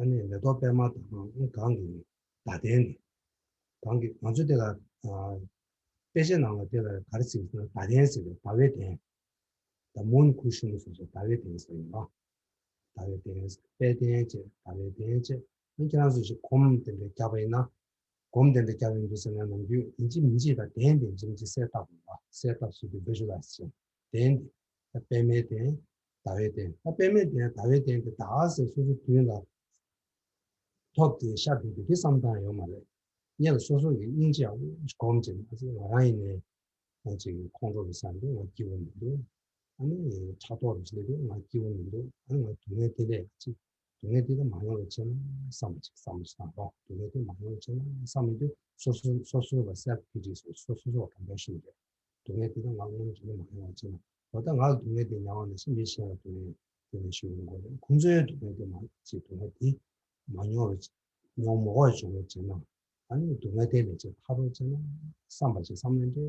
ཨ་ནི་མེ་ཏོག་པད་མ་དང་གང་གི་བརྡ་དོན་དེ། གང་གི་ང་ཚོ་དེ་ལ་དཔེ་ཆའི་ནང་ལ་དེ་ལ་ག་རེ་ཟེར་ན་བརྡ་དོན་ཟེར་བའི་ཟླ་བའི་དོན། The moon cushion ཟེར་ཟེར་ཟླ་བའི་དོན་ཟེར་ཡིན་ལ། ཟླ་བའི་དོན་ཟེར་དཔལ་དོན་བྱས་ཟླ་བའི་དོན་བྱས། ཨ་ཁྱེད་རང་ཚོ་ཞིག་སྒོམ་དེ་འདྲ་བརྒྱབ་པ་ཡིན་ན། སྒོམ་དེ་འདྲ་བརྒྱབ་ཡོང་དུས་ཟེར་ན་ནམ་རྒྱུན་ཡིན་གཅིག་མིན་གཅིག་དང་དོན་དེ་ཡིན་གཅིག་མིན་གཅིག་གསལ་བཏབ་དགོས་ལ། གསལ་བཏབ་ཟེར་དུས་visualize་བྱས། དོན་དེ་ད་པད་མའི་དོན། ཟླ་བའི་དོན། ད་པད་མའི་དོན་ཟླ་བའི་དོན་དེ་ད་ཟེར་སོ་སོ་མདུན་ལ་ཐོབ་སྟེ་ཤར་བསྡད་དུས་དེ་བསམ་སྟངས་ཡོད་མ་རེད། སྔོན་ལ་སོ་སོ་གི་སྙིང་རྗེ་ཡག་པོ་སྒོམ་བྱས་ནས་ང་རང་ཡིན་ནའི་ང་ཅིག་ཁོང་ཁྲོ་རེ་ཟ་འདུག་ང་སྐྱིད་པོ་མི་འདུག་ཨ་ནི་ཕྲག་དོག་རེ་ཟ་འདུག་ང་སྐྱིད་པོ་མི་འདུག་ཨ་ནི་ང་སྡུག་བསྔལ་དེ་ལས་ཅིག་སྡུག་བསྔལ་དེ་ལས་མ་ཡོང་བ་བྱས་ན་བསམ་པ་ཅིག་བསམ་བློ་ཞིག་བཏང་རོགས། སྡུག་བསྔལ་དེ་མ་ཡོང་བ་བྱས་ན་བསམ་མི་འདུག་སོ་སོ་སོ་སོ་ལ་self pity ཟེར་སོ་སོ་སོ་ལ་དགོངས་པ་ཞུ་རེད། སྡུག་བསྔལ་དེ་དག་ང་སྔོན་དུ་མ་ཡོང་བ་བྱས་ན། འོ་ད་ང་ལ་སྡུག་བསྔལ་དེ་མྱོང་བ་ནས་མི་གཞན་ལ་སྡུག་བསྔལ་དེ་ནས་ཞུ་ཡོང་དགོས་རེད། ཁོང་ཚོའི་སྡུག་བསྔལ་དེ་མ་ཅིག་སྡུག་བསྔལ་དེ་མ་མྱོང་བ་མྱོང་མ་དགོས་བྱུང་བ་བྱས་ན། ཨ་ནི་སྡུག་བསྔལ་དེ་ལས་ཅིག་ཐར་རོགས་བྱས་ན་བསམ་པ་ཅིག་བསམ་བློ་འདྲ་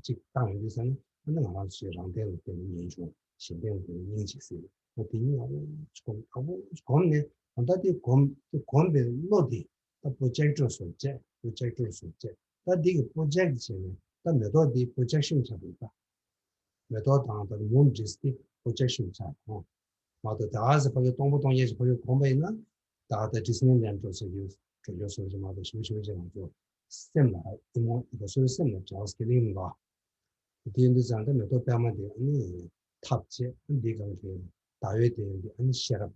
ཅིག་བཏང་ཡོང་དུས་ཙང་ནས་ཨ་ནི་ང་རང་ཚོའི་རང་སྟེང་ལ་བརྟེན་ནས་ཉེན་ཆུང་གཞན་སྟེང་ལ་བརྟེན་ནས་སྙིང་རྗེ་ཟེར་ང་དེ་གཉིས་ཡག་པོ་ཅིག་སྒོམ་ཡག་པོ་ཅིག་སྒོམ་ནས་ད་ལྟ་དེ་སྒོམ་དེ་སྒོམ་པའི་བློ་དེ་ད་projector་བཟོ་བྱས་projector་བཟོ་བྱས་ད་འདི་གི་project་བྱས་ནས་ད་མེ་ཏོག་འདི་projection་བྱ་དགོས་ད། མེ་ཏོག་དང་ད་moon འདི་projection་བྱ་དགོས། མ་གཏོགས་ད་ཟེར་ཕ་གི་སྟོང་པ་སྟོང་རྐྱང་ཞིག་ཕ་གི་གོམས་པ་ཡིན་ན་ད་ད་Disneyland་འགྲོ་ཟེར་རྒྱུ་འགྲོ་རྒྱུ་སོགས་ཀྱི་མ་གཏོགས་ཞིབ་ཞིབ་ཅིག་ང་ཚོ་སེམས་ལ་ཨི་མོ་ད་སོ་སོའི་སེམས་ལ་བྲལ་བ་སྐྱེ་ལེ་ཡིན་པ། དེ་ཡིན་དུས་ཙང་ད་མེ་ཏོག་པད་མ་འདི་ཨ་ནི་ཐབས་བྱས་འདི་གང་གི་ཟླ་བའི་དེ་འདི་ཨ་ནི་ཤེས་རབ།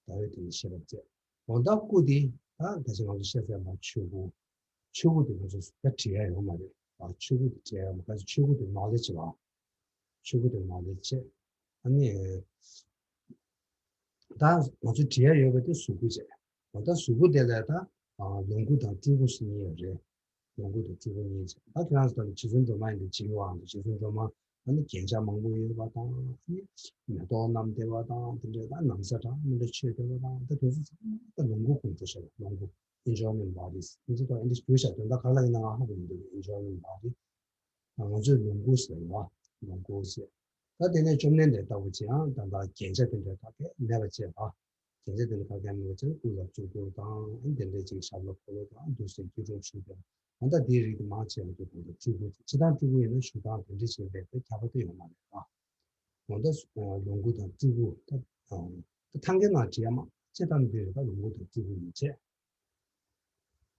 ཟླ་བའི་དེ་ནི་ཤེས་རབ་བྱས། འོ་ད་སྐུ་དེ་ད་ད་ཆ་ང་ཚོ་བཤད་ཚད་ལ་ཆོས་སྐུ། ཆོས་སྐུ་དེ་ང་ཚོ་ད་བྲི་ཡ་ཡོད་མ་རེད། ཨ་ཆོས་སྐུ་དེ་བྲི་ཡ་ཡོད་མ་རེད། ཆོས་སྐུ་དེ་knowledge་ལ། ཆོས་སྐུ་དེ་knowledge་བྱས། ཨ་ནི་ད་ང་ཚོ་བྲི་ཡ་ཡོད་པ་དེ་གཟུགས་སྐུ་བྱས། འོ་ད་གཟུགས་སྐུ་དེ་ལ་ད་ལོངས་སྐུ་དང་སྤྲུལ་སྐུ་ཟེར་གཉིས་ཡོད་རེད། ལོངས་སྐུ་དང་སྤྲུལ་སྐུ་གཉིས་བྱས། ད་ཁྱེད་རང་ཚོ་ད་རྗེ་བཙུན་སྒྲོལ་མ་ཡིན་ཏེ་རྗེ་བཙུན་སྒྲོལ་མ་ཨ་ནི་རྒྱན་ཆ་མང་པོ་ཡོད་པ་དང་ཨ་ནི་མེ་ཏོག་བསྣམས་བསྡད་པ་དང་དེ་འདྲའི་ད་ན་བཟའ་གྲངས་མི་འདྲ་མཆོད་བསྡད་པ་དང་ད་དེ་ཚོ་ཚང་མ་ད་ལོངས་སྐུ་ཁོང་ཚོ་བཤད་པ་ལོངས་སྐུ་enjoyment bodies་ཡིན་ཚེ་ད་ཨ་ནི་བསྒྱུར་བྱ་དོན་དག་ག་ལ་ཡིན་ན་ང་ཧ་གོ་མི་འདུག enjoyment body་ང་ཚོས་ལོངས་སྐུ་ཟེར་བ་ལོངས་སྐུ་ཟེར། ད་དེ་ནས་བཅོམ་ལྡན་འདས་ལྟ་བུ་ཅིག་ཡང་ད་ལྟ་རྒྱན་ཆ་དེ་འདྲའི་དག་གས་མེད་པ་བྱས་པ། རྒྱན་ཆ་དེ་ནི་ཕ་གིའི་མི་ཚོས་དབུ་ལ་བཙུགས་རྒྱུ་དང་དེ་འདྲའི་ཅིག་ཞབས་ལ་ཕོག་རྒྱུ་དང་འདུག་སེ་སྐྱིལ་ཀྲུང་ཞུ་རྒྱུ། ད་ལྟ་དེའི་རིགས་དེ་མང་ཆེ་བ་དེ་ད་ལྟ་སྤྲུལ་སྐུ་སྤྱིར་བཏང་སྤྲུལ་སྐུ་ཡིན་ན་བཞུགས་སྟངས་དེ་འདྲ་ཞིག་རེད་དེ་ཁྱད་པར་དེ་ཡོད་མ་རེད་ཨ། འོ་ད་ལོངས་སྐུ་དང་སྤྲུལ་སྐུ་ད་ད་ཐང་གའི་ནང་བྲིས་ཡ་མ་སྤྱིར་བཏང་འདི་རེད་ད་ལོངས་སྐུ་དང་སྤྲུལ་སྐུ་ཡིན་བྱས།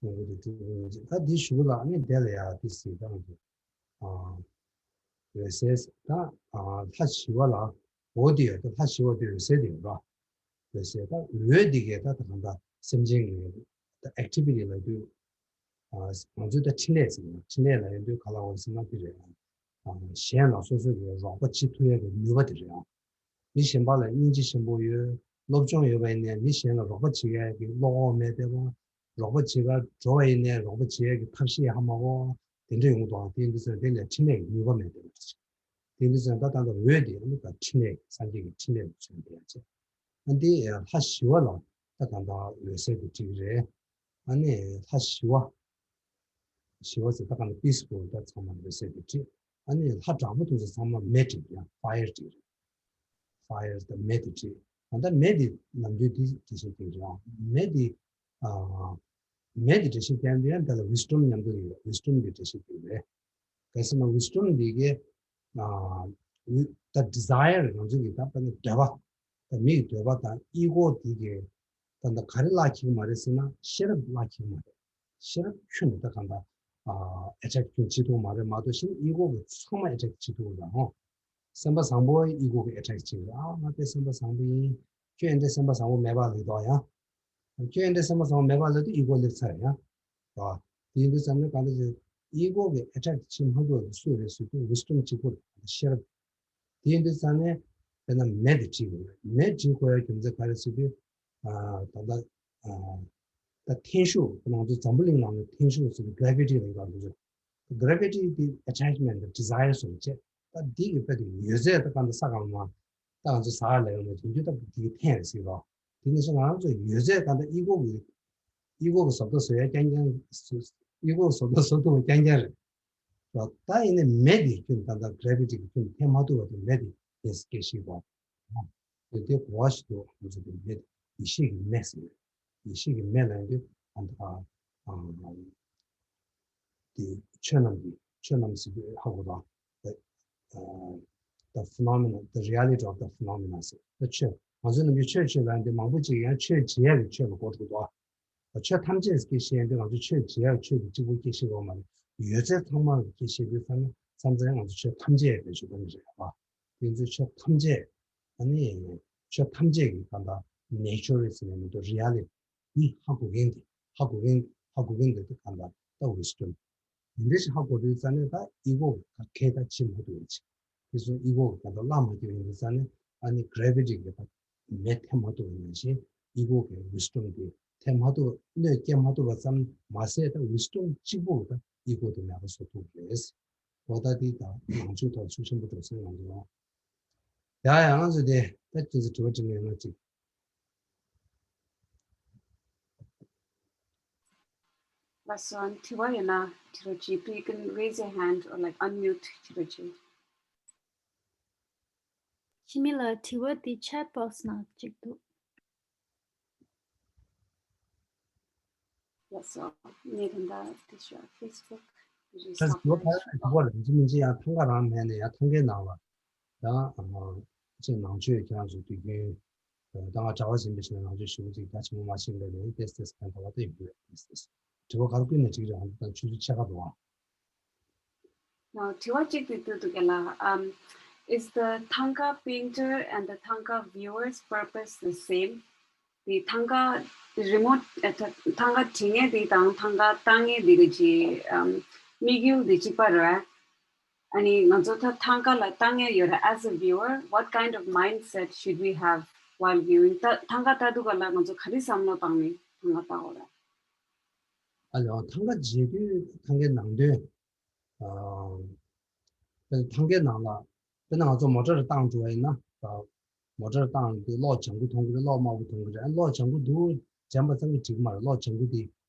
ལོངས་སྐུ་དང་སྤྲུལ་སྐུ་ཡིན་བྱས་ད་འདི་ཞུ་ལ་ཨ་ནི་དེ་ལ་ཡ་དེ་ཟེར་ད་ང་ཚོ། འོད་གསལ་ད་ལྷ་ཞི་བ་ལ་འོད་དེ་ཡོད་ད་ལྷ་ཞི་བ་དེ་འོད་གསལ་དེ་ཡོད་ར། འོད་གསལ་ད་འོད་དེ་གས་ད་ད་གང་ད་སེམས་ཅན་གྱི་ད་activity་ལ་དུས་ང་ཚོས་ད་འཕྲིན་ལས་ཟེར་ན་འཕྲིན་ལས་ལ་ཡོད་དུས་ག་ལ་འོད་ཟེར་ན་དེ་རེད། གཞན་ལ་སོ་སོ་གི་རོགས་པ་བྱེད་ཐུབ་ཡ་གི་ནུས་པ་དེ་རེད། མི་གཞན་པ་ལ་སྙིང་རྗེ་ཆེན་པོ་ཡོད། སློབ་སྦྱོང་ཡོད་པ་ཡིན་ནའི་མི་གཞན་ལ་རོགས་པ་བྱེད་ཡ་གི་བློ་ཁོག་མེད་པས་པ། རོགས་པ་བྱེད་གར་འགྲོ་བ་ཡིན་ནའི་རོགས་པ་བྱེད་ཡ་གི་ཐབས་ཤེས་ཧ་མ་གོ། དེ་འདྲ་ཡོང་གི་འདུག་ཨང་། དེ་ཡིན་དུས་ཙང་དེ་ལས་འཕྲིན་ལས་ཀྱི་ནུས་པ་མེད་པའི་རེད། དེ་ཡིན་དུས་ཙང་ད་ད་ལྟ་འོད་དེ་ཨ་ནི་ད་འཕྲིན་ལས་སངས་རྒྱས་ཀྱི་འཕྲིན་ལས་ཀྱི་ཚུལ་དེ་ཡང་བྱས། ཨ་འདི་ལྷ་ཞི་བ་ལ་ད་གང་ལྟར་འོད་གསལ་དུ་བྲིས་ཀྱི་རེད། ཨ་ནི་ལྷ་ཞི་བ། ཞི་བ་ཟེར་ད་གང་ལྟར་peaceful་ད་ཚང་མ་འོད་གསལ་དུ་བྲིས། ཨ་ནི་ལྷ་དྲག་པོ་དེ་ཚོ་ཚང་མ་མེ་བྲིས་ཀྱི་རེད། fire་བྲིས་ཀྱི་རེད། fire་ད་མེ་དེ་བྲིས། ད་ལྟ་མེ་དེ་ནམ་རྒྱུན་དེ་དེ་བཤད་ཀྱི་རེད། མེ་དེ་ཨ་མེ་དེ་འགྲེལ་བཤད་བསྟན་དུས་ཡང་དེ་ལ་wisdom་མཉམ་དུ་ཡོད། wisdom་གི་འགྲེལ་བཤད་ཀྱི་རེད། གལ་སྲིད་ན་wisdom་འདི་གའི་ཨ་ད་desire་ང་ཚོ་གི་ད་དཔེར་ན་འདོད་པ་ད་མི་ཡི་འདོད་པ་དང་ego་འདི་གའི་ད་ད་ག་རེ་བརླག་འཁྱེར་མ་རེད་ཟེར་ན་ཤེས་རབ་བརླག་འཁྱེར་མ་རེད། ཤེས་རབ་ཁྱོན་ནས་ད་གང་ལྟར་ཨ་attract་ཁྱོན་བྱེད་ཐུབ་མ་རེད། མ་གཏོགས་གཞན་ego་གི་ཚང་མ་attract་བྱེད་ཐུབ་ར་ཧོ། སེམས་པ་བཟང་པོ་ego་གི་attract་བྱེད་རེད། ཨ་ང་དཔེ་སེམས་པ་བཟང་པོ་ཡིན། ཁྱོད་འདྲ་སེམས་པ་བཟང་པོ་མེད་པ་ལས་དོག་ཡང་། ཁྱོད་འདྲ་སེམས་པ་བཟང་པོ་མེད་པ་ལས་དུ་ego་སླེབས་ཚར་ཡང་། རེད་བ། དེ་ཡིན་དུས་ཙམ་ནས་གང་ལྟར་ཅིག་ego་གི་attract་བྱེད་མ་ཐུབ་པ་དེ་སུ་རེད་ཟེར་དུས་wisdom་གཅིག་པོ་རེད། ཤེས་རབ། དེ་ཡིན་དུས་ཙམ་ནས་དཔེར་ན་མེ་དེ་བྲིས་དགོས་རེད། མེ་བྲིས་དགོས་ཡ་རྒྱུ་མཚན་ག་རེ་ཟེར་དུས། ད་ལྟ་ད་འཐེན་ཤུགས་ང་ཚོ་འཛམ་བུ་གླིང་ནང་ནས་འཐེན་ཤུགས་ཟེར་དུས་gravity་ལ་ཡོད་པ་ལ། gravity་དེ་attachment་དང་desire་སོགས་བྱས། ད་འདི་གི་དཔེ་དེ་ཡོད་ཚད་ད་གང་ལྟར་ས་གང་མ་ད་ང་ཚོ་ཟ་ཡ་ལ་ཡོད་མ་བྱུང་རྒྱུ་ད་འདི་གི་འཐེན་རེད་ཟེར་རོ། དེ་ནས་ང་རང་ཚོ་ཡོད་ཚད་ད་ལྟ་ego་གི་ego་གི་བཟོ་ལྟ་བཟོ་ཡ་རྐྱང་རྐྱང་ego་གི་བཟོ་ལྟ་བཟོ་ཐུབ་པ་རྐྱང་རྐྱང་རེད། ད་ཡིན་ནའི་མེ་དེ་ཁྱོད་ད་ལྟ་gravity་གི་ཁྱོད་འཐེན་མ་ཐུབ་པ་དེ་མེ་དེ་ དེ་སྐད་ཤེས་པ། དེ་དེ་གོ་བ་ཞིག་འདུག་ང་ཚོ་དེ་མེད། ཡེ་ཤེས་ཀྱི་མེ་ཟེར། ཡེ་ཤེས་ཀྱི་མེ་ལ་ཡང་དེ་ཨ་ད་ཨ་དེ་ཆོས་རྣམས་ཀྱི་ཆོས་རྣམས་ཟེར་དུས་ཧ་གོ་དང་། the phenomena, the reality of the phenomena ཟེར། ད་ཆོས་ང་ཚོ་ནམ་རྒྱུན་ཆོས་ཆོས་ལ་ཡང་དེ་མང་པོ་ཅིག་ཡང་ཆོས་བྱེད་ཡག་གི་ཆོས་ལ་གོ་འགྲོ་འདུག་ཆོས་ཐམས་ཅད་སྐད་ཤེས་ཡང་དེ་ང་ཚོ་ཆོས་བྱེད་ཡག་ཆོས་དེ་གཅིག་པུ་སྐད་ཤེས་དགོས་མ་རེད། ཡོད་ཚད་ཚང་མ་གི་སྐད་ཤེས་དུས་ཙམ་ན་མཚམས་མཚམས་ང་ཚོ་ཆོས་ཐམས་ཅད་ཡང་དེ་ཞུ་དགོས་ནི་རེད་པ། དེ་ཚོ་ཆོས་ཐམས་ཅད་ཨ་ནི་ཆོས་ཐམས་ཅད་ཀྱི་གང་ལྟར་nature ཟེར་ནས་མི་འདུག reality ཧ་གོ་མཁན་དེ་ཧ་གོ་མཁན་ཧ་གོ་མཁན་དེ་དེ་གང་ལྟར་ད་wisdom དེ་འདྲ་ཞིག་ཧ་གོ་དུས་ཙམ་ནས་ད་ego ག་གས་ད་ཕྱིན་མ་ཐུབ་ཡོད་ཅིག་དེ་ཚོ་ego ག་ད་བརླག་མ་ཐུབ་ཡོད་དུས་ཙམ་ནས་ཨ་ནི་gravity གི་ད་མེ་ཐེབས་མ་ཐུབ་ཡོད་ནང་བཞིན་ego གི་wisdom དེ་ཐེབས་མ་ཐུབ་གནོད་སྐྱེལ་མ་ཐུབ་པ་ཙམ་མ་ཟད་ད་wisdom གཅིག་པོ་གི་ད་ego དེ་མེད་པ་བཟོ་ཐུབ་རེད། འོ་ད་དེ་ད་ནང་ཆོས་ཐོག་ཤུགས་ཆེན་པོ་འགྲོ་སོང་ཡོང་འདུག་ཡ་ཡ་ང་ཚོ་དེ་ད་ཁྱེད་ཚོ་དྲི་བ་དྲི་ན་ཡོང་ན་ཅིག་ལགས་སོ། དྲི་བ་ཡོད་ན་དྲི་རོགས་གྱིས། You can raise your hand or like unmute དྲི་རོགས་གྱིས། ཤི་མི་ལ་དྲི་བ་དེ་chat box ནང་གཅིག་འདུག་ལགས་སོ། ངས་ད་ལྟ་དེ་ཤོག Facebook རེད་ད་སོགས་ལོ་ཕར་ལ་འགྲོ་བ་ལ་ཡིན་གཅིག་མིན་གཅིག་ཡང་ཐང་ག་རང་མེད་ནས་ཡང་ཐང་གའི་ནང་ལ་ཡང་ཅིག་ནང་ཆོས་ཁྱེད་རང་ཚོ་དུས་རྒྱུན་ད་ང་གྲྭ་བ་ཡིན་པའི་ཕྱིར་ནང་ཆོས་ཞུ་བ་ཅིག་ད་ཆེན་མོ་མ་ཤེས་པའི་ལས་ཏེས་ཏེས་ཕན་ཐོགས་པ་ཏེ་ཡོད་རེད། ཏེས་ཏེས་དྲི་བ་ག་རེ་བསྐུར་ན་འགྲིག་རེད། ཨང་ད་ཆུ་ཚོད་ཕྱེད་ཀ་འདུག་ཨང་། Now དྲི་བ་གཅིག་དེ་འདུག་འདུག་ག་ལ། Um, is the Thangka painter and the Thangka viewer's purpose the same? དེ་ཐང་ག་རི་མོ་ཨ་ཐ་ཐང་ག་བྲིས་མཁན་དེ་དང་ཐང་ག་བཏང་མཁན་དེ་གི་ཅི་ཨམ་དམིགས་ཡུལ་དེ་གཅིག་པ་རེད། ཨ་ནི་ང་ཚོ་ད་ཐང་ག་ལ་བཏང་མཁན་ཡོད་རེད། As a viewer, what kind of mindset should we have while viewing? ད་ཐང་ག་ལྟ་དུས་ག་ལ་ང་ཚོ་ག་རེ་བསམ་བློ་བཏང་ནས་ཐང་ག་ལྟ་དགོས་རེད། ཨ་ལེ་ཨོ་ཐང་ག་མཇལ་དུས་ཐང་གའི་ནང་དོན། ཨ་ཐང་གའི་ནང་ལ་དཔེར་ན་ང་ཚོ་མོ་ཊ་རེ་བཏང་འགྲོ་བ་ཡིན་ན། མོ་ཊ་རེ་བཏང་དུས་གློག་ལྗང་གུ་མཐོང་གི་རེད། གློག་དམར་པོ་མཐོང་གི་རེད། ཨ་གློག་ལྗང་གུ་འདུག་དྲན་པ་ཙམ་གྱིས་འགྲིག་གི་མ་རེད། གློག་ལྗང་གུ་དེ་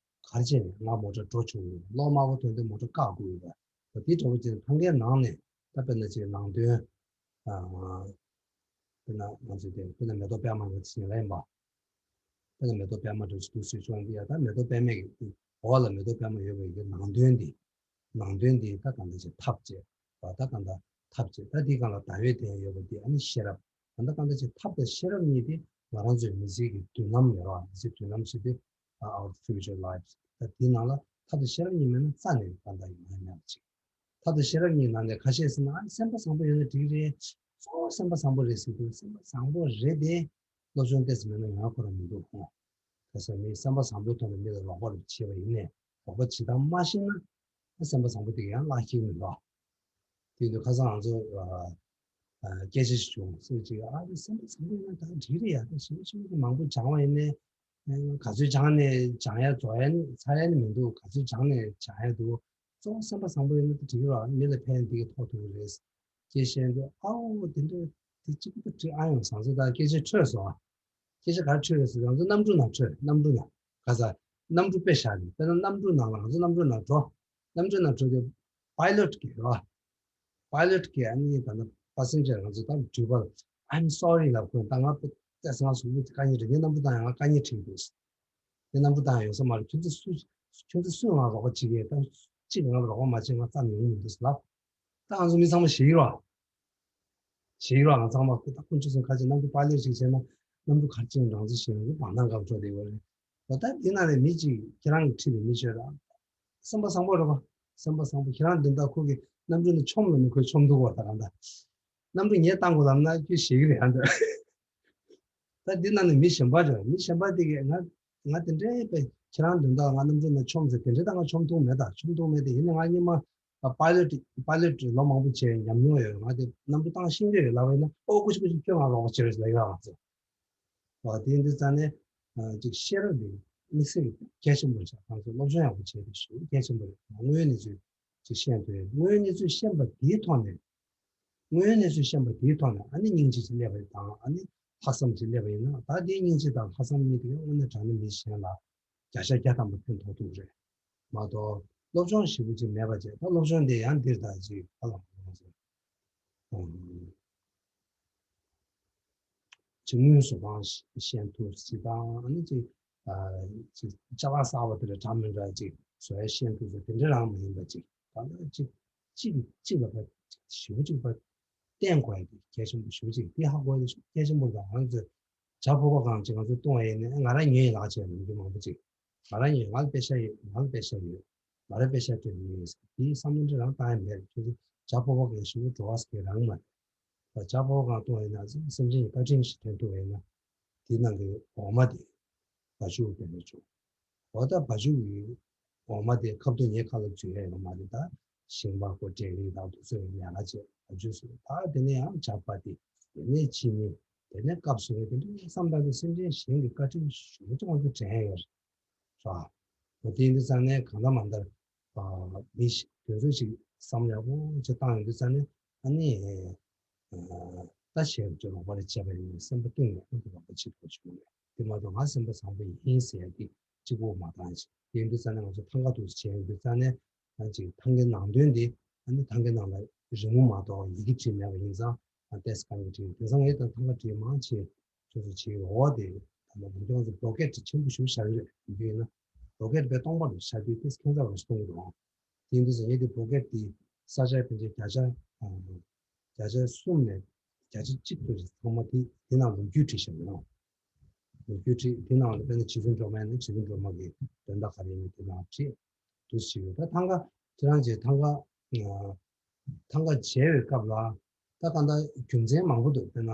ག་རེ་བྱས་ནས་ང་མོ་ཊ་འགྲོ་ཆོག་གི་རེད། གློག་དམར་པོ་མཐོང་དུས་མོ་ཊ་བཀག་དགོས་ཀྱི་རེད། དེ་འདྲ་བོ་བྱས་ནས་ཐང་གའི་ནང་ནས་ད་དཔེར་ན་ཅིག་ནང་དོན་ཨ་དཔེར་ན་ང་ཚོ་དེ་དཔེར་ན་མེ་ཏོག་པད་མ་ང་ཚོ་ཡིན་ལ་ཡིན་པ། དཔེར་ན་མེ་ཏོག་པད་མ་འདྲ་ཞིག་འདུག་ཟེར་ཆོག་འདི་ཡ་ད་མེ་ཏོག་པད་མའི་གི་འོག་ལ་མེ་ཏོག་པད་མ་ཡོད་པའི་གི་ནང་དོན་འདི། ནང་དོན་འདི་ད་གང་འདྲ་ཞིག་ཐབས་བྱས་པ། ད་གང་འདྲ་ཐབས་བྱས་ད་འདི་གང་ལ་ཟླ་བའི་དོན་ཡོད་པ་འདི་ཨ་ནི་ཤེས་རབ། ད་ལྟ་གང་འདྲ་ཞིག་ཐབས་དང་ཤེས་རབ་གཉིས་དེ་ང་རང་ཚོའི་མི་ཚེ་གི་མདུན་ལམ་ཡོད་ར། མི་ཚེ་མདུན་ལམ་ཞིག་དེ། Our future lives ད་དེའི་ནང་ལ་ཐབས་དང་ཤེས་རབ་གཉིས་མེད་ན་རྩ་ནས་གང་ལྟར་ཡོང་ཡ་མེད་པ་ཅིག་ཐབས་དང་ཤེས་རབ་གཉིས་ནང་ནས་ཁ་ཤས་ཟེར་ན་ཨ་སེམས་པ་བཟང་པོ་ཡོད་ན་འགྲིག་རེད། གཙོ་བོ་སེམས་པ་བཟང་པོ་རེད་ཟེར་དུས་སེམས་པ་བཟང་པོ་རེད་དེ། སློབ་སྦྱོང་ཏོག་ཙམ་མེད་ན་ཡོང་ཡ་ཁོ་རང་མི་འདུག་ཧོ། ག་ས་མི་སེམས་པ་བཟང་པོའི་ཐོག་ནས་མི་ལ་རོགས་པ་རེ་བྱེད་པ་ཡིན་ནས་རོགས་པ་བྱེད་སྟངས་མ་ཤེས་ན་ཨ་སེམས་པ་བཟང་པོ་དེ་ག་ཡང་བརླག་ཤེས་མི་འདུག་དེ་དུས་ཁ་སང་ང་ཚོ་ཨ་ཨ་སྐད་ཆ་ཞིག་བྱུང་སེ་ཅིག་ཨ་ནི་སེམས་པ་བཟང་པོ་ཡིན་ན་ད་འགྲིག་རེད་ཡ། ད་ཞིབ་ཞིབ་ཀྱི་མང་པོ་སྦྱང་བ་ཡིན་ནས་ཨ་ག་ཚོད་སྦྱངས་ནས་སྦྱང་ཡ་རྫོགས་ཡ་ནི་ཚར་ཡ་ནི་མི་འདུག་ག་ཚོད་སྦྱངས་ནས་སྦྱང་ཡ་འདུག་གཙོ་བོ་སེམས་པ་བཟང་པོ་ཡིན་ན་ད་འགྲིག་གི་རེད། མི་ལ་ཕན་འདི་གི་ཐོག་ཐུག་གི་རེད། ཅེས་བཤད་འདུག་ཨའོ་དེ་འདྲ་དེ་གཅིག་པུ་ད་འགྲིག་ཨ་ཡོང་བཟང་ཚོ་ད་སྐད་ཆ་འཕྲོས་སོང་ཨ། སྐད་ཆ་ག་རེ་འཕྲོས་ཡོད་ཟེར་ང་ཚོ་གནམ་གྲུ་ནང་འཕྲོས། གནམ་གྲུ་ནང་ག་ས་གནམ་གྲུ་དཔེ་བཞག་ནས་དཔེར་ན་གནམ་གྲུ་ནང་ལ་ང་ཚོ་གནམ་གྲུ་ནང་འགྲོ། གནམ་གྲུ་ནང་འགྲོ་དུས་པའི་ལོཊ་གིས་རོ། པའི་ལོཊ་གིས་ཨ་ནི་ད་ནི་པ་སེན་ཇར་ང་ཚོ་ད་འགྲུལ་པ་ལ་I'm sorry ལབ་དགོས། ད་ང་ཏོག་ཙམ་ང་གཟུགས་པོ་དཀའ་ངལ་རེད། ངའི་གནམ་གྲུ་བཏང་ཡང་ང་དཀའ་ངལ་འཕྲད་འདུག་ངའི་གནམ་གྲུ་བཏང་ཡང་ཡོང་ས་མ་རེད། ཁྱོད་ཚོ་སུ་ཁྱོད་ཚོ་སུས་ང་རོགས་པ་བྱེད་ཀྱི་ད་གཅིག་ང་ལ་རོགས་པ་མ་བྱེད་ང་རྩ་ནས་ཡོང་མི་འདུག་ལབ། ད་ང་ཚོ་མི་ཚང་མ་ཞེད་ཀྱི་རོ། ཞེད་ཀྱི་རོ། ང་ཚང་མ་ཁོ་ད་དཀོན་མཆོག་གསུམ་ཁ་ཅིག་གནམ་གྲུ་པའི་ལོཊ་ཅིག་བྱས་ན་གནམ་གྲུ་ག་རེ་ཅིག་འགྲོ་འདི་ཞེད་ཀྱི་བར་སྣང་འགབ་འགྲོ་བསྡད་ཡོད་རེད། འོ་ད་འདི་ནང་ནས་མི་གཅིག་ཁྱེད་རང་གི་ཁྲིད་པའི་མི་ཤོད་ར། སེམས་པ་བཟང་པོ་རེད་པ། སེམས་པ་བཟང་པོ་ཁྱེད་རང་འདི་འདྲ་ཁོ་གི་གནམ་གྲུ་ནས་མཆོངས་ལབ་ནས་ཁོས་མཆོངས་འདུག་བ། ད་གང་ལྟར་གནམ་གྲུ་ངས་བཏང་དགོས་ལབ་ན་ཁྱོད་ཞེད་ཀྱི་རེད་ཨ་འདྲ། ད་འདི་ནང་ནས་མི་གཞན་པ་རེད། མི་གཞན་པ་དེ་གིས་ང་ང་དེ་འདྲའི་པའི་ཁྱེད་རང་འདི་འདྲ་ང་གནམ་གྲུ་ནས་མཆོངས་ཟེར་དེ་འདྲའི་ད་ང་མཆོངས་ཐུབ་མེད། ད་མཆོངས་ཐུབ་མེད་དེ་ཡིན་ན་ང་སྔོན་མ་པའི་ལོཊ་པའི་ལོཊ་ལོ་མང་པོ་བྱས་ཉམས་མྱོང་ཡོད། ང་དེ་གནམ་གྲུ་བཏང་ཤེས་ཀྱི་ཡོད་ལབ་པ་ཡིན་ན་ཨོ་ཀུ་ཤི་ཀུ་ཤི་ཁྱོད་ང་རོགས་པ་བྱེད་རོགས་ལབ་ཡོད་ང་ཚོ། ཨ་དེ་འདི་རྩ་ནས་ཨ་ཅིག་ཤེས་རབ་འདི་དམིགས་བསལ་གལ་ཆེན་པོ་རེད་ཤག་ང་ཚོ་སློབ་སྦྱོང་ཡག་པོ་བྱས་ཏེ་ཞུ་གལ་ཆེན་པོ་རེད། དངོས་ཡོད་གནས་ཚུལ་ཅིག་ཤེས་འདོད། དངོས་ཡོད་གནས་ཚུལ་ཤེས་པ་དེའི་ཐོག་ནས་དངོས་ཡོད་གནས་ཚུལ་ཤེས་པ་དེའི་ཐོག་ནས་ཨ་ནི་སྙིང་རྗེ་ཅིག་སླེབས་པ་དང་ཨ་ནི་ལྷག་བསམ་ཅིག་སླེབས་པ་ཡིན་ན་ད་དེ་སྙིང་རྗེ་དང་ལྷག་བསམ་གཉིས་དེ་དངོས་གནས་དྲང་གནས་མི་གཞན་ལ་བརྒྱ་ཆ་བརྒྱ་ཐམ་པ་ཕན་ཐོགས་ཐུབ་རེད་མ་གཏོགས་སློབ་སྦྱོང་ཞེ་པོ་ཅིག་མེད་པ་བྱས། ད་སློབ་སྦྱོང་དེ་ཡང་འདིར་ད་ཅིག་ཧ་ལམ་ང་ཚོ་ཨ་ ཅིག་དངོས་སུ་རང་ཤེས་ཐུབ་ཅིག་དང་ཨ་ནི་ཅིག་ཨ་ཅིག་ཅ་ལག་གསར་པ་དེ་འདྲ་འདྲ་མི་འདྲ་ཅིག་བཟོ་ཡ་ཤེས་ཐུབ་ཟེར་དེ་འདྲ་རང་མ་ཡིན་པ་ཅིག་གང་ལྟར་ཅིག་ཅིག་ཅིག་ལ་ཕར་ཞེ་པོ་ཅིག་ཕར་བརྟེན་དགོས་ཡ་དེ་གལ་ཆེན་པོ་ཞེ་པོ་ཅིག་དེ་ཧ་གོ་ཡ་དེ་གལ་ཆེན་པོ་འདུག་ང་ཚོས་བྱ་ཕོར་པ་གང་ཅིག་ང་ཚོས་བཏུང་བ་ཡིན་ནའི་ང་རང་ཉོས་ཡིན་ལགས་བྱས་ལབ་མཁན་མང་པོ་ཅིག་ང་རང་ཉོས་ང་ལ་པེ་ཤ་ཡོད་ང་ལ་པེ་ཤ་ཡོད། ང་རང་པེ་ཤ་སྤྲད་ནས་ཡིན་ཟེར་དེའི་བསམ་བློ་འདི་རང་བཏང་ཡ་མེད། ཁྱོད་ཚོ་བྱ་ཕོར་པ་གང་ཞིག་འགྲོ་བ་ཟེར་རང་མ་རེད། བྱ་ཕོར་པ་གང་གཏོང་ཡིན་ན་སེམས་ཅན་གྱི་བཀའ་དྲིན་ཞིག་དྲན་ཐུབ་པ་ཡིན་ན། དེ་ནང་གི་འོ་མ་དེ་བ་ཕྱུགས་དེ་ལ་བྱུང་། འོ་ད་བ་ཕྱུགས་ཀྱི་འོ་མ་དེ་ཁ་ཐུག་ངའི་ཁ་ལ་འཛུལ་ཡ་ཡོད་མ་རེད། ད་ཞིང་པ་ཁོ་འབྲས་རིགས་དང་དུ་ཚོད་ཡ་ལ་བྱས་བ་ཕྱུགས་སུ་ད་དེ་ནས་ཡང་ཇག་པ་དེ་དེ་ནས་ཕྱི་ཉིན་དེ་ནས་སྐབས་སུ་བས་དེ་འདྲའི་བསམ་བཏང་དུས་སེམས་ཅན་གཞན་གྱི་བཀའ་དྲིན་ཞུ་ཅང་དུ་དྲན་ཡོད་རེད། ར། འོ་དེ་ཡིན་དུས་ཙང་ནས་གང་ལྟར་མ་ལྟར་མི་ཞིག་དེ་ཚོ་ཞིག་བསམ་ཡག་པོ་ཅིག་བཏང་ཡོང་དུས་ཙང་ནས་ཨ་ནི་ད་ཞེ་ཅིག་ལོག་པར་བྱས་པ་ཡིན་སེམས་པ་གཏིང་ནས་ཨ་ནི་ལོག་པ་བྱེད་དགོས་བྱུང་མེད། དེ་མ་གཏོགས་ང་སེམས་པ་བཟང་པོ་ཡིན་ཟེར་ཡ་དེ་གཅིག་པོ་མ་བཏང་ཞིག་དེ་ཡིན་དུས་ཙང་ནས་ང་ཚོ་ཐང་ག་དུ་བྱས་ཡོང་དུས་ཙང་ནས་ཨ་ཅིག་ཐང་གའི་ནང་དོན་དེ་ཨ་ནི་ཐང་གའི་ནང་ལ་རི་མོ་མ་གཏོགས་ཡི་གེ་བྲིས་མེད་པ་ཡིན་ཙང་ཨ་ཏེས་གང་གི་བྲིས་དེང་སང་ངས་ད་ཐང་ག་བྲིས་མང་ཆེ། ཁྱོད་ཚོ་བྱེད་འོ་དེ་ད་ལྟ་འདི་ཚོ་བོ་ཀེ་ཊི་ཆེན་པོ་ཞིག་བཞག་གི་རེད། འདི་ཡིན་ན་བོ་ཀེ་ཊི་དཔེ་སྟོང་པ་རུ་བཞག་དུས་དེ་ཁྱད་མཚར་བ་ཞིག་མཐོང་གི་འདུག་དེ་ཡིན་དུས་ངས་དེ་བོ་ཀེ་ཊི་དེ་ས་ཆ་ཕན་ཆད་བརྒྱ་ཆ་བརྒྱ་ཆ་གསུམ་ནས་བརྒྱ་ཆ་གཅིག་ཙམ་ཞིག་ཚང་མ་དེ་དེ་ནང་ལོ་རྒྱུས་བྲིས་བཞག་གི་རེད། ལོ་རྒྱུས་བྲིས་དེ་ནང་ལ་དཔེར་ན་རྗེ་བཙུན་སྒྲོལ་མ་ཡིན་ན་རྗེ་བཙུན་སྒྲོལ་མ་གི་དོན་དག་ག་རེ་ཡིན་མིན་དེ་ནང་བྲིས་འདུག་ཞིག་ཡོད། ད་ཐང་ག་ཁྱེད་རང་ཚོས་ཐང་ག་ཐང་ག་བྱས་པའི་སྐབས་ལ་ད་གང་ལྟར་རྒྱུ་མཚན་མང་པོ་འདུག་དཔེར་ན།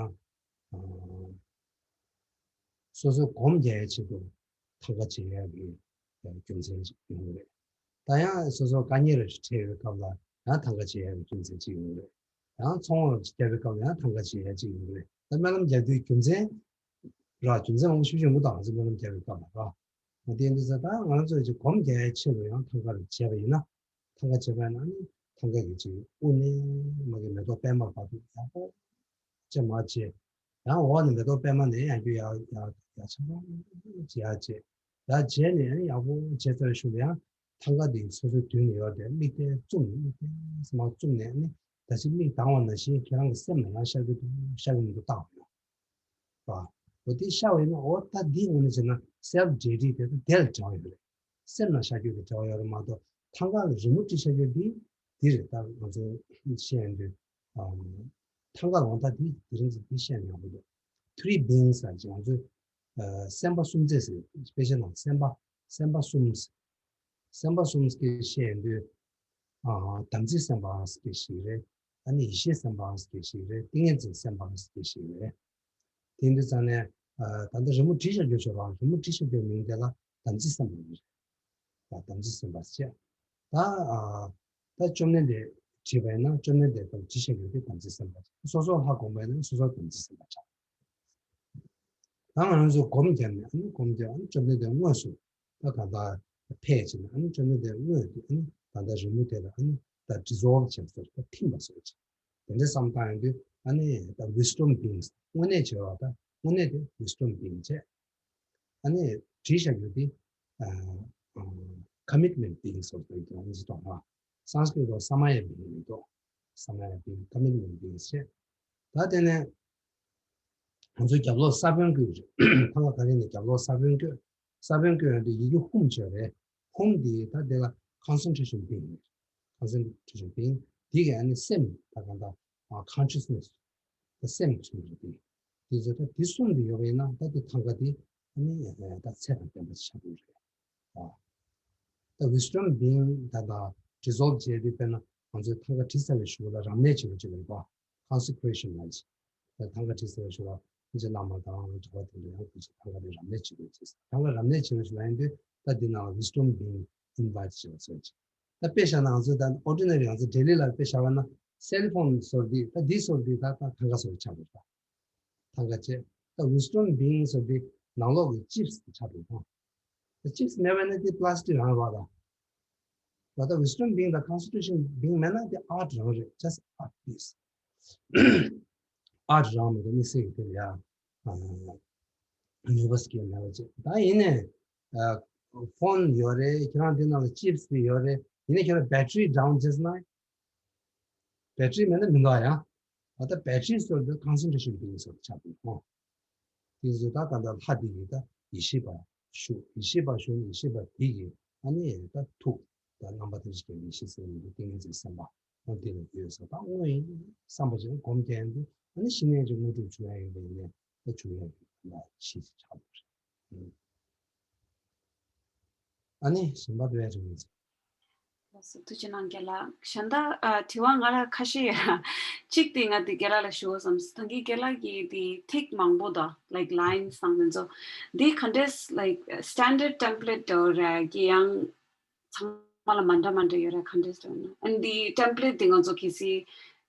སོ་སོའི་སྒོམ་རྒྱག་ཡའི་ཆེད་དུ་ཐང་ག་བྱེད་ཡ་གི་རྒྱུ་མཚན་ཅིག་ཡོང་གི་རེད། ད་ཡང་སོ་སོ་དཀའ་ངལ་རེ་ཞིག་འཕྲད་པའི་སྐབས་ལ་ཡང་ཐང་ག་བྱེད་ཡ་གི་རྒྱུ་མཚན་ཅིག་ཡོང་གི་རེད། ཡང་ཚོང་རེ་ཞིག་བརྒྱབ་པའི་སྐབས་ལ་ཡང་ཐང་ག་བྱེད་ཡ་ཅིག་ཡོང་གི་རེད། ད་སྨོན་ལམ་རྒྱག་དུས་རྒྱུ་མཚན་ར་རྒྱུ་མཚན་མང་པོ་ཞིག་ཡོང་གི་འདུག་ང་ཚོ་སྨོན་ལམ་རྒྱག་པའི་སྐབས་ལ་ར། ང་དེ་འདི་ཚོ་ད་ང་ཚོས་ཅིག་སྒོམ་རྒྱག་ཡའི་ཆེད་དུ་ཡང་ཐང་ག་རེ་བྱས་པ་ཡིན་ན། ཐང་ག་བྱས་པ་ཡིན་ན་ཨ་ནི་ཐང་ག་གི་ཅིག་དབུ་ནས་མ་གི་མེ་ཏོག་པད་མ་བར་དུ་ཡག་པོ་བྱས་མ་བྱས། ཡང་འོག་ནས་མེ་ཏོག་པད་མ་ནས་ཡང་རྒྱུ་ཡག་ཡག་ཡག་ཆ་ཚང་ཅིག་ཡག་བྱས། ཡག་བྱས་ནས་ཨ་ནི་ཡག་པོ་བྱས་ཚར་ཤུལ་ལ་ཡང་ཐང་ག་དེ་སོ་སོའི་མདུན་ནས་ཡོད་དེ་མིག་དེ་བཙུམ་ནས་མིག་དེ་མར་བཙུམ་ནས་ཨ་ནི་ད་ཅིག་མིག་གདངས་པ་ནང་བཞིན་ཁྱེད་རང་གི་སེམས་ལ་ཡང་ཤར་གྱི་འདུག་ཤར་གྱི་མི་འདུག་བལྟ་དགོས་ཡོད། པ། འོ་དེ་ཤར་བ་ཡིན་ན་འོ་ད་འདི་ངོས་ནས་བྱས་ན་སེལ་ཕ་ཌི་རེ་ཊི་དེ་དང་དེ་ལ་འབྲེལ་བ་ཡོད་རེད། སེམས་ནང་ཤར་རྒྱུ་དང་འབྲེལ་བ་ཡོད་རེད་མ་གཏོགས་ཐང་ག་ལ་རི་མོ་བྲིས་ཤར་རྒྱུ་འདི་འདི་རེད། ད་ང་ཚོ་བཤད་ཡོང་དུས་ཐང་ག་ལ་འོ་ད་འདི་འདི་རིང་འདི་བཤད་ཡོང་གི་འདུག Three beings ཟེར་ཅིག་ང་ཚོས་སེམས་པ་སུམ་བརྩེགས་ཟེར་དཔེ་ཆ་ནང་སེམས་པ་སེམས་པ་གསུམ་སེམས་པ་གསུམ་ཟེར་བཤད་ཡོང་དུས་དམ་ཚིག་སེམས་དཔའ་ཟེར་ཞིག་རེད། ཨ་ནི་ཡེ་ཤེས་སེམས་དཔའ་ཟེར་ཞིག་རེད། ཏིང་ངེ་འཛིན་སེམས་དཔའ་ཟེར་ཞིག་རེད། དེ་འདི་ཙང་ནས་ད་ལྟ་རི་མོ་བྲིས་བཞག་རྒྱུ་ཞོག་རང་རི་མོ་བྲིས་བཞག་རྒྱུ་མིང་དེ་ལ་དམ་ཚིག་སེམས་དཔའ་རེད། དམ་ཚིག་སེམས་དཔའ་ཟེར། ད་ད་བཅོམ་ལྡན་འདས་བྲིས་པ་ཡིན་ན་བཅོམ་ལྡན་འདས་ཀྱིས་བྲིས་བཞག་རྒྱུ་དེ་དམ་ཚིག་སེམས་དཔའ་ཟེར། སོ་སོ་ལྷ་སྒོམ་པ་ཡིན་ན་སོ་སོ་དམ་ཚིག་སེམས་དཔའ་ཆགས། ད་ང་རང་ཚོ་སྒོམ་བརྒྱབ་ནས་ཨ་ནི་སྒོམ་བརྒྱབ་ཨ་ནི་བཅོམ་ལྡན་འདས་དངོས་སུ་ད་གང་ལྟར་ཕེབས་བྱས་ནས་ཨ་ནི་བཅོམ་ལྡན་འདས་དངོས་དེ་ཨ་ནི་ད་ལྟ་རི་མོ་དེ་ལ་ཨ་ནི་ད་ཌི་སོལ་བ་བྱས་ཟེར་ད་ཐིམ་པ་བཟོ་བྱས། དེ་འདྲ་བསམ་བཏང་ཡོང་དུས་ཨ་ནི་ད་wisdom beings དངོས་གནས་བྱས་པ་ད་དངོས་གནས་དེ་wisdom being བྱས། ཨ་ནི་བྲིས་བཞག་རྒྱུ་དེ་commitment beings ཟེར་བ་དེ་ཨ་ནི་ཅི་ཐོག་ལ་སཾ་སྐྲྀ་ཏ་ས་མ་ཡ་བིང་མི་འདུག་ས་མ་ཡ་བིང་commitment beings བྱས། ད་དེ་ནས་ང་ཚོའི་རྒྱབ་ལོགས་ས་བོན་བཀོད་རེད། ཐང་ག་ག་རེ་ནས་རྒྱབ་ལོགས་ས་བོན་བཀོད། ས་བོན་བཀོད་ཡོང་དུས་ཡི་གེ་ཧུམ་བྱས་རེད། ཧུམ་དེ་ད་དེ་ལ་concentration being རེད། concentration being དེ་གི་ཨ་ནི་སེམས་ད་གང་ལྟར་consciousness ད་སེམས་གསུམ་རེད་དེ། དེ་ཚོ་ད་དེ་གསུམ་དེ་ཡོད་པ་ཡིན་ན་ད་དེ་ཐང་ག་དེ་ཨ་ནི་ད་ཚད་དང་ལྡན་པ་ཆགས་ཀྱི་རེད། ད་wisdom being ད་ད་dissolve བྱས་དེ་དཔེར་ན་ང་ཚོའི་ཐང་ག་བྲིས་ཚར་བའི་གཞུག་ལ་རབ་གནས་བྱེད་པ་ཅིག་རེད་པ། consecration ལ་ཅིག་ད་ཐང་ག་བྲིས་ཚར་བའི་གཞུག་ལ་ཐང་ག་བླ་མ་དང་གྲྭ་པ་དེ་འདྲ་ཡང་ཁོ་ཚོས་ཐང་ག་དེ་རབ་གནས་བྱེད་དགོས་ཅིག་ཐང་ག་རབ་གནས་བྱེད་པའི་གཞུག་ལ་ཡིན་དུས་ད་འདི་ནང་ལ་wisdom being invite བྱེད་པ་ཚོ་ཅིག་ད་དཔེ་བཞག་ན་ང་ཚོ་ད་ordinary ང་ཚོ་daily ལ་དཔེ་བཞག་པ་ན་cell phone ཟེར་དེ་ད་འདི་ཟེར་དེ་ད་ད་ཐང་ག་ཟེར་ཆགས་པ་རེད་ད། ཐང་ག་བྱས། ད་wisdom being ཟེར་དེ་ནང་ལོགས་ཀྱི་chips དེ་ཆགས་པ་རེད་ད། chips མེད་པ་ན་དེ་plastic རང་རེད་པ་ད། ད་ལྟ་wisdom being དང་concentration being མེད་ན་དེ་art རང་རེད། just art piece art རང་མེད་པ་དམིགས་བསལ་གྱི་དེ་ལ་ཡ་ནུས་པ་སྐྱེ་མེད་པ་བྱས། ད་ཡིན་ནའི་phone ཡོད་རེད། ཁྱེད་རང་དེ་ནང་ལ་chips དེ་ཡོད་རེད། ཡིན་ནའི་ཁྱེད་རང་battery down བྱས་ན་battery མེད་ན་མི་འདུག་ཡ། ད་ལྟ་battery ཟེར་དུས་concentration being ཟེར་ཆགས་འདུག་ཨོ། དེ་ཚོ་ད་ག་འདྲ་ལྷ་དེ་གི་ད་ཡེ་ཤེས་པ་ཞུགས། ཡེ་ཤེས་པ་ཞུགས་ནས་ཡེ་ཤེས་པ་དེ་གི་ཨ་ནི་ད་ཐུགས་ད་རྣམ་པ་ཐམས་ཅད་མཁྱེན་པའི་ཡེ་ཤེས་ཟེར་ནས་ཏིང་ངེ་འཛིན་སེམས་དཔའ་འོ་དེ་ལ་ཡོད་ས་ད་དངོས་ཡིན་བསམ་པ་ཅིག་སྒོམ་བསྡད་ཡོང་དུས་ཨ་ནི་ཤི་ནས་ཀྱི་དངོས་གྲུབ་འབྱུང་ཡ་ཡིན་པ་ཡིན་ནས་ད་འབྱུང་ཡ་ཡིན་པ་ལ་ཤེས་ཆགས་འདུག་རེད། ཨ་ནི་གཞན་པ་དཔེ་རིང་མོ་ཟེར། ལགས་སོ། ཐུགས་རྗེ་གནང་རྒན་ལགས། གཞན་དག་ཨ་དྲི་བ་ང་ལ་ཁ་ཤས་ཡོད། གཅིག་དེ་ང་དེ་རྒན་ལགས་ལ་ཞུ་བསམ་སོང་། ད་གིན་རྒན་ལགས་ཀྱིས་དེ་ཐིག་མང་པོ་དང་like lines དང་དེ་ཚོ་དེ་ག་འདྲས་like standard template འདྲ་བོ་རེད་ཀྱི་ཡང་ཚང་མ་ལ་མ་འདྲ་མ་འདྲ་ཡོད་རེད། ག་འདྲས་འདྲ་ན་ཨན་དེ་template དེ་ང་ཚོ་གལ་སྲིད་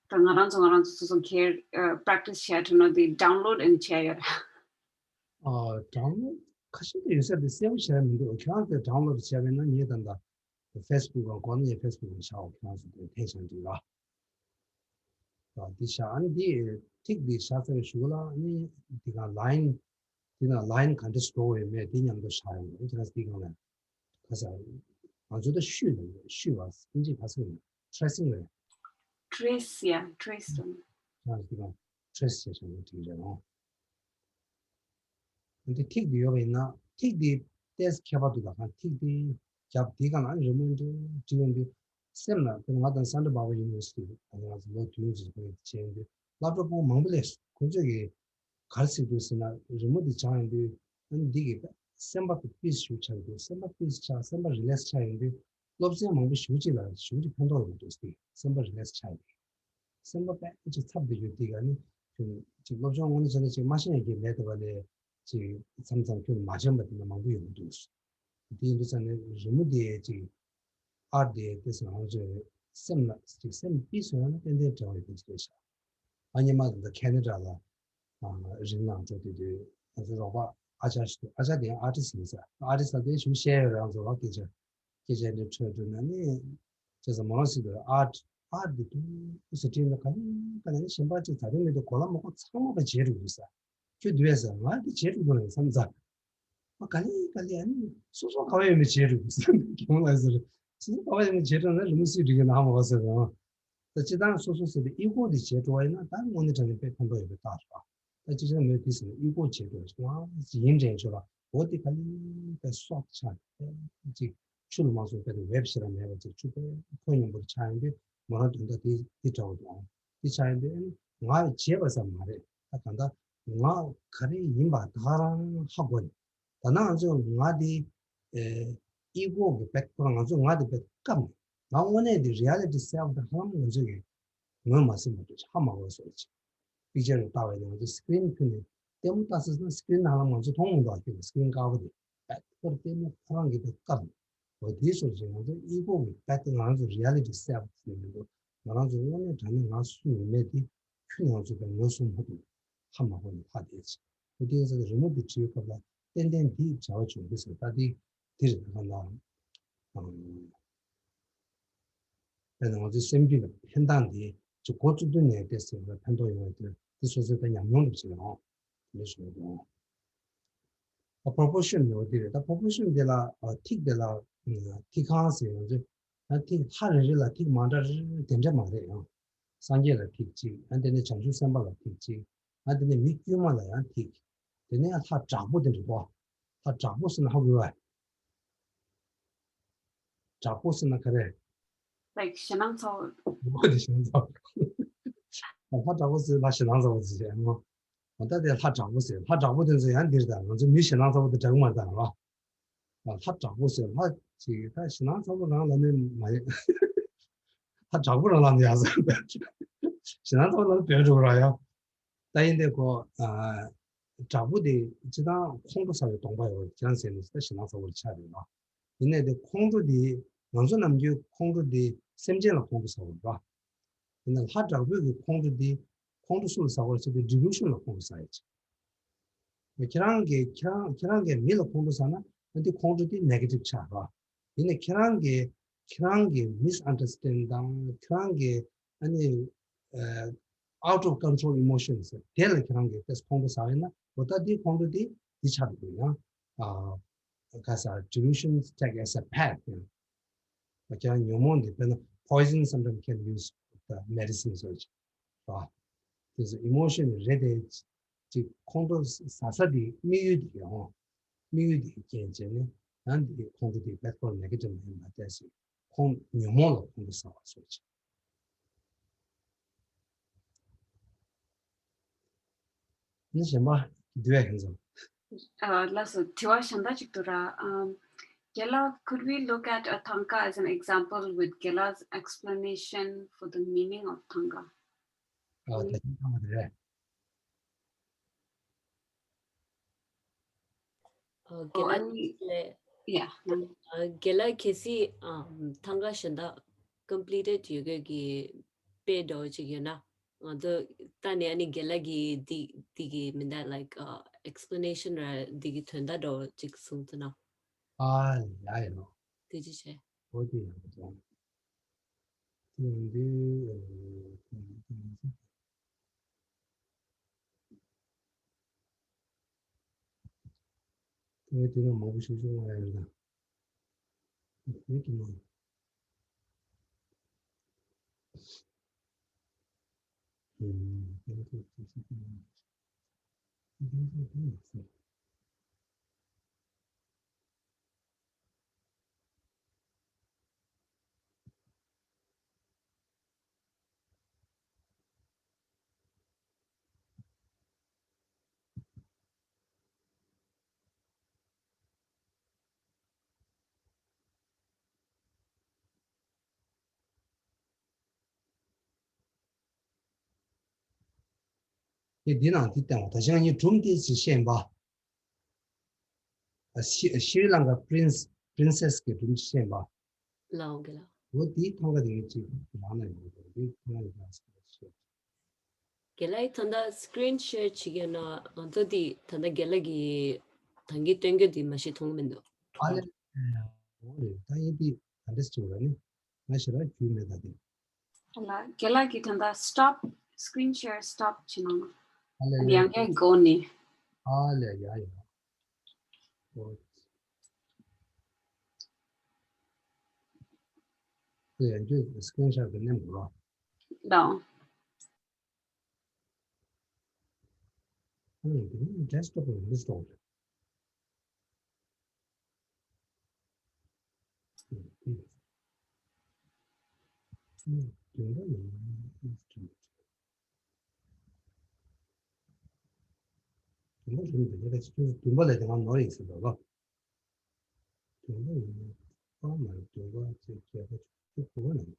ད་ང་རང་ཚོ་ང་རང་ཚོ་སོ་སོ་ཁྱེར་practice བྱས་ཐུབ་ན་དེ་download ཨན་བྱས་ཡོད་རེད། ཨ་download ཁ་ཤས་ཀྱི་ཡོད་ས་དེ་གསལ་པོ་བྱས་མི་འདུག་ཁྱེད་རང་ཚོས་download བྱས་པས་ན་ངས་ད་ལྟ་Facebook གང་གོ་ནས་Facebook ལ་བཞག་ཁྱེད་རང་ཚོ་དེ་ཐེངས་ཤང་འགྲིག་ལ། ཨ་འདི་བཞག་ཨ་ནི་འདི་ཐིག་འདི་བཞག་ཚར་བའི་གཞུག་ལ་ཨ་ནི་འདི་ག་line འདི་ན་line ག་འདྲ་ཞིག་འགྲོ་བའི་མེད་འདི་མཉམ་དུ་བཞག་ཡོང་གི་ཁྱེད་རང་ཚོ་འདི་གང་ལ་ཁ་ས་ང་ཚོ་ད་ཤུས་ལ་ཤུས་བ་ཨིན་ཇི་ག་ས་ཡིན་tracing རེད། trace yeah trace ཁྱེད་རང་ཚོ་འདི་གང་trace བྱས་བྱས་ཡོང་འགྲིག་རེད་ཨང་། འདི་ཐིག་འདི་ཡོད་པ་ཡིན་ན་ཐིག་འདི་ཏོག་ཙམ་ཁྱད་པར་འདུག་ད་གང་ཐིག་འདི་རྒྱབ་འདི་གང་ལ་རི་མོ་འདི་བྲིས་ཡོང་འདི་སེམས་ལ་དེ་ང་དང་Santa Barbara University ང་ཚོ་ལོ་བདུན་ཙམ་ཞིག་བྱས་ཡོང་འདི་སློབ་གྲྭ་ཕྲུ་གུ་མང་པོ་ལས་ཁོ་ཚོས་ཀྱི་ག་རེ་ཟེར་དགོས་ཟེར་ན་རི་མོ་འདི་སྦྱངས་ཡོང་དུས་ཨ་ནི་འདི་གི་སེམས་པ་peace ཞིག་ཆགས་ཡོང་དུས་སེམས་པ་peace ཆགས་སེམས་པ་relax ཆགས་ཡོང་དུས་སློབ་ཚན་མང་པོ་ཞེ་པོ་ཅིག་ལ་ཞེ་པོ་ཅིག་ཕན་ཐོགས་ཡོང་འདུག་སྟེ་སེམས་པ་relax ཆགས་ཡོང་དུས། སེམས་པ་དཔེ་ཅིག་འཚབ་བསྡད་རྒྱུ་དེ་ག་ནི་ཁྱོད་ཅིག་སློབ་སྦྱོང་དངོས་གནས་བྱས་ན་ཅིག་མ་ཤེས་ཡག་གི་མེད་དེ་བ་ལས་ཅིག་མཚམས་མཚམས་ཁྱོད་མ་འཇོན་པ་དེ་འདྲ་མང་པོ་ཡོང་གི་འདུག་དེ་ཡིན་དུས་ཙང་ནས་རི་མོ་དེ་ཅིག་ཨར་དེ་དེ་སང་ང་ཚོའི་སེམས་ལ་ཅིག་སེམས་པི་སི་ཡོང་ན་ཏན་ཏན་འབྲེལ་བ་ཡོད་པ་ཅིག་རེད་ཤག་ཨ་ཉི་མ་དེ་འདྲ་ཁེ་ན་ཌ་ལ་རིང་ནང་འགྲོ་དུས་དུས་ང་ཚོའི་རོགས་པ་ཨ་ཅག་ཞིག་འདུག་ཨ་ཅག་དེ་ཨར་ཊི་སི་ཊི་ཡིན་ས་ཨར་ཊི་སི་ཊི་ལ་དེ་ཞུ་བཤད་ཡོད་རང་ཚོ་བ་སྐད་ཆ། སྐད་ཆ་འདི་འཕྲོས་འགྲོ་ན་ནི་ཅེས་མོ་རང་སྲིད་དུ་ཨར་ཨར་འདི་དུ་ཟེར་དྲིས་ན་ག་ལེ་ག་ལེ་གཞན་པ་ཅིག་ད་རེས་མི་འདུག་གོ་ལ་མོ་གོ་ཚང་མ་པ་བྱེད་རུ་ཡོད་ས་ཁྱོད་འདུག་ས་ང་འདི་བྱེད་རུ་དོ་ལ་བསམ་ཚ་ཨ་ག་ལེ་ག་ལེ་ཨ་ནི་སོ་སོ་ག་བ་ཡོད་མི་བྱེད་རུ་ཡོད་ས་གང་ལ་ཟེར་སོ་སོ་ག་བ་ཡོད་མི་བྱེད་རུ་ན་རི་མོ་སུས་འགྲིག་གི་ན་མ་བ་ཟེར་རུང་། ད་སྤྱི་བཏང་སོ་སོ་ཟེར་ཏེ་ཨི་གོ་དེ་བྱེད་འགྲོ་བ་ཡིན་ན་ད་དངོས་གནས་དྲང་གནས་དཔེ་ཕན་ཐོགས་ཡོད་པའི་རྟགས་རེད་པ། ད་སྤྱི་བཏང་མོས་དེ་ཟེར་ན་ཨི་གོ་བྱེད་འགྲོ་བ་ཡིན་དྲན་ཆོག་ལ་འོ་དེ་ག་ལེ་དཔེ་སོགས་ཆགས་ཅིག་ཆུ་ལ་མ་སོང་དཔེ་དེ་འོད་ཞེ་དྲག་མེད་པ་ཅིག་ཆུ་དཔེ་ཁོད་སྙོམས་པོར་ཆགས་ཡོང་དུས་མོ་རང་དོན་དག་དེ་དེ་འདྲ་བོ་འདུག་ཨང་། དེ་ཆགས་ཡོང་དུས་ཨ་ནི་ང་བྱས་པ་ཙམ་མ་རེད་ད་གང་ལྟར་ང་ག་རེ་ཡིན་པ་ད་ག་རང་ཧ་གོ་ནས། ད་ནང་ང་ཚོ་ང་དེ་ཨེ་ཨི་གོ་གི་དཔེ་ཁོ་རང་ང་ཚོ་ང་དེ་དཔེ་སྐབས་ནས་ང་དངོས་གནས་དེ་reality self དེ་ཧ་ལམ་ང་ཚོ་གི་ངོས་མ་ཟིན་པ་འདུག་ཧ་མ་གོ་སོང་ཅིག་པིག་ཅར་ལ་ལྟ་བས་ནས་ང་ཚོ་སི་ཀི་རིན་ཁུལ་ནས་ལྟད་མོ་ལྟ་ས་ཟིན་ན་སི་ཀི་རིན་ནང་ལ་ང་ཚོ་མཐོང་མི་འདུག་ཨ་ཁྱོད་ཀྱི་སི་ཀི་རིན་དཀར་པོ་དེ་དཔེ་ཁོ་རང་ལྟད་མོ་ཁོ་རང་གི་དཔེ་སྐབས་ནས་འོ་དེའི་ཕྱོགས་ཀྱི་ང་ཚོ་ཨི་གོ་གི་དཔེ་དེ་ང་ཚོ་reality self དེ་མི་འདུག་ང་རང་ཚོ་དངོས་གནས་དྲང་གནས་ང་སུ་ཡིན་མེད་དེ། ཁྱོད་ང་ཚོ་དང་ངོས་བཟུང་མ་ཐུབ། ཧ་མ་གོ་ནས་ཕར་བསྡད་ཅིག་ཁོ་དེ་ཚོ་རི་མོ་དེ་བྲིས་སྐབས་ལ་ཏན་ཏན་འདིའི་བྱ་བ་བྱུང་གི་ཟེར་ད་དེ་དེ་རེད་ད་ག་ལ། དཔེར་ན་ང་ཚོའི་སེམས་རྒྱུད་ལ་ཕན་སྟངས་དེ་ཅིག་འགོ་བཙུགས་དུས་ནས་བལྟས་ཟེར་བ་ཕན་ཐོགས་ཡོང་བའི་དོན་དེ་སོ་སོའི་ད་ཉམས་མྱོང་ལ་བྱེད་ཡོང་དེ་ཞུ་དགོས། proportion ཡོད་དེ་རེད་ད་proportion དེ་ལ་ཐིག་དེ་ལ་ཐིག་ཁང་ཟེར་ཡོང་ཚེ། ཡང་ཐིག་ལྷ་རེ་རེ་ལ་ཐིག་མ་འདྲ་རེ་རེ་དེ་འདྲ་མ་རེད་ཡང་། སངས་རྒྱས་ལ་ཐིག་གཅིག་ཡང་དེ་ནས་བྱང་ཆུབ་སེམས་དཔའ་ལ་ཐིག་གཅིག་ཡང་དེ་ནས་མི་དཀྱུས་མ་ལ་ཡང་ཐིག་དེ་ནས་ཡང་ལྷ་དྲག་པོ་དེ་འདྲ་གོ། ལྷ་དྲག་པོ་ཟེར་ན་ཧ་གོ་བས། དྲག་པོ་ཟེར་ན་ག་རེ། like ཞེད་སྣང་ཚ་བོ། འོ་དེ་ཞེད་སྣང་ཚ་བོ། ལྷ་དྲག་པོ་ཟེར་ལྷ་ཞེད་སྣང་ཚ་བོ་ཟེར་བྱས་ཡང་། འོ་ད་དེ་ལྷ་དྲག་པོ་ཟེར་ལྷ་དྲག་པོ་དེ་ཚོ་ཡང་འདིར་དང་ང་ཚོ་མི་ཞེད་སྣང་ཚ་བོ་དེ་དྲག་མ་དང་ར། ལྷ་དྲག་པོ་ཟེར་ལྷ་ཅིག་ད་ཞེད་སྣང་ཚ་བོ་རང་ལ་ནི་མ་ཡིན། ལྷ་དྲག་པོ་རང་ལ་ནི་ཡག་ཟེར། ཞེད་སྣང་ཚ་བོ་ལ་ནི་བེད་འགྲོ་ར་ཡ། ད་ཡིན་དེ་ཁོ། དྲག་པོ་དེ་སྤྱི་བཏང་ཁོང་ཁྲོ་ཟ་བའི་གདོང་པ་ཡོད་ཀྱང་ཟེར་ནས་ད་ཞེད་སྣང་ཚ་བོར་ཆགས་རེད་ལ། ཡིན་ནའི་དེ་ཁོང་ཁྲོ་དེ་ང་ཚོ་ནམ་རྒྱུན་ཁོང་ཁྲོ་དེ་སེམས་ཅན་ལ་ཁོང་ཁྲོ་ཟ་བ་རེད་པ། ཡིན་ན་ལྷ་དྲག་པོའི་གི་ཁོང་ཁྲོ་དེ་ཁོང་ཁྲོ་སུ་ལ་ཟ་བ་རེད་ཟེར་དུས་delusion ལ་ཁོང་ཁྲོ་ཟ་ཡ་ཅིག་ཁྱེད་རང་གིས་ཁྱེད་རང་ཁྱེད་རང་གིས་མི་ལ་ཁོང་ཁྲོ་ཟ་ན་ཨ་འདི་ཁོང་ཁྲོ་དེ་negative ཆགས་རེད་པ། ཡིན་ནའི་ཁྱེད་རང་གིས་ཁྱེད་རང་གིས་misunderstand དང་ཁྱེད་རང་གིས་ཨ་ནི་out of control emotions དེ་ལ་ཁྱེད་རང་གིས་དེ་ཁོང་ཁྲོ་ཟ་བས་ན་འོ་ད་དེ་ཁོང་ཁྲོ་དེ་དེ་ཆགས་འདུག་ཡང་ཨ་ག་ས་delusions take as a path ཡང་ཁྱེད་རང་ཉོན་མོངས་འདི་དཔེར་ན་poison sometimes can use the medicine so ར། དེ་ཚོ་emotion རེད་དེ། ཅིག་ཁོང་ཁྲོ་ཟ་ས་དེ་དམིགས་ཡུལ་དེ་ཡོང་། དམིགས་ཡུལ་དེ་རྐྱེན་བྱས་ནས་ཡང་དེ་ཁོང་ཁྲོ་དེ་བེད་ཁོ་ནེ་གེ་ཊིབ་ནས་མ་བལྟས་སོང་། ཁོང་ཉོན་མོངས་ལ་ཁོང་ཁྲོ་ཟ་བ་སོགས་ཅིག་ནི་གཞན་པ་འདུས་ཡ་ཡིན་ཙང་། ཨ། ལགས་སོ། དྲི་བ་གཞན་དག་ཅིག་འདུག་ར། ཨམ། Gela, could we look at a thangka as an example with Gela's explanation for the meaning of thangka? ཨ། ད་ཅི་ཐང་ག་དེ་རེད། ཨ། རྒན་ལགས་ཨ་ནི་ལས། ཡ། ཨ། རྒན་ལགས་གལ་སྲིད་ཨམ་ཐང་ག་གཞན་དག་ཀམ་པི་ལི་ཊེཌ་ཡོད་མཁན་གྱི་དཔེ་འདྲ་བོ་ཅིག་ཡོད་ན། ང་ཚོ་ལྟ་ནས་ཨ་ནི་རྒན་ལགས་ཀྱིས་འདི་འདི་གི་མིན་ད་like ཨ་explanation ར་འདི་གི་དོན་དག་འདྲ་བོ་ཅིག་གསུངས་ཐུབ་ན། ཨ་ཡ་ཡ། དེ་ཅི་བྱས། འོ་དེ་ཡང་དང་། དེ་ཡང་དེ། དེ་དེ་ན་མང་པོ་ཞིག་བྱུང་བ་ཡིན་ན། དེ་དེ་ན། ཨུམ། དེ་དེ་དེ་དེ་དེ་དེ་དེ། དེ་འདི་ནང་དེ་བསྟན་པ་ད་ཅི་ང་གཉིས་སྒྲུང་དེ་ཅིག་བཤད་པ། ཨ། ཤི་ཤི་རི་ལང་ཀ་པི་རིན་སི་པི་རིན་སེ་སི་གི་སྒྲུང་ཅིག་བཤད་པ། ལའོ་གི་ལ། འོ་དེའི་ཐང་ག་དེ་ཅིག་རང་ན་ཡོང་གི་འདུག་དེའི་ཐང་ག་ཡོད་ན་ཟེར་བཤད། རྒན་ལགས་ད་ལྟ་སི་ཀི་རིན་ཤེར་བྱེད་ཀྱི་ཡོད་ན་ང་ཚོ་དེ་ད་ལྟ་རྒན་ལགས་ཀྱི་ད་གིན་སྟོན་རྒྱུ་དེ་མ་གཞི་མཐོང་གི་མི་འདུག་ཨ་ལེ། འོ་རེད། ད་ཡིན་དེ་ག་འདྲས་བྱུང་ར་ནི། ང་ཞེ་དྲག་རྒྱུས་མེད་ད་དེ། ཨ་ལ། རྒན་ལགས་ཀྱིས་ད་ལྟ་སི་ཊོབ། སི་ཀི་རིན་ཤེར་སི་ཊོབ་བྱེད་གནང་། ཨ་ལེ་ཨ་ལེ། ཡང་བསྐྱར་འགོ་ནས། ཨ་ལེ་ཡ་ཡ། ཨོ། ཨེ་ཡ་འདི་སི་ཀི་རིན་ཤོ་ཊི་གི་མནན་དགོས་རོ། ལགས། ཨ་ནི་འདི་ནི་ཌེ་སི་ཊོབ་ལ་མི་སྟོང་། བདུན་པ་ལས་ང་ནོར་ཡིན་ཟེར་ལ་ལོ། བདུན་པ་ཡིན་ན་པ་མ་རེད། བདུན་པ་ཚེ་བརྒྱད་པ་བཅུ་དགུ་པ་ནང་།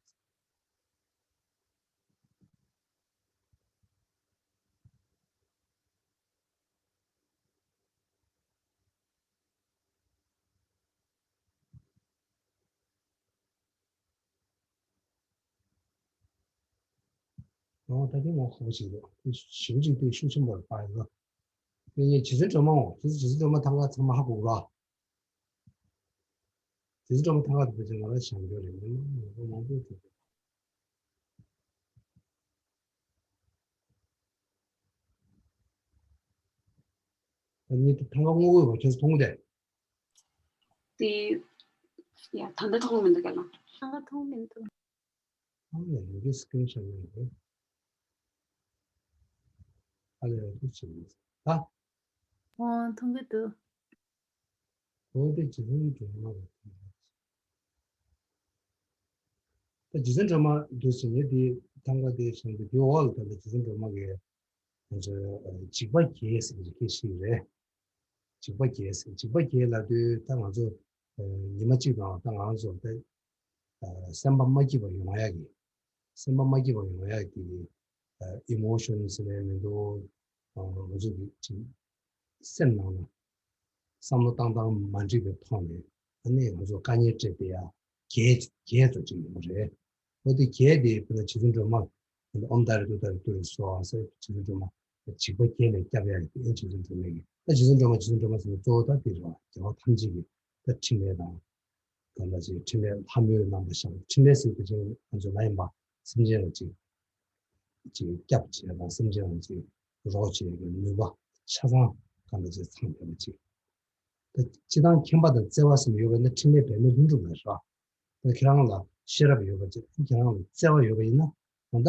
ཨོ་ད་དེ་ངོ་ཁོ་བོ་ཞིག་རེད། ཞིབ་ཅིག་ལྟོས་ཤུགས་ཆེན་པོར་སྤར་ཡོད། དེ་ངས་རྗེ་བཙུན་སྒྲོལ་མ་འོང་། རྗེ་བཙུན་སྒྲོལ་མ་ཐང་ག་ཚང་མ་ཧ་གོ་གི་ར། རྗེ་བཙུན་སྒྲོལ་མ་ཐང་ག་དེ་ཕལ་ཆེར་ང་རང་བཞེངས་རྒྱུ་རེད། ངས་མང་པོ་མང་པོ་བྲིས་འདུག་ད་ངས་ཐང་ག་སྔོན་འགོད་པ་ཁྱེད་ཚོ་མཐོང་གི་འདུག་དེ། ཡ། ད་ལྟ་མཐོང་མི་འདུག་ག་ལ། ཨ། མཐོང་མི་འདུག་ཨ་ལས་ལས་ཀྱི་སི་ཀི་རིན་ཤོ་ཊི་ཡིན་རེད། ཨ་ལས་ལས་ཀྱི་ཆེ་ཡིན། ད། ཨོ། མཐོང་གི་འདུག་འོ་དེ་རྗེ་བཙུན་སྒྲོལ་མ་རེད། ད་རྗེ་བཙུན་སྒྲོལ་མ་འདུག་ཟེར་ནས་དེ་ཐང་ག་དེ་བཞེངས་ཏེ་དེའི་འོག་ལ་ད་ལྟ་རྗེ་བཙུན་སྒྲོལ་མ་གིས་ང་ཚོའི་འཇིགས་པ་བརྒྱད་ཟེར་གྱི་སྐད་ཤིག་རེད། འཇིགས་པ་བརྒྱད་ཟེར། འཇིགས་པ་བརྒྱད་ལབ་དུས་ད་ང་ཚོ་ཉི་མ་གཅིག་ནང་ད་ང་ཚོ་ད་སེམས་པ་མ་སྐྱིད་པ་ཡོང་ཡ་གི། སེམས་པ་མ་སྐྱིད་པ་ཡོང་ཡ་གི་ཨི་མོ་ཤོན་ཟེར་ནས་མི་འདུག་ང་ཚོ་གི་ཅིག་སེམས་ནང་ལ་བསམ་བློ་བཏང་སྟངས་མ་འགྲིག་པའི་ཐོག་ནས་ཨ་ནི་ང་ཚོ་དཀའ་ངལ་འཕྲད་བསྡད་ཡ་བརྒྱད་བརྒྱད་ཙམ་ཅིག་ཡོང་གི་རེད། འོ་དེ་བརྒྱད་དེ་དཔེར་ན་རྗེ་བཙུན་སྒྲོལ་མ་ཨོཾ་ཏཱ་རེ་ཏུཏྟཱ་རེ་ཏུ་རེ་སྭཱ་ཧཱ་ཟེར། རྗེ་བཙུན་སྒྲོལ་མ་འཇིགས་པ་བརྒྱད་ལས་སྐྱོབ་ཡ་གི་ཨེ་རྗེ་བཙུན་སྒྲོལ་མ་གི། ད་རྗེ་བཙུན་སྒྲོལ་མ་རྗེ་བཙུན་སྒྲོལ་མ་ཟེར་ནས་གཙོ་བོ་ད་དེ་རེད་བ། རྒྱལ་བ་ཐམས་ཅད་ཀྱི་ད་འཕྲིན་ལས་དང་། གང་ལ་ཅིག་འཕྲིན་ལས་ལྷ་མོའི་རྣམ་པ་ཤར། འཕྲིན་ལས་ཟེར་དེ་ཅིག་ང་ཚོ་ལ་ཡིན་པ་སེམས་ཅན་ལ་ཅིག་ཅིག་སྐྱབས་བྱེད་དང་སེམས་ཅན་ལ་ཅིག་རོགས་བྱེད་ཀྱི་ནུས་པ་ཆ་ཚང་གང་ལ་ཅིག་ཚང་བསྡད་པ་ཅིག་ད་སྤྱིར་བཏང་མཁྱེན་པ་དང་བརྩེ་བ་ཟེར་ཡོད་པ་ཡིན་ན་འཕྲིན་ལས་འབད་མེད་ལྷུན་གྲུབ་ལ་རག་ད་ཁྱེད་རང་ལ་ཤེས་རབ་ཡོད་པ་ཅིག་ཁྱེད་རང་ལ་བརྩེ་བ་ཡོད་པ་ཡིན་ན་ད་ལྟ་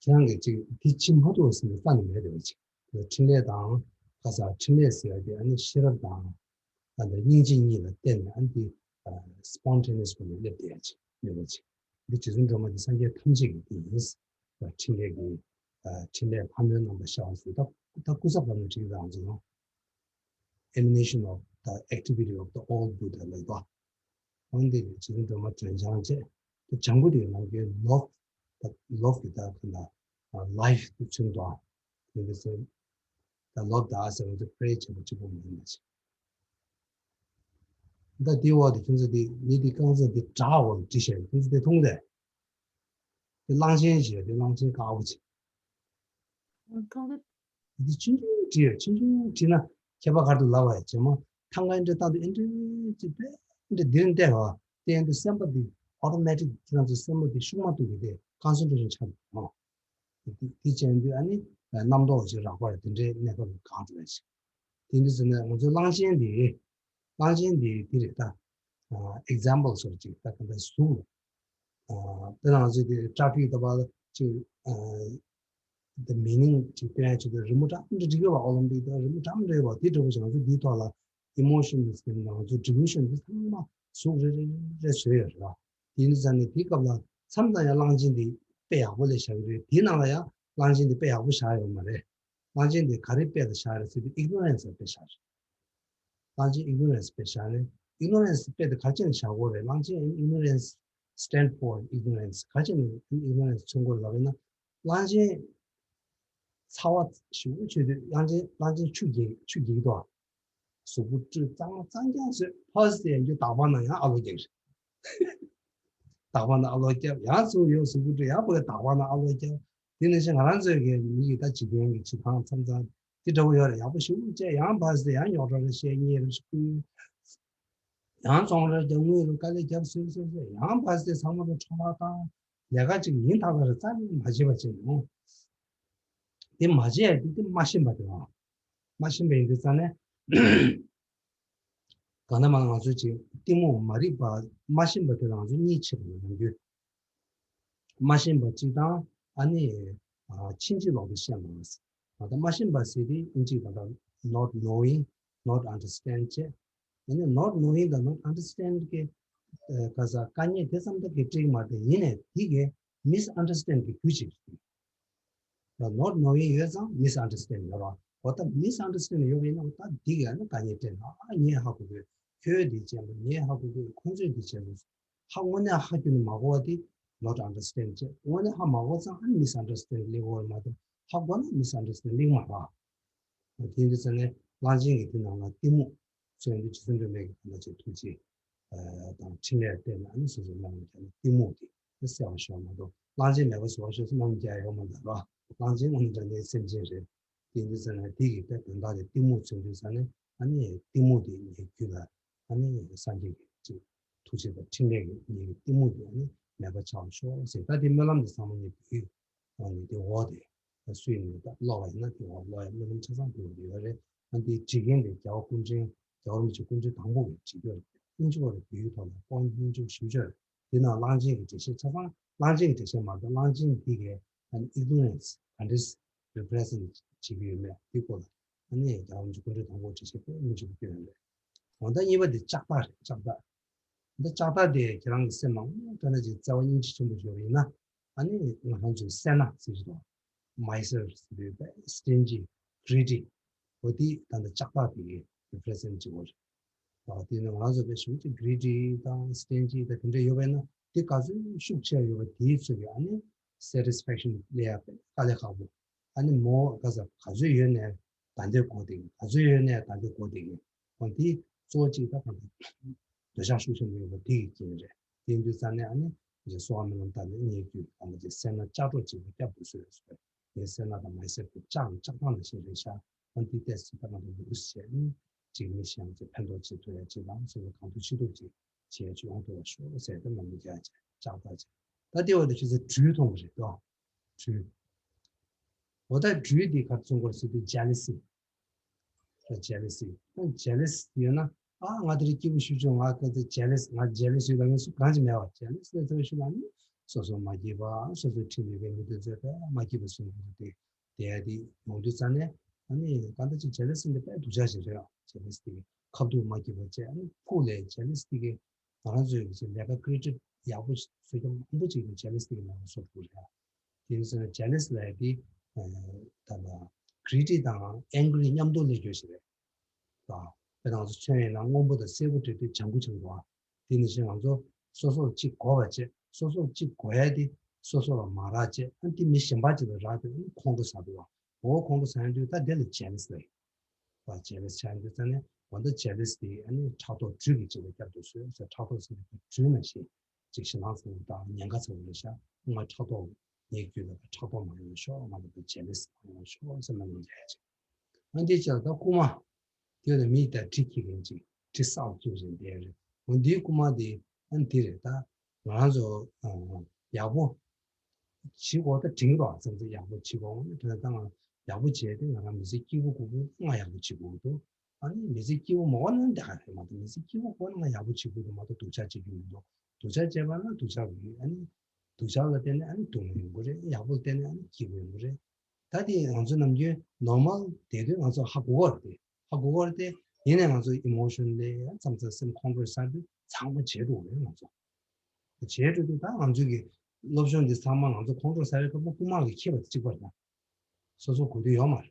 ཁྱེད་རང་གིས་ཅིག་འདི་ཅི་མ་ཐུབ་ཟེར་ནས་རྩ་ནས་མེད་བསྡད་པ་ཅིག་འཕྲིན་ལས་དང་། ཁ་སང་འཕྲིན་ལས་ཟེར་ཡ་དེ་ཨ་ནི་ཤེས་རབ་དང་། ཨ་ནི་སྙིང་རྗེ་གཉིས་ལ་བརྟེན་ནས་ཨ་ནི་དེ་spontaneous་སྒོ་ནས་སླེབས་བསྡད་ཡ་ཅིག་མེད་པ་ཅིག་འདི་རྗེ་བཙུན་སྒྲོལ་མ་འདི་སངས་རྒྱས་ཐམས་ཅད་ཀྱི་དེ་ཡིན། འཕྲིན་ལས་ཀྱི་འཕྲིན་ལས་ལྷ་མོའི་རྣམ་པ་ཤར་བ་ཟེར། ད་ད་སྐུ་ཚབ་ལ་ནི་བྲིས་རང་ཚོ་ཡང་emanation of the activity of the old Buddha ལབ་པ། འོན་ཏེ་རྗེ་བཙུན་སྒྲོལ་མ་སྒྲོལ་ལྗང་བྱས། ད་ལྗང་གུ་དེ་ནང་གི་love། ད་love་གི་ད་ག་ན་life་དེ་ཚུན་དུ་ཡིན་པས་ཟེར། ད་love་ད་ཟེར་བ་དེ་pray་བྱེད་པ་གཅིག་པོ་མ་ཡིན་པ་ཅིག་ད་དེའི་འོག་ཏུ་ཁྱོད་ཚོ་དེ་མི་དེ་རྐང་ཚ་དེ་དྲག་འོང་བྲིས་བཞག་ཁྱོད་ཚོ་དེ་མཐོང་དེ། དེ་གླང་ཆེན་བྱས་དེ་གླང་ཆེན་དཀར་པོ་ཅིག་མཐོང་གི་དེ་ཆུང་ཆུང་བྲིས་ཡོད། ཆུང་ཆུང་བྲིས་ན་ཁྱད་པར་ག་རེ་འདུག་ལབ་པ་ཡ། རྗེས་མ་ཐང་ག་འདྲ་བཏང་དུས་འདྲ་ཅིག་པས་འདྲ་འདིར་བལྟས་པ་དེ་འདྲ་སེམས་པ་འདི་automatic་ཁྱེད་རང་ཚོའི་སེམས་པ་འདི་ཤུགས་མ་གཏོགས་ཀྱི་དེ་concentration་ཆགས་འདུག་ཨང་། དེ་དེ་བྱས་དུས་ཨ་ནི་རྣམ་རྟོག་ཅིག་རགས་པ་དེ་འདྲའི་གནས་སྐབས་ལ་གང་འགྲོ་ཡ་ཞིག་དེ་འདྲ་ཟེར་ན་ང་ཚོའི་གླང་ཆེན་འདི་གླང་ཆེན་འདི་དེ་རེད་ད། example་སོགས་ཅིག་ད་ག་འདྲ་གཟུགས་ལ། དེ་ནང་ཚོས་དེ་traffic་ལྟ་བུ་ཅིག the meaning་ཅིག་སྟོན་ཡ་ཅིག་དེ་རི་མོ་འདྲ་མི་འདྲ་འབྲི་གི་བ། ཨོ་ལིམ་པིག་དང་རི་མོ་འདྲ་མི་འདྲ་བ་དེ་འདྲ་བོ་ཞིག་ང་ཚོ་འདིའི་ཐོག་ལ་emotions་དེ་ང་ཚོ་delusion་དེ་ཚང་མ་གཟུགས་རེ་རེ་རེ་བཟོས་ཡོད་རེད་བ། དེ་ནི་ཙང་ནས་དེའི་སྐབས་ལ་མཚམས་དང་ཡང་གླང་ཆེན་དེ་དཔེ་ཡག་པོ་ལས་བཞག་གི་རེད། དེའི་ནང་ལ་ཡང་གླང་ཆེན་དེ་དཔེ་ཡག་པོ་བཞག་ཡོད་མ་རེད། གླང་ཆེན་དེ་ག་རེ་དཔེ་ལ་བཞག་རེད་ཟེར་དུས་ignorance་ལ་དཔེ་བཞག་རེད། གླང་ཆེན་ignorance་དཔེ་བཞག་ནས་ignorance་དཔེ་དེ་ག་ཅན་བཞག་དགོས་རེད། གླང་ཆེན་ignorance stand for ignorance་ག་ཅན་ignorance་མཚོན་དགོས་ལབ་ཡིན་ན། གླང་ཆེན་ཚ་བ་ཞེ་པོ་ཆེ་དུས་གླང་ཆེན་གླང་ཆེན་ཆུ་རྒྱག་ཆུ་རྒྱག་གི་འདུག་གཟུགས་པོ་བཀྲུས་གཙང་མ་གཙང་རྐྱང་བཟོས་ཕར་ཟེར་ཡང་རྒྱུ་དག་པ་ན་ཡང་ཨ་ལོ་རྒྱག་རེད། དག་པ་ན་ཨ་ལོ་རྒྱབ་ཡང་ཚུར་ཡང་གཟུགས་པོ་བཀྲུས་ཡང་ཕ་གི་དག་པ་ན་ཨ་ལོ་རྒྱབ། དེ་ནང་བཞིན་ང་རང་ཚོའི་གི་མི་ཡི་ད་འཇིག་རྟེན་གྱི་བྱེད་སྟངས་མཚམས་མཚམས་དེ་འདྲ་བོ་ཡོད་རེད། ཡག་པོ་ཞེ་པོ་བྱས་ཡང་ཕར་ཟེར་ཡང་རྙོག་དྲ་རེ་བཤད་གཉེན་རེ་ཞིག་བསྐུལ། ཡང་ཚོང་རེ་རྒྱབ་དངུལ་རེ་དཀའ་ལས་རྒྱབ་སོས་སོས་སོས་ཡང་ཕར་ཟེར་ཚང་མ་ལ་ཁྲོམ་ར་བཏང་། ལས་ཀ་ཅིག་ཡིན་ཐག་པ་རེད། རྩ་ནས་མ་བྱེད་པ་བྱེད་ནོ། དེ་མ་བྱས་དེ་དེ་མ་ཤེས་པ་དེ་རང་མ་ཤེས་པ་ཡིན་དུས་ཙང་ནས། གང་ལྟར་མ་ང་ཚོ་ཅིག་གཏི་མུག་མ་རིག་པ་མ་ཤེས་པ་དེ་རང་ཚོ་གཉིས་ཕྱེ་བ་ནང་རྒྱུ། མ་ཤེས་པ་གཅིག་དང་ཨ་ནི་ཕྱིན་ཅི་ལོག་ཏུ་ཤེས་མ་ཟེར། ད་མ་ཤེས་པ་ཟེར་དེ་ཨིན་ཇི་གང་ལྟར་not knowing, not understand བྱས། ཨ་ནི་not knowing དང་not understand གི་ག་ས་དཀའ་ངལ་དེ་ཙམ་དག་གི་སྤྲད་མ་དེ་ཡིན་ནས་དེ་གི་misunderstand གི་རྒྱུ་ཅིག་རེད། ད་not knowing ཡོད་ཙང་misunderstand ཡོད་ར། འོ་ད་misunderstand ཡོད་པ་ཡིན་ན་འོ་ད་འདི་ག་ནི་དཀའ་ངལ་སྤྲད་ན་ཨ་ངས་ཧ་གོ་དགོས། ཁྱོད་འདི་བྱས་པ་ངས་ཧ་གོ་དགོས། ཁོང་ཚོས་འདི་བྱས་པ་ཧ་དངོས་གནས་ཧ་གོ་ནི་མ་གོ་བ་དེ་not understand བྱས། དངོས་གནས་ཧ་མ་གོ་ཙང་ཨ་ནི་misunderstand སླེབས་ཡོད་མ་གཏོགས་ཧ་གོ་ན་misunderstand སླེབས་མ་ར། དེ་འདི་ཚོ་ནས་གླང་ཆེན་གྱི་དེ་ནང་ལ་གཏི་མུག་ཚོས་འདི་རྗེ་བཙུན་སྒྲོལ་མའི་གི་གང་ལ་ཅིག་ཐུགས་རྗེ་དང་འཕྲིན་ལས་བརྟེན་ནས་ཨ་ནི་སོ་སོའི་བླ་མ་ཀྱང་གཏི་མུག་དེ་གསལ་བ་ཤོར་མ་གཏོགས་གླང་ཆེན་མེད་པ་བཟོ་བ་ཤོར་སོང་ན་མི་རྒྱག་ཡོད་མ་རེད་པ། གླང་ཆེན་དངོས་གནས་དྲང་གནས་སེམས་ཅན་རེད། དེ་འདི་ཚོ་ནས་དེ་གི་དེ་དོན་དག་དེ་གཏི་མུག་ཚོས་འདི་ཚོ་ནས་ཨ་ནི་གཏི་མུག་དེ་ངའི་རྒྱུད་ལ་ཨ་ནི་སངས་རྒྱས་ཀྱི་ཅིག་ཐུགས་རྗེ་དང་འཕྲིན་ལས་ཀྱི་ངའི་གི་གཏི་མུག་དེ་ཨ་ནི་མེད་པ་ཆགས་ཤོག་ཟེར། ད་དེ་སྨོན་ལམ་དེ་ཚང་མ་ངས་འབུལ། ཨ་ནི་དེ་འོག་དེ་སུས་ནི་ད་ཀློག་པ་ཡིན་ན་དེ་འོག་ཀློག་ཡ་སྨོན་ལམ་ཆ་ཚང་འབུལ་བ་ཡོད་རེད། ཨ་ནི་དེ་བྲིས་མཁན་དེ་རྒྱལ་བ་སྐུ་ཕྲེང་རྒྱལ་བ་རིན་པོ་ཆེ་སྐུ་ཕྲེང་དང་པོ་གི་བྲིས་ཡོད་རེད། དབྱིན་ཇི་བ་རེད། བོད་ཡིག་ཐོག་ལ་ཀོང་སྨན་ཆུ་ཞུ་ཆོས་རེད། དེ་ནང་གླང་ཆེན་གྱི་འགྲེལ་བཤད་ཆ་ཚང་གླང་ཆེན་གྱི་འགྲེལ་བཤད་མ་གཏོགས་གླང་ཆེན་འདི་གའི་ཨ་ནི་ignorance ག་འདྲས་represent བྱེད་ཀྱི་ཡོད་མེད་དེ་སྐོར་ལ་ཨ་ནི་རྒྱལ་བ་རིན་པོ་ཆེ་སྐུ་ཕྲེང་དང་པོ་འགྲེལ་བཤད་དཔེ་མི་འཇིགས་པ་སྐྱོན་ཡོད་རེད། འོ་ད་གཉིས་པ་དེ་ལྕགས་ཐག་རེད། ལྕགས་ཐག་འདི་ལྕགས་ཐག་དེ་ཁྱེད་རང་གི་སེམས་ནང་དཔེར་ན་ཅིག་བརྩེ་བ་སྙིང་རྗེ་ཆེན་པོ་ཡོད་པ་ཡིན་ན། ཨ་ནི་ང་རང་ཚོའི་སེར་སྣ་ཟེར་གྱི་འདུག miser ཟེར་དུས་དཔེ་stingy, greedy འོ་དེ་ད་ལྟ་ལྕགས་ཐག་དེ་represent བྱེད་དགོས་རེད། ཨ་དེ་ནི་ང་རང་ཚོ་དཔེ་ཞུ་ཅིག་greedy དང་stingy དང་དེ་འདྲ་ཡོད་པ་ཡིན་ན་དེ་ག་ཚོད་ཤུགས་ཆེ་ཡོད་པ་དེའི་ཚོད་ཀྱི་ཨ་ནི་satisfaction སླེབས་ཡ་དཔེ་དཀའ་ལས་ཁག་པོ། ཨ་ནི་མོ་ག་ས་ག་ཚོད་ཡོད་ནས་ད་འདོད་གོ་དེ་ག་ཚོད་ཡོད་ནས་ད་འདོད་གོ་དེ་གི་འོ་དེ་གཙོ་བོ་གཅིག་ད་གང་ལྟར་འདོད་ཆགས་ཤུགས་ཆེན་པོ་ཡོད་པ་དེ་གི་རྐྱེན་རེད། དེ་ཡིན་དུས་ཙང་ནས་ཨ་ནི་ངས་གསོལ་བ་སྨོན་ལམ་བཏབ་ནས་ངའི་རྒྱུད་ཨ་ནི་ཅིག་སེར་སྣ་ལྕགས་སྒྲོག་ཅིག་གི་སྐྱབས་སུ་གསོལ་ཟེར། ངའི་སེར་སྣ་དང་མའི་སེར་དེ་ལྕགས་ཀྱི་ལྕགས་ཐག་ནང་བཞིན་རེད་ཤག་འོ་དེ་ཏོག་ཙམ་ད་གང་ལྟར་ལུས་བྱས་ནས་ཅིག་མི་གཞན་ལ་ཅིག་ཕན་ཐོགས་ཅིག་ཐོབ་ཡ་ཅིག་དང་སོ་སོ་གང་ཐུབ་ཅི་ཐུབ་ཅིག་བྱེད་ཡ་ཅིག་ཡོང་ཐུབ་པ་ཤོག་ཟེར་ཏེ་སྨོན་ལམ་རྒྱག་བྱས་ལྕགས་ཐག་བྱས། ད་དེ་བར་དུ་ཁྱོད་ཚོ་སྦྲུལ་མཐོང་གི་རེད་དོ། སྦྲུལ། འོ་ད་སྦྲུལ་འདི་ག་རེ་མཚོན་གྱི་ཡོད་ཟེར་དུས་jealousy། ད་jealousy། ད་jealous ཡོད་ན་ཨ་ང་དེ་རིང་སྐྱིད་པོ་ཞེ་པོ་བྱུང་། ང་ཁ་ཚ་jealous། ང་jealous ཡོད་ལབ་མཁན་སུ་གང་ཅི་མེད་པ། jealous ལབ་ཚར་བའི་ཤུལ་ལ་ནི་སོ་སོ་མ་སྐྱིད་པ། སོ་སོའི་འཁྲིས་ལ་ཡོད་པའི་མི་དེ་ཚོས་དཔེ་མ་སྐྱིད་པ་བཟོ་གི་འདུག་དེ་དེ་ཡ་དེ་ཡོང་དུས་ཙང་ནས་ ཨ་ནི་གང་ལྟར་ཅིག་ཇེ་ལེ་སི་འདི་དཔེ་སྡུག་ཅག་ཞིག་རེད། ཇེ་ལེ་སི་དེ་གི་ཁ་ཐུག་མ་སྐྱིད་པ་བྱས། ཨ་ནི་ཕུགས་ལས་ཇེ་ལེ་སི་དེ་གི་ང་རང་ཚོའི་གི་ཅིག་ལས་ཀ་ཀི་རི་ཨེ་ཊིབ་ཡག་པོ་བཟོ་རྒྱུ་མང་པོ་ཅིག་གི་ཇེ་ལེ་སི་དེ་གི་ནང་ལ་སོ་ཐུག་རེད། དེ་ཡིན་ཟེར་ན་ཇེ་ལེ་སི་ལབ་ཡ་དེ་ད་ལྟ་གི་རི་ཌི་དང་ཨེང་གི་རི་མཉམ་དུ་སླེབས་རྒྱུ་ཞིག་རེད། ད་དཔེ་ང་ཚོ་མཚོན་ཡིན་ན་སྔོན་པོ་དང་སེར་པོ་འདྲེས་དུས་ལྗང་ཁུ་ཆགས་འདུག་ཨ། དེ་ནང་བཞིན་ང་ཚོ་སོ་སོར་གཅིག་དགོས་པ་བྱས། སོ་སོར་གཅིག་དགོས་ཡ་དེ་སོ་སོ་ལ་མ་རག་བྱས། ཨ་དེ་མི་གཞན་པ་ཅིག་ལ་རག་དུས་ཨ་ནི་ཁོང་ཁྲོ་ཟ་འདུག་ཨ། འོ་ཁོང་ཁྲོ་ཟ་ཡོང་དུས་ད་དེ་ལ་ཇེ་ལེ་སི་ལབ་ཡིན། ད་ཇེ་ལེ་སི་ཆགས་ཡོང་དུས་ཙང་ནས་འོ་ད་ཇེ་ལེ་སི་དེ་ཨ་ནི་ཕྲག་དོག་སྦྲུལ་གྱི་བྱེད་པ་བརྒྱབ་འདུག་ཟེར། ཕྲག་དོག་ཟེར་དུས་སྦྲུལ་ནང་བཞིན་ཅིག་ཞེད་སྣང་ཚ་པོ་དང་ཉེན་ཁ་ཚ་པོ་རེད་ཤག་སྔོན་ཕྲག་དོག་ངའི་རྒྱུད་ལ་ཕྲག་དོག་མ་ཡོང་ཤོག་ང་ལ་ཇེ་ལེ་སི་མ་ཡོང་ཤོག་ཟེར་ལབ་ཡོང་བྱས་ཅིག་ཨ་འདི་ཅག་ད་རྐུ་མ། དེ་ལ་མི་དང་གྲི་འཁྱེར་མཁན་ཅིག་གྲི་སར་བཙུགས་བཞིན་བསྡད་རེད། འོ་འདིའི་རྐུ་མ་དེ་ཨ་འདི་རེད། ད་ང་རང་ཚོ་ཡག་པོ་བྱེད་དགོས། ད་དྲིན་གོ་བ་ཙམ་ཙམ་ཡག་པོ་བྱེད་དགོས། འོ་ན་དོན་དག་ང་ཡག་པོ་བྱས་ཏེ་ང་རང་མི་ཚེ་སྐྱིད་པོ་དགོས་ཀྱི་ཡོད་ན་ང་ཡག་པོ་བྱེད་དགོས་ཀྱི་འདུག་ཨ་ནི་མི་ཚེ་སྐྱིད་པོ་མ་དགོས་ན་འདི་ག་རེད་མ་གཏོགས། མི་ཚེ་སྐྱིད་པོ་དགོས་ན་ང་ཡག་པོ་བྱེད་དགོས་ཀྱི་འདུག་མ་གཏོགས་སྡུག་ཅག་བྱེད་ཀྱི་མི་འདུག་སྡུག་ཅག་བྱས་པ་ན་སྡུག་ཅག་ཡོད། ཨ་ནི་སྡུག་ཅག་ལ་བརྟེན་ནས་ཨ་ནི་སྡུག་བསྔལ་ཡོང་གི་རེད། ཡག་པོ་ལ་བརྟེན་ནས་ཨ་ནི་སྐྱིད་པོ་ཡོང་གི་རེད། ད་དེ་ང་ཚོ་ནམ་རྒྱུན་ནོར་མལ་བསྡད་དུས་ང་ཚོ་ཧ་གོ་གི་རེད་དེ། ཧ་གོ་གི་རེད་དེ། ཡིན་ནའི་ང་ཚོ་ཨི་མོ་ཤོན་ལ་མཚམས་མཚམས་སེམས་ཁོང་ཁྲོ་ཟ་དུས་ཚང་མ་བརྗེད་འགྲོ་གི་རེད་ང་ཚོ། བརྗེད་འགྲོ་དུས་ད་ང་ཚོ་གི་སློབ་སྦྱོང་འདི་ཚང་མ་ང་ཚོ་ཁོང་ཁྲོ་ཟ་བའི་སྐབས་ལ་རྐུ་མ་གིས་འཁྱེར་བ་དང་གཅིག་པ་རེད། སོ་སོ་གོ་དུས་ཡོད་མ་རེད།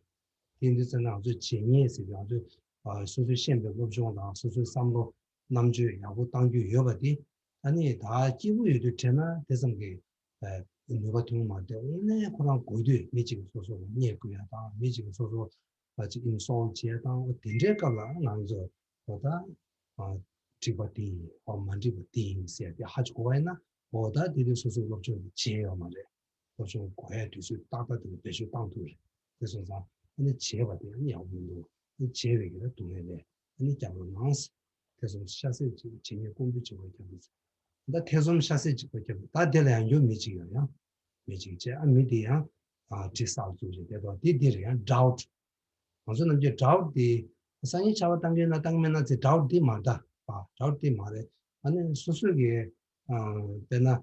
དེ་ཡིན་དུས་ཙམ་ན་ང་ཚོས་བརྗེད་ངེས་ཟེར་དུས་ང་ཚོས་ཨ་སོ་སོས་ཤེས་པའི་སློབ་སྦྱོང་དང་སོ་སོའི་བསམ་བློ་རྣམ་དཔྱོད་ཡག་པོ་གཏང་རྒྱུ་ཡོད་པ་དེ། ཨ་ནི་ད་སྐྱིད་པོ་ཡོད་དུས་བྲེལ་ན་དེ་ཙམ་གྱིས་ཨ་ནུས་པ་ཐོན་མ་རེད། དངོས་གནས་ཁོ་རང་དགོས་དུས་མི་གཅིག་གིས་སོ་སོ་ལ་བརྙས་བསྐུལ་ཡ་དང་མི་གཅིག་གིས་སོ་སོ་ལ་ཅིག་ཨིན་སོལ་བྱེད་ཡ་དང་། འོ་དེ་འདྲའི་སྐབས་ལ་ང་ཚོ་འོ་ད་ཨ་འགྲིག་པ་དེ་ཡིན། འོ་མ་འགྲིག་པ་དེ་ཡིན་ཟེར་ཏེ་ཧ་ཅིག་གོ་བ་ཡིན་ན། འོ་ད་དེ་དུས་སོ་སོའི་སློབ་སྦྱོང་དེ་བརྗེད་ཡོད་མ་རེད། སློབ་སྦྱོང་དགོས་ཡ་དུས་ཚོད་ཏག་ཏག་དེ་ལ་བེད་སྤྱོད་བཏང་ཐུབ་རེད། དེ་སོང་ཙང་ཨ་ནི་བརྗེད་པ་དེ་ཨ་ནི་ཡག་པོ་མི་འདུག་ཨ་ནི་བརྗེད་པའི་གི་ལ་སྡུག་བསྔལ་ལས་ཨ་ནི་སྐྱབས་རོགས་གནང་། ཐེ་ཚོམ་ཤ་ཟད་ཅིག་བྱེད་ཉེས་ཀོང་བུ་ཅིག་བར་ཁྱབ་འདུག་ད་ཐེ་ཚོམ་ཤ་ཟད་ཅིག་བར་ཁྱབ་འདུག་ད་དེ་ལ་ཡང་འགྱུར་མི་གཅིག་ཡོད་ཡང་། མི་གཅིག་བྱས་ཨ་མི་དེ་ཡང་ཨ་དྲི་ཟ་བཙུགས་རེད། དེ་དོ་དེ་འདི་རེད་ཡང་ཌའུཊ། ང་ཚོ་ནམ་རྒྱུན་ཌའུཊ་དེ་སང་ཉིན་ཆར་པ་བཏང་གི་ཡོད་ན་བཏང་གི་མེད་ན་ཚེ་ཌའུཊ་དེ་མ་ད་པ་ཌའུཊ་དེ་མ་རེད། ཨ་ནི་སོ་སོ་གི་ཨ་དཔེར་ན་ཨ་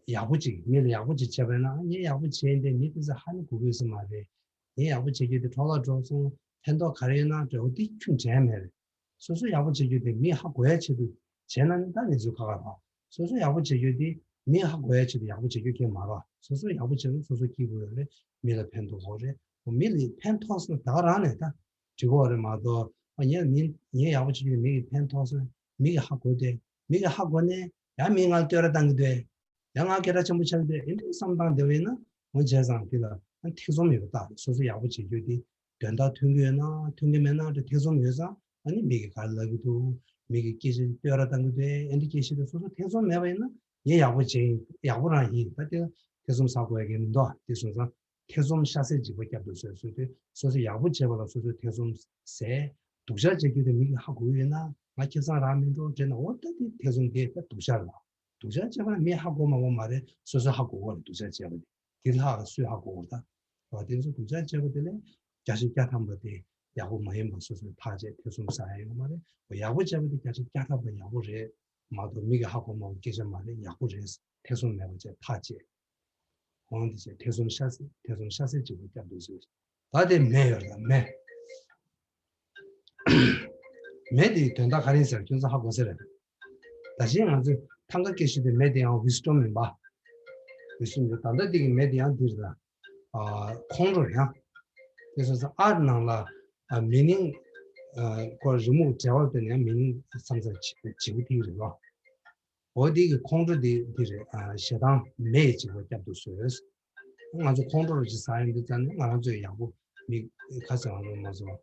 ཡག་པོ་ཅིག་མི་ལ་ཡག་པོ་ཅིག་བྱས་པ་ཡིན་ན་ངས་ཡག་པོ་བྱས་ཡིན་ཏེ་མི་དེ་ཚོ་ཧ་ནི་གོ་གི་ཡོད་ས་མ་རེད། ངས་ཡག་པོ་བྱེད་རྒྱུ་དེ་འཕྲོ་བརླག་འགྲོ་སོང་། ཕན་ཐོགས་ག་རེ་ཡོད་ན་འདྲ་བོ་དེ་ཁྱོན་དྲན་མེད་རེད། སོ་སོ་ཡག་པོ་བྱེད་རྒྱུ་དེ་མི་ཧ་གོ་ཡ་ཆེད་དུ་བྱས་ན་ནི་ད་གནས་ཚུལ་ཁག་ཁག་རེད། སོ་སོ་ཡག་པོ་བྱེད་རྒྱུ་དེ་མི་ཧ་གོ་ཡ་ཆེད་དུ་ཡག་པོ་བྱེད་རྒྱུ་གང་ཡང་མ་རེད། སོ་སོ་ཡག་པོ་བྱས་ན་སོ་སོ་སྐྱིད་པོ་ཡོད་རེད། མི་ལ་ཕན་ཐོགས་ཡོད་རེད། མི་ལ་ཕན་ཐོགས་སོང་ན་ད་ག་རང་ནས་ད་འགྲིག་གི་རེད་མ་གཏོགས། ཨ་ངས་མི་ངས་ཡག་པོ་བྱེད་རྒྱུ་དེ་མི་གི་ཕན་ཐོགས་སོང་། མི་གི་ཧ་གོ་དེ། མི་གི་ཧ་གོ་ནས་ཡང་མི་ང་ལ་བསྟོད་ར་བཏང་གི་འདུག་ཡང་ང་སྐད་གྲགས་ཆེན་པོ་ཆགས་ཀྱི་འདུག་ཨེ་འདྲའི་བསམ་སྟངས་དེ་བས་ན་འོ་བྱས་ཙང་དེ་ལ་ཨ་ཐེ་ཚོམ་ཡོད་པ་ད། སོ་སོ་ཡག་པོ་བྱེད་རྒྱུ་དེ་དོན་དག་ཐོན་གྱི་ཡོད་ན་ཐོན་གྱི་མེད་ན་འདྲ་ཐེ་ཚོམ་ཡོད་ཙང་། ཨ་ནི་མི་གིས་ག་རེ་ལབ་ཀྱི་འདུག་མི་གིས་སྐད་ཆ་བསྟོད་ར་བཏང་གི་འདུག་ཨེ་འདྲ་སྐད་ཆ་དེ་སོ་སོ་ཐེ་ཚོམ་མེད་པ་ཡིན་ན་ངས་ཡག་པོ་བྱས་ཡིན། ཡག་པོ་རང་ཡིན། ད་དེ་ཐེ་ཚོམ་ཟ་དགོས་ཡ་གི་མི་འདུག་དེ་སོང་ཙང་ཐེ་ཚོམ་ཤ་ཟད་འཇིགས་པ་བསྐྱབ་ཏུ་གསོལ་ཟེར་དུས་སོ་སོ་ཡག་པོ་བྱས་པ་ལ་སོ་སོས་ཐེ་ཚོམ་ཟད། སྡུག་ཅག་བྱེད་རྒྱུ་དེ་མི་གིས་ཧ་གོ་གི་ཡོད་ན་ང་ཁེ་བཟང་རག་མི་འགྲོ་དྲན་ན། འོ་ད་དེ་ཐེ་ཚོམ་དེ་ད་སྡུག་ཅག་རེད། སྡུག་ཅག་བྱས་པ་ན་མི་ཧ་གོ་མ་གོ་མ་རེད། སོ་སོས་ཧ་གོ་གི་རེད། སྡུག་ཅག་བྱས་པ་དེ་དེ་ལྷག་ལ་སུས་ཧ་གོ་གི་རེད། ད་བ་དེ་ཚོ་སྡུག་ཅག་བྱས་པ་དེ་ལས་བརྒྱ་ཆ་བརྒྱ་ཐམ་པ་དེ་ཡག་པོ་མ་ཡིན་པ་སོ་སོས་ཐག་བཅད་ཐེ་ཚོམ་ཟ་ཡ་ཡོད་མ་རེད། འོ་ཡག་པོ་བྱས་པ་དེ་བརྒྱ་ཆ་བརྒྱ་ཐམ་པ་ཡག་པོ་རེད་མ་གཏོགས་མི་གིས་ཧ་གོ་མ་གོ་སྐད་ཆ་མ་རེད། ཡག་པོ་རེད། ཐེ་ཚོམ་མེད་པ་བྱས་ཐག་བཅད། འོང་དེ་བྱས་ཐེ་ཚོམ་ཤ་ཟད་ཐེ་ཚོམ་ཤ་ཟད་ཅིག་པོ་བསྐྱབ་འདུག་ཟེར། ད་དེ་མེ་ཡོད་ལ་མེ། མེ་དེའི་དོན་དག་ག་རེ་ཡིན་ཟེར་ཁྱོད་ཚོ་ཧ་གོ་ས་རེད། ད་གཞན་ང་ཚོས་ཐང་ག་སྐད་ཤོད་དུས་མེ་དེ་ཡང་ཝི་སི་ཊོམ་ཡིན་པ། ཝི་སི་ཊོམ་ཡོད། ད་ལྟ་དེ་གི་མེ་དེ་ཡང་འདིར་ལ་ཨ་ཁོང་ཁྲོ་ཡང་། དེ་སོང་ཙང་ཨར་ནང་ལ་ཨ་མི་ནིང་ཨ་ཁོ་རི་མོ་འབྲེལ་བ་དེ་ནས་མི་ནིང་མཚམས་མཚམས་བྱེད་བྱེད་དགོས་དེ་རེད་བ། འོ་དེ་གི་ཁོང་ཁྲོ་དེ་འདི་རེད། ཨ་ཞེ་སྡང་མེ་ཡི་འཇིགས་པ་བསྐྱབ་ཏུ་གསོལ། ང་ཚོ་ཁོང་ཁྲོ་རུ་ཅིག་ཟ་ཡོང་དུས་ཙང་ནས་ང་རང་ཚོས་ཡག་པོ་མི་ཁ་ཚ་ང་ཚོ་མ་བཟོ།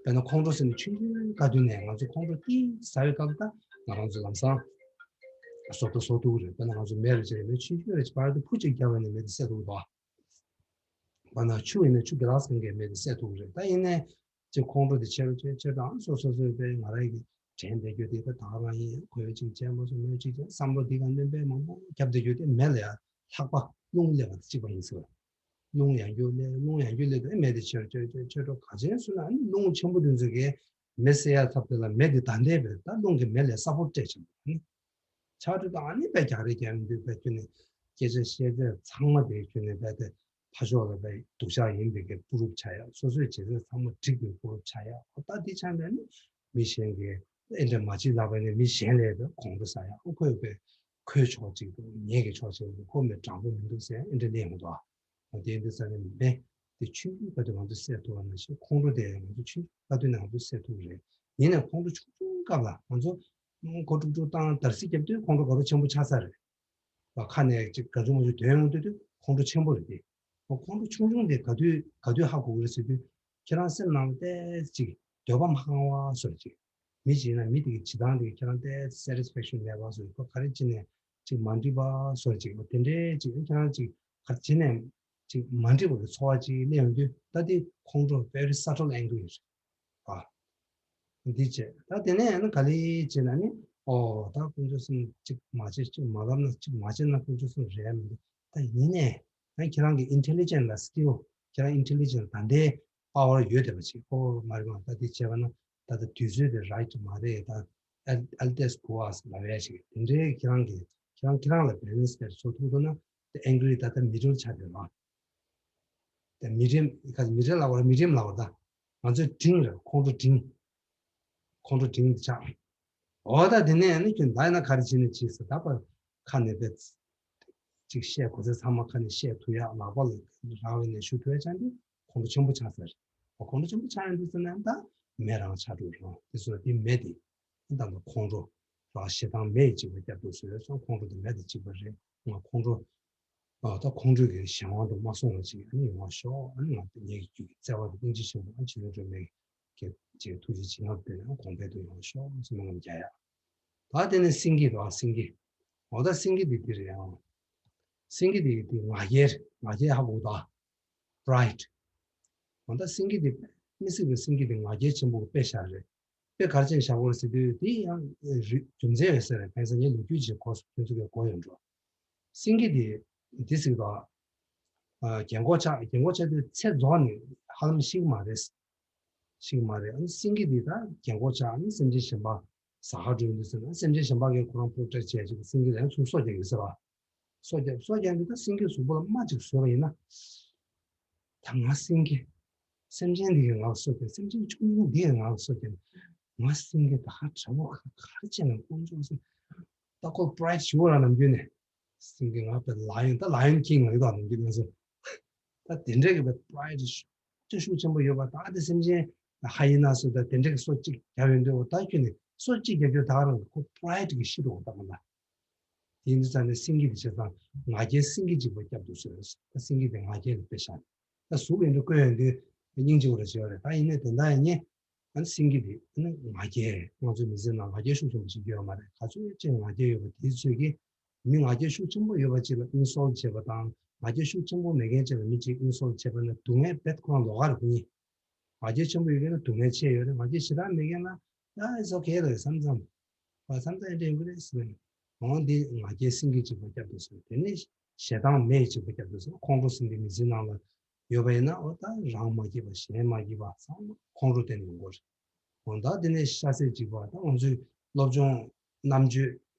དཔེར་ན་ཁོང་ཁྲོ་ཟེར་ནས་ཆུང་ཆུང་ག་དུས་ནས་ང་ཚོ་ཁོང་ཁྲོ་ཏིག་ཟ་བའི་སྐབས་ད་ང་རང་ཚོ་ལམ་སང་བཟོ་ལྟ་བཟོ་ཐུབ་ཀྱི་རེད། དཔེར་ན་ང་ཚོ་མེ་རུ་ཅིག་རེད། མེ་ཆུང་ཆུང་རེ་ཅིག་བར་དུ་ཕུ་གཅིག་བརྒྱབ་པ་ནས་མེ་དེ་བསད་ཐུབ་ཀྱི་འདུག་དཔེར་ན་ཆུ་ཡིན་ན་ཆུ་དགེ་ལགས་སེང་གེའི་མེ་དེ་བསད་ཐུབ་ཀྱི་རེད། ད་ཡིན་ནའི་ཅིག་ཁོང་ཁྲོ་དེ་ཆེ་རུ་ཆེ་ཆེ་དང་སོ་སོ་སོའི་དཔེ་ང་རང་གི་དྲན་བསྡད་རྒྱུ་དེ་ད་ད་རང་ཡིན། གོ་ཡོད་ཅིག་བྱས་མ་སོང་མོད་ཅིག་བྱས་བསམ་བློ་དེ་ག་ནོན་པས་མང་པོ་བརྒྱབ་བསྡད་རྒྱུ་དེ་མེ་ལ་ཡང་ལྷག་པ་རླུང་སླེབས་པ་དང་གཅིག་པ་ཡིན་ཟེར་བ། རླུང་ཡང་རྒྱུ་སླེབས་རླུང་ཡང་རྒྱུ་སླེབས་དུས་མེ་དེ་ཆེ་རུ་ཆེ་རུ་ཆེ་རུ་ཆེ་རུ་ག་ཅན་སོང་ན་ཨ་ནི་རླུང་ཆེན་པོ་དེ་ཚོ་གིས་མེ་བསད་ཡ་ཐབས་དེ་ལ་མེ་དེ་ད་ལྟའི་བས་ད་རླུང་གིས་མེ་ལས་ས་ཕོར་སྤྲད་ཆེན་པོ་ཨ་ནི། ཆག་སྒྲིལ་དང་ཨ་ནི་དཔེ་རྒྱག་རེས་རྒྱག་ཡོང་དུས་དཔེ་ཁྱོད་ནི་སྐད་ཆ་བཤད་ཚད་ཚང་མ་དེ་ཁྱོད་ནི་དཔེ་དེ་ ཕ་ཕྱོགས་ལ་བའི་སྡུག་ཅག་ཡིན་པའི་གི་པུ་རུབ་ཆགས་ཡ། སོ་སོའི་བྱེད་ཚད་ཚང་མ་འགྲིག་པའི་པུ་རུབ་ཆགས་ཡ། ཨོ་ད་འདི་ཆགས་ནས་ནི་མི་གཞན་གྱིས་ཨེ་འདྲ་མ་བྱེད་ལབ་པ་ནས་མི་གཞན་ལས་པའི་ཁོང་ཁྲོ་ཟ་ཡ། ཨོ་ཁོས་པའི་ཁོའི་ཕྱོགས་གཅིག་ཏུ་ངེད་ཀྱི་ཕྱོགས་གཅིག་ཏུ་ཁོ་མི་དྲང་པོ་མི་འདུག་ཟེར་ཨེ་འདྲ་གླེང་ཡོང་འདུག་ཨ། དེ་འདི་ས་ནས་མེད་དེ་ཆུང་ཆུང་ག་དུས་ང་ཚོ་སེལ་ཐུབ་པ་ནང་བཞིན་ཁོང་ཁྲོ་དེ་ང་ཚོ་ཆུང་ཆུང་ག་དུས་ནས་ང་ཚོ་སེལ་ཐུབ་རེད། ཡིན་ནའི་ཁོང་ཁྲོ་ཆུང་ཆུང་སྐབས་ལ་ང་ཚོ་མགོ་དཀྲུག་དཀྲུག་བཏང་འདར་སིག་རྒྱབ་དུས་ཁོང་ཁྲོ་དགའ་རབ་ཆེན་པོ་ཆགས་ས་རེད། ཁ་ནས་ཅིག་ག་ཚོད་མ་ཚོད་དོན་ཡོང་དུས་དུས་ཁོང་ཁྲོ་ཆེན་པོ་རེད་དེ། ཁོང་ཁྲོ་ཆུང་ཆུང་དེ་ག་དུས་ག་དུས་ཧ་གོ་གི་རེད་ཟེར་དུས་ཁྱེད་རང་སེམས་ནང་ལ་ཏོག་ཙམ་ཅིག་འདོད་པ་མ་ཁེངས་པ་བཟོ་ཅིག་མི་ཅིག་ཡིན་ན་མི་དེ་གི་བྱེད་སྟངས་དེ་གི་ཁྱེད་རང་ཏོག་ཙམ་སེ་ཊི་སི་ཕེག་ཤན་མེད་པ་བཟོ། ཁོ་ག་རེ་བྱས་ནས་ཅིག་མ་འགྲིག་པ་བཟོ་ཅིག་དེ་འདྲའི་ཅིག་ཁྱེད་རང་ཅིག་ག་རེ་བྱས་ནས་ཅིག་མ་འགྲིག་པ་གི་ཚོར་བ་ཅིག་སླེབས་ཡོང་དུས་ད་དེ་ཁོང་ཁྲོ་very subtle anger རེད། ཨ། འདི་བྱས། ད་དེ་ནས་ནི་ག་ལེ་བྱས་ན་ནི། ཨོ་ད་དཀོན་མཆོག་གསུམ་གཅིག་མ་བྱེད་གཅིག་མ་ལབ་ན་གཅིག་མ་བྱེད་ན་དཀོན་མཆོག་གསུམ་རེད་མི་འདུག་ད་ཡིན་ནས་ད་ཁྱེད་རང་གི་ཨིན་ཊེ་ལི་ཇེན་ལ་སི་ཀིལ། ཁྱེད་རང་ཨིན་ཊེ་ལི་ཇེན་ད་ལྟའི་པ་ཝར་ཡོད་བསྡད་པ་ཅིག་ཨོ་མ་རེད་མ་ད་འདི་བྱས་པ་ན་ད་ལྟ་དུས་ཚོད་དེ་རའིཊ་མ་རེད། ད་ཨལ་ཨལ་ཏེས་གོ་ཨས་ལབ་ཡ་ཅིག་དེ་འདྲའི་ཁྱེད་རང་གི་ཁྱེད་རང་ཁྱེད་རང་ལ་བེ་ལན་སི་དེར་བཟོ་ཐུབ་འདུག་ན། དེ་ཨེང་གི་རི་ད་ལྟ་མི་ཌལ་ཆགས་བསྡད་རེད་བ། དེ་མི་ཌིམ་ཁ་མི་ཌལ་ལབ་དགོས་རེད། མི་ཌིམ་ལབ་དགོས་རེད་ད། ང་ཚོའི་འབྲིང་རེད། ཁོང་ཁྲོ་འབྲིང་། ཁོང་ཁྲོ་འབྲིང་དུ་ཆགས། འོ་ད་དེ་ནས་ནི་ཁྱོད་ད་ཡིན་ན་ག་རེ་བྱས་ནས་བྱས་ཟེར་ད་པར་ཁ་ནས་པས་ཅིག་བཤད་དགོས་ཚེ་ཚང་མ་ཁ་ནས་བཤད་ཐུབ་ཡག་ལག་པ་ལ་རག་ལས་ནས་ཞུ་ཐུབ་ཡག་ཆགས་འདུག་ཁོང་ཁྲོ་ཆེན་པོ་ཆགས་ཟེར། ཁོང་ཁྲོ་ཆེན་པོ་ཆགས་ཡོང་དུས་ཟེར་ན་ད་མེ་རང་ཆགས་འགྲོ་རང་དེ་ཚོ་དེ་མེ་དེ། ད་ལྟ་ཁོང་ཁྲོ་རང་ཞེ་སྡང་མེ་ཡིས་འཇིག་པར་བསྐྱབ་ཏུ་གསོལ་སོང་། ཁོང་ཁྲོ་དེ་མེ་དང་གཅིག་པ་རེད། ང་ཁོང་ཁྲོ། ཨ་ད་ཁོང་ཁྲོ་གི་གཞན་དབང་དུ་མ་སོང་བ་ཅིག་ཨ་ནི་ཡོང་བ་ཤོག་ཨ་ནི་ང་ངེད་ཀྱི་རྒྱུད་ཀྱི་བརྩེ་བ་དང་སྙིང་རྗེ་ཆེན་པོ་ཨ་ནི་ཆོས་སྐྱོང་སྒྲོལ་མའི་གི་ཅེས་ཐུགས་རྗེ་ཆེ་ངར་བཏོན་ནས་གོང་འཕེལ་དུ་ཡོང་ཤོག་ཟེར་སྨོན་ལམ་རྒྱག་ཡ། ད་དེ་ནས་སེང་གེ་དང་སེང་གེ། འོ་ད་སེང་གེ་དེ་འདི་རེད་ཨང་། སེང་གེ་དེ་དེ་ང་རྒྱལ་ང་རྒྱལ་ཧ་གོ་ད། པ་རའི་ཌི། འོ་ད་སེང་གེ་དེ་མི་སྲིད་པའི་སེང་གེ་དེ་ང་རྒྱལ་ཆེན་པོ་གི་དཔེ་ཤར་རེད། དཔེ་ག་རེ་བྱས་ནས་བཞག་དགོས་རེད་ཟེར་དུས་དེ་ཡང་རྒྱུ་མཚན་ཡོད་ས་རེད། ཕན་ཚུན་ངས་ལོ་རྒྱུས་ཅིག་གོ་སོང་། ཁྱོད་ཚོ་གས་གོ་ཡོང་འགྲོ། སེང་གེ་དེ་འདི་ཟེར་གི་འདུག་ཨ། རྒན་གོག་ཆགས་རྒན་གོག་ཆགས་དུས་ཚེ་རྫོགས་ནས་ཧ་ལམ་ཤི་གི་མ་རེད། ཤི་གི་མ་རེད། ཨ་ནི་སེང་གེ་དེ་ད་རྒན་གོག་ཆགས་ཨ་ནི་སེམས་ཅན་གཞན་པ་ཟ་ཁ་འགྲོ་ཡོང་དུས་ཟེར་ན་སེམས་ཅན་གཞན་པ་གིས་ཁོ་རང་པོ་ཊེག་བྱས་ཅིག་སེང་གེ་ལ་ཡང་ཚུར་སོ་རྒྱག་གི་ཟེར་བ། སོ་རྒྱག་སོ་རྒྱག་འདི་ད་སེང་གེ་གཟུགས་པོ་ལ་རྨ་ཅིག་བཟོས་པ་ཡིན་ན། ད་ང་སེང་གེ། སེམས་ཅན་འདི་གིས་ང་ལ་སོ་རྒྱག་སེམས་ཅན་ཆུང་ཆུང་འདི་གིས་ང་ལ་སོ་རྒྱག་ང་སེང་གེ་ད་ཧ་དྲག་པོ་ག་ག་རེ་བྱས་ན་དཀོན་མཆོག་གསུམ། ད་ཁོ་པ་རའི་ཌི་ཞུ་བ་ར་ནམ་རྒྱུན་ནས། སེང་གེ་ང་པའི་ལ་ཡོན་ད་ལ་ཡོན་ཀིང་ལ་ཡོད་ད་ནམ་རྒྱུན་ང་ཚོ། ད་དེ་འདྲའི་གི་པའི་པ་རའི་ཌི་ཤུགས་ཤུགས་ཆེན་པོ་ཡོད་པ་ད་དེ་སེམས་ཅན་ཧ་ཡི་ན་སུ་ད་དེ་འདྲའི་གི་སོ་གཅིག་རྒྱབ་ཡོང་དུས་འོ་ད་ཁྱོད་ནི་སོ་གཅིག་རྒྱབ་རྒྱུ་ད་ག་རང་གི་ཁོ་པ་རའི་ཌི་གི་ཤི་འགྲོ་འོ་ད་མ་ལ། དེ་ཡིན་དུས་ཙང་ནས་སེང་གེ་དེ་བྱས་ཙང་ང་རྒྱལ་སེང་གེ་གཅིག་པ་སྐྱབས་འདུག་ཟེར། ད་སེང་གེ་དེ་ང་རྒྱལ་ལ་དཔེ་བཞག་ད་གཟུགས་ཡིན་དུ་བཀོད་ཡོང་དུས་སྙིང་རྗེ་བོ་ར་བྱེད་ཡོད་རེད། ད་ཡིན་ནའི་དེ་འདྲ་ཡིན་ནའི། ཨ་ནི་སེང་གེ་དེ་ཨ་ནི་ང་རྒྱལ་ང་ཚོའི་མི་ཚེ་ནང་ང་རྒྱལ་ཤུགས་ཆེན་པོ་ཞིག་ཡོད་མ་རེད། ག་ཚོད་ཅིག་ང་རྒྱལ་ཡོད་པ་དེའི་ཚོད་ཀྱིས་མི་ང་རྒྱལ་ཤུགས་ཆེན་པོ་ཡོད་པ་ཅིག་ལ་ཨིན་སོལ་བྱེད་པ་དང་ང་རྒྱལ་ཤུགས་ཆེན་པོ་མེད་མཁན་ཅིག་ལ་མི་གཅིག་ཨིན་སོལ་བྱེད་པ་ན་སྡུག་བསྔལ་རྦད་ཁོ་རང་ལོགས་ཀ་རེད། ཁོ་གཉིས་ང་རྒྱལ་ཆེན་པོ་ཡོད་མཁན་ལ་སྡུག་བསྔལ་ཆེ་ཡོད་རེད། ང་རྒྱལ་ཞེ་དྲག་མེད་མཁན་ལ་ཡ་it's okay རེད་བསམ་བསམ། བ་བསམ་ཚད་འདྲ་ཡོང་གི་རེད་ཟེར་ནས། འོང་འདི་ང་རྒྱལ་སེང་གེ་གཅིག་པ་སྐྱབས་འདུག་ཟེར། དེ་ནས་ཞེ་སྡང་མེ་གཅིག་པ་སྐྱབས་འདུག་ཟེར། ཁོང་ཁྲོ་ཟེར་འདི་མི་ཚེའི་ནང་ལ་ཡོད་པ་ཡིན་ན་འོ་ད་རང་མ་སྐྱིད་པ་གཞན་མ་སྐྱིད་པ་ཚང་མ་ཁོང་ཁྲོ་བསྟན་ཡོང་གི་རེད། འོ་ད་དེ་ནས་ཤ་ཟད་གཅིག་པ་ད་ང་ཚོའི་སློབ་སྦྱོང་རྣམ་དཔྱོད་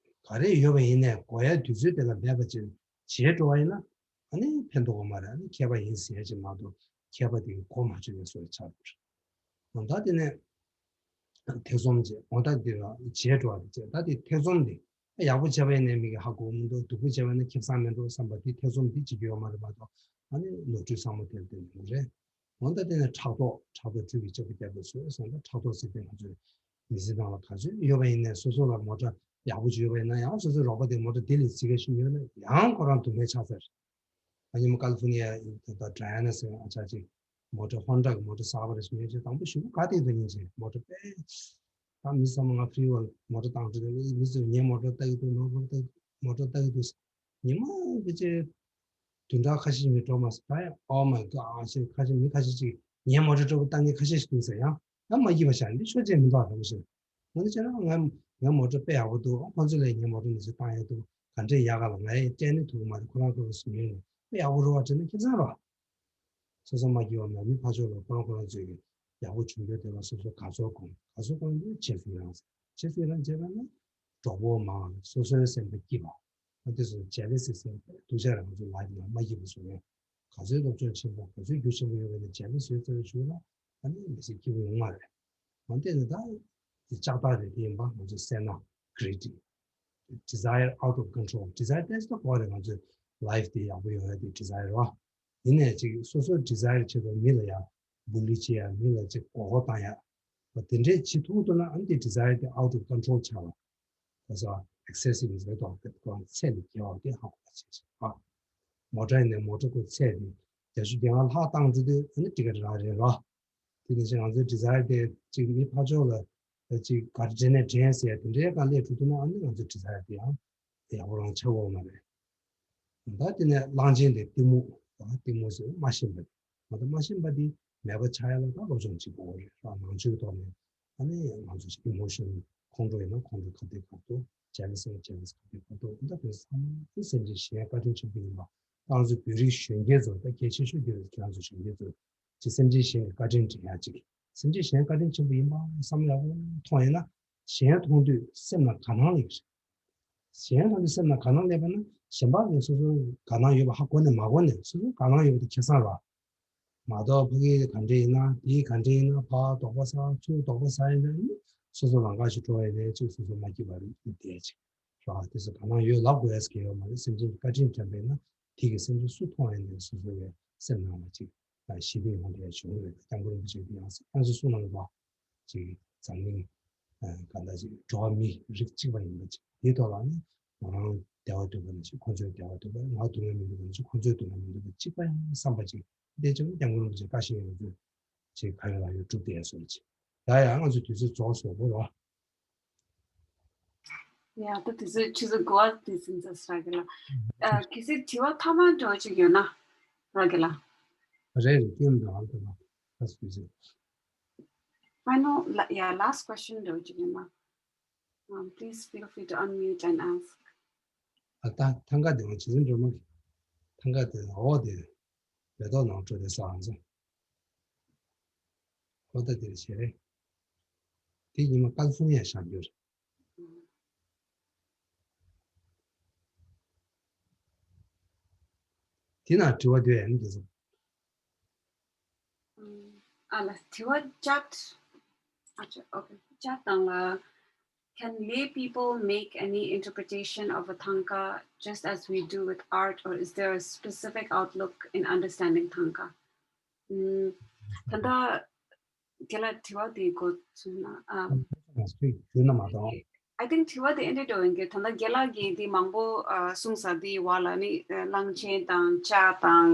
ག་རེ་ཡོད་པ་ཡིན་ནའི་དགོས་ཡ་དུས་ཚོད་དེ་ལ་མེད་པ་ཅིག་བྱེད་འགྲོ་བ་ཡིན་ན། ཨ་ནི་ཕན་ཐོགས་པ་མ་རེད། ཨ་ནི་མཁས་པ་ཡིན་ཟེར་ཡ་ཅིག་མ་གཏོགས་མཁས་པ་དེ་གི་གོ་མ་ཆོད་པའི་བཟོ་འདྲ་ཆགས་འདུག་འོ་ད་དེ་ནས་ཐེ་ཚོམ་བྱེད། འོ་ད་དེ་ལ་བྱེད་འགྲོ་བ་རེད་བྱེད། ད་དེ་ཐེ་ཚོམ་དེ་ཡག་པོ་བྱས་པ་ཡིན་ནའི་མི་གིས་ཧ་གོ་མི་འདུག་སྡུག་པོ་བྱས་པ་ཡིན་ན་ཁེ་བཟང་མི་འདུག་བསམ་པ་དེ་ཐེ་ཚོམ་དེ་བྱེད་རྒྱུ་ཡོད་མ་རེད་མ་གཏོགས། ཨ་ནི་ནོར་འཁྲུལ་བསམ་བློ་དེར་བསྟན་འདུག་རེད། འོ་ད་དེ་ནས་ཕྲག་དོག་ཕྲག་དོག་སྤྲུལ་པའི་ལྕགས་ཕོ་རྒྱལ་པོ་བཟོས་སོང་། ད་ཕྲག་དོག་ཟེར་དེ་ང་ཚོའི་མི་ཚེ་ནང་ལ་ག་ཚོད་ཡོད་པ་ཡིན་ནའི་སོ་སོ་ལ་མོ་ཊ་ཡག་པོ་ཅིག་ཡོད་པ་ཡིན་ན་ཡང་སོ་སོའི་རོགས་པ་དེ་མོ་ཊ་དེ་ལས་ཅིག་ག་ཞིག་ཉོས་ན་ཡང་ཁོ་རང་སྡུག་བསྔལ་ཆགས་ཚར། ཨ་ཉི་མ་ཀ་ལི་ཧྥོ་ནི་ཡ་ད་ཌ་ཡ་ན་ཟེར་ཨ་ཅག་ཅིག་མོ་ཊ་ཧོན་ཌ་གི་མོ་ཊ་གསར་པ་རེ་ཞིག་ཉོས་རྗེས་དང་པོ་ཞུ་ག་དེ་དུ་ཉིན་བྱས་མོ་ཊ་དཔེ་ད་མི་ཚང་མ་ང་ཕི་རི་ཝལ་མོ་ཊ་བཏང་འགྲོ་དེ་མི་ཚོས་ངའི་མོ་ཊ་ལྟ་གི་འདུག་ནོར་བུ་ལྟ་མོ་ཊ་ལྟ་གི་འདུག་ཉི་མ་དེ་ཚོས་བདུན་ཕྲག་ཁ་ཤས་མི་འགྲོ་མ་སོང་། ད་ཡང་Oh my God ཞེས་ཁ་ཤས་མི་ཁ་ཤས་ཅིག་ངའི་མོ་ཊ་སྤྲོ་པོ་བཏང་མཁན་ཁ་ཤས་ཤིག་འདུག་ཟེར། ཡང་ཡང་མ་སྐྱིད་པ་བྱ་འདི་ཆོས་བྱེད་མི་འདུག་ལབ་བཞིན། འོ་ན་ཁྱེད་རང་ང་ང་མོ་ཊ་དཔེ་ཡག་པོ་འདུག་ཁོ་ཚོ་ལས་ངའི་མོ་ཊ་འདི་ཚོ་བཏང་ཡག་འདུག་ག་འདྲས་ཡག་ག་ལ་ང་ཡི་སྤྲད་ནི་ཐུག་གི་མ་རེད། ཁོ་རང་ཁོ་རང་སུ་ཉོས་ནས་དཔེ་ཡག་པོ་རེད་བ་དྲན་ན་ཁྱེད་ཚང་རོགས། སོ་སོ་མ་སྐྱིད་པ་མེད་མི་ཕར་ཕྱོགས་ལ་ཁོ་རང་ཁོ་རང་ཚོས་ཀྱི་ཡག་པོ་བྱུང་རྒྱུ་དེ་ལ་སོ་སོ་དགའ་ཚོར་སྒོམ། དགའ་ཚོར་སྒོམ་དུས་རྗེས་སུ་ཡི་རང་ཟེར། རྗེས་སུ་ཡི་རང་བྱས་པ་ན་གྲོགས་པོ་མང་སོ་སོའི་སེམས་པ་སྐྱིད་པ། ཨ་དེ་ཚོ་ཇེ་ལེ་སི་ཟེར་སྡུག་ཅག་རང་ཚོ་ལ་ཡིན་ན་མ་སྐྱིད་པ་བཟོ་ཡོད། ག་ཚོད་སློབ་སྦྱོང་ཆེན་པོ་ག་ཚོད་རྒྱུ་ཆེན་པོ་ཡོད་པ་ཡིན་ན་རྗེས་མ་བཟོས་ཚར་བའི་གཞུག་ལ་ཨ་ནི་མི་ཚེ་སྐྱིད་པོ་ཡོང་མ་རེད། འོན་ཏེ་ནི་ད་དེ་ལྕགས་ཐག་རེད། དེ་ཡིན་པ་ང་ཚོས་བསད་ན་greedy, desire out of control, desire ཏོག་ཙམ་དགོས་རེད། ང་ཚོའི་life དེ་ཡག་པོ་ཡོང་ཡ་དེ་desire རེད་བ། ཡིན་ནའི་ཅིག་སོ་སོའི་desire ཆེད་དུ་མི་ལ་ཡ་bully བྱེད་ཡ། མི་ལ་ཅིག་མགོ་སྐོར་བཏང་ཡ། དེ་འདྲས་བྱེད་ཐུབ་ཐུབ་ན་ཨ་ནི་དེ་desire དེ་out of control ཆགས་པ། ད་སོ་excessive ནི་རེད་དོ། ཁོ་རང་ཚད་ལས་བརྒལ་བ་དེ་ཧ་གོ་བ་བྱེད་ཅིག་ཨ། མོ་ཊ་ཡིན་ནའི་མོ་ཊ་ཁོ་ཚད་དེ་བརྒྱད་ཅུ་གྱ་ལྔ་ལྷག་བཏང་འགྲོ་དུས་ཨ་ནི་ཊི་ཀེ་ཊི་རག་རེད་རོ། དེ་ནས་ཅིག་ང་ཚོའི་desire དེ་ཅིག་མི་ཕར་ཕྱོགས་ལ་ཅིག་ག་རེ་དྲན་ནས་དྲན་ཟེར་ཡ་དེ་འདྲའི་སྒང་སླེབས་འགྲོ་ཐུབ་ན་ཨ་ནི་ང་ཚོའི་desire དེ་ཡང་ཡག་པོ་རང་ཆགས་ཡོད་མ་རེད། ད་དེ་ནས་གླང་ཆེན་དེ་གཏི་མུག་ད་གཏི་མུག་ཟེར་མ་ཤེས་པ་དེ། ང་ཚོ་མ་ཤེས་པ་དེ་མེད་པ་ཆགས་ཡ་ལ་ད་སློབ་སྦྱོང་བྱེད་དགོས་རེད་ར། ནང་ཆོས་ཐོག་ནས་ཨ་ནི་ང་ཚོ་ཅིག་emotion ཁོང་ཁྲོ་ཡིན་ན་ཁོང་ཁྲོ་ག་དེ་ག་དུས། jealous ཡིན་ན་jealous ག་དེ་ག་དུས། ད་དེ་ཚང་མ་སེམས་ཅན་གཞན་བཀའ་དྲིན་ཆེན་པོ་ཡིན་པ། ད་ང་ཚོ་བོད་རིགས་གཞོན་སྐྱེས་ཚོ་ད་གལ་ཆེ་ཤོས་དེ་རེད། ཁྱེད་རང་ཚོ་གཞོན་སྐྱེས་ཚོ་ཅིག་སེམས་ཅན་གཞན་གྱི་བཀའ་དྲིན་དྲན་ཡ་ཅིག་སེམས་ཅན་གཞན་བཀའ་དྲིན་ཆེན་པོ་ཡིན་པ་བསམ་བློ་ཡག་པོ་ཐོངས་ཡིན་ན་གཞན་མཐོང་དུས་སེམས་ལ་དགའ་སྣང་སླེབས་ཀྱི་རེད། གཞན་མཐོང་དུས་སེམས་ལ་དགའ་སྣང་སླེབས་པ་ན་གཞན་པ་གིས་སོ་སོ་དགའ་སྣང་ཡོད་པ་ཧ་གོ་ནས་མ་གོ་ནས་སོ་སོ་དགའ་སྣང་ཡོད་པ་དེ་ཁེ་བཟང་རེད། མ་གཏོགས་ཕ་གི་ག་འདྲ་ཡིན་ན་དེ་ག་འདྲ་ཡིན་ན་ཕར་དོགས་པ་ཟ། ཚུར་དོགས་པ་ཟ་ཡིན་ན་ནི་སོ་སོ་ལམ་ཁ་ཞིག་འགྲོ་ཡིན་ནའི་ཅིག་སོ་སོ་མ་སྐྱིད་པ་རེད་བསྡད་ཅིག་ར། དེ་ཚོ་དགའ་སྣང་ཡོད་ལབ་དགོས་ཡ་ཟེར་གྱི་ཡོད་མ་རེད། སེམས་ཅན་གྱི་བཀའ་དྲིན་དྲན་པས་ན་དེ་གི་སེམས་ཅན་སུ་མཐོང་ཡིན་ནའི་སོ་སོ་གི་སེམས་ནང་ལ་ཅིག་ཞི་བདེ་ཡོང་བསྡད་ཡ་བྱུང་རེད། སྐྱབས་མགོན་རིན་པོ་ཆེ་གིས་ཡང་སེ་ཡང་སེ་གསུངས་གནང་བ། ཅིག་འཛམ་གླིང་གང་ལྟར་ཅིག་འགྲོ་བ་མི་རིགས་གཅིག་པ་ཡིན་པ་ཅིག་དེའི་ཐོག་ལ་ནི་ང་རང་བདེ་བ་འདོད་པ་ནི་ཅིག་ཁོ་ཚོའི་བདེ་བ་འདོད་པ། ང་སྡུག་བསྔལ་མི་འདོད་པ་ནི་ཅིག་ཁོ་ཚོའི་སྡུག་བསྔལ་མི་འདོད་པ། གཅིག་པ་ཡིན་བསམ་པ་ཅིག་དེ་ཅིག་སྐྱབས་མགོན་རིན་པོ་ཆེ་བཀའ་བཞིན་ཡོད་ཚུལ་ཅིག་ག་རེ་ལ་ཡོད་སྒྲུབ་བསྡད་སོང་ཅིག་ཡ་ཡ་ང་ཚོའི་དུས་ཚོད་རྫོགས་སོང་བོ་རོ། ཡ་ད་དུས་ཚོད་ཆུ་ཚོད་དགུ་པ་དུས་ཚོད་ཚ་ས་གི་ལ། ཨ་གལ་སྲིད་དྲི་བ་མཐའ་མ་འདྲ་བོ་ཅིག་ཡོད་ན་ར་གི་ལ། རེད་རེད། སྐྱོན་མི་འདུག་ཨང་ད་ལ་ད་དུས་ཚོད། Final, la- yeah, last question འདྲ་བོ་ཅིག་ཡོད་ན། Um, please feel free to unmute and ask. ཨ་ད་ཐང་ག་དེ་བ་ཇི་ལྟར་འགྲོ་མ། ཐང་ག་དེ་འོ་དེ་མེ་ཏོག་ནང་འགྲོ་དེ་ས་ཨང་ཚོ། ཨོ་ད་དེ་རེད་བྱས་རེད། དེ་ཉི་མ་ཀ་ལི་ཧྥོ་ནི་ཡ་བཞག་རྒྱུ་རེད། དེ་ན་དྲི་བ་དེ་ཡང་དེ་ཚོ། ཨ་ལ་དྲི་བ་ཅག་ཨ་ཅག okay ཅག་དང་ལ། Can lay people make any interpretation of a Thangka just as we do with art, or is there a specific outlook in understanding Thangka? ད་ལྟ་རྒན་ལགས་དྲི་བ་དེ་གོ་ཚུལ་ན་ཨ། ཞུས་ན་མ་གཏོགས། I think དྲི་བ་དེ་ཨེ་འདྲ་འདྲ་ཡིན་གྱི། ད་ལྟ་རྒན་ལགས་ཀྱིས་དེ་མང་པོ་གསུངས་ས་དེའི་བར་ལ་ནི་གླང་ཆེན་དང་ལྕགས་དང་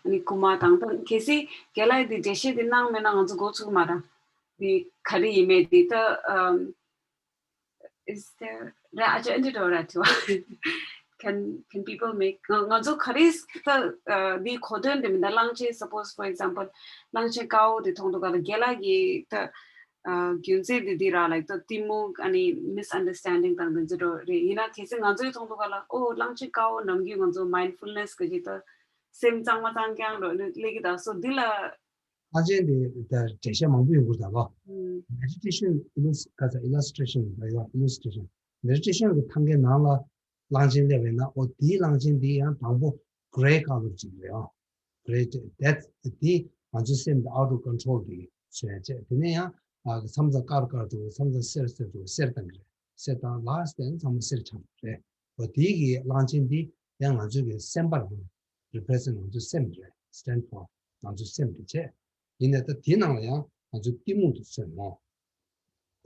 ནི་རྐུན་མ་དང་ད་གལ་སྲིད་རྒན་ལགས་དེ་འགྲེལ་བཤད་དེ་གནང་མེད་ན་ང་ཚོ་མགོ་ཚོས་མ་རེད། དེ་ག་རེ་ཡིན་མེད་དེ་ད། Is there ར་ཨ་ཅག་ཨེ་འདྲ་འདྲ་ར་དྲི་བ། Can can people make ང་ང་ཚོ་ག་རེ་ད་འདི་གོ་དོན་དེ་མིན་ད་གླང་ཆེན་suppose for example གླང་ཆེན་དཀར་པོ་དེ་མཐོང་དུས་ག་ལ་རྒན་ལགས་ཀྱིས་ད་རྒྱུ་མཚན་དེ་འདི་ར་like ད་གཏི་མུག་ཨ་ནི་misunderstanding དང་དེ་ཚོ་འགྲོ་རེད། ཡིན་ན་གལ་སྲིད་ང་ཚོའི་མཐོང་དུས་ག་ལ་ཨོ་གླང་ཆེན་དཀར་པོ་ནམ་རྒྱུན་ང་ཚོ་mindfulness ག་ཅིག་ད་སེམས་གཙང་མ་གཙང་རྐྱང་འགྲོ་ནི་སླེབས་ཀྱི་ད་སོ་འདི་ལ། ལྷ་ཆེན་དེ་ད་འགྲེལ་བཤད་མང་པོ་ཡོང་གི་རེད་ད་ལོ། Meditation illus- ག་ཚ་illustration ལ་ཡོད། Illustration meditation གི་ཐང་གའི་ནང་ལ་གླང་ཆེན་སླེབས་པ་ཡིན་ན་ཨོ་དེའི་གླང་ཆེན་དེ་ཡང་དང་པོ་grey colour ཅིག་རེད་ཨང་། Grey that དེ་ང་ཚོའི་སེམས་དེ་out of control དེ་བཟོས་བྱས། དེ་ནས་ཡང་མཚམས་མཚམས་དཀར་དཀར་འགྲོ། མཚམས་མཚམས་སེར་སེར་འགྲོ། སེར་དང་གི་རེད། སེར་དང་last དེ་ཚང་མ་སེར་ཆགས་པ་རེད། འོ་དེའི་གི་གླང་ཆེན་འདི་ཡང་ང་ཚོའི་གི་སེམས་པར་represent ང་ཚོའི་སེམས་རེད། Stand for ང་ཚོའི་སེམས་རེད་བྱས། ཡིན་ནའི་ད་དེའི་ནང་ལ་ཡང་ང་ཚོའི་གཏི་མུག་དེ་ཚུད་ཡོང་།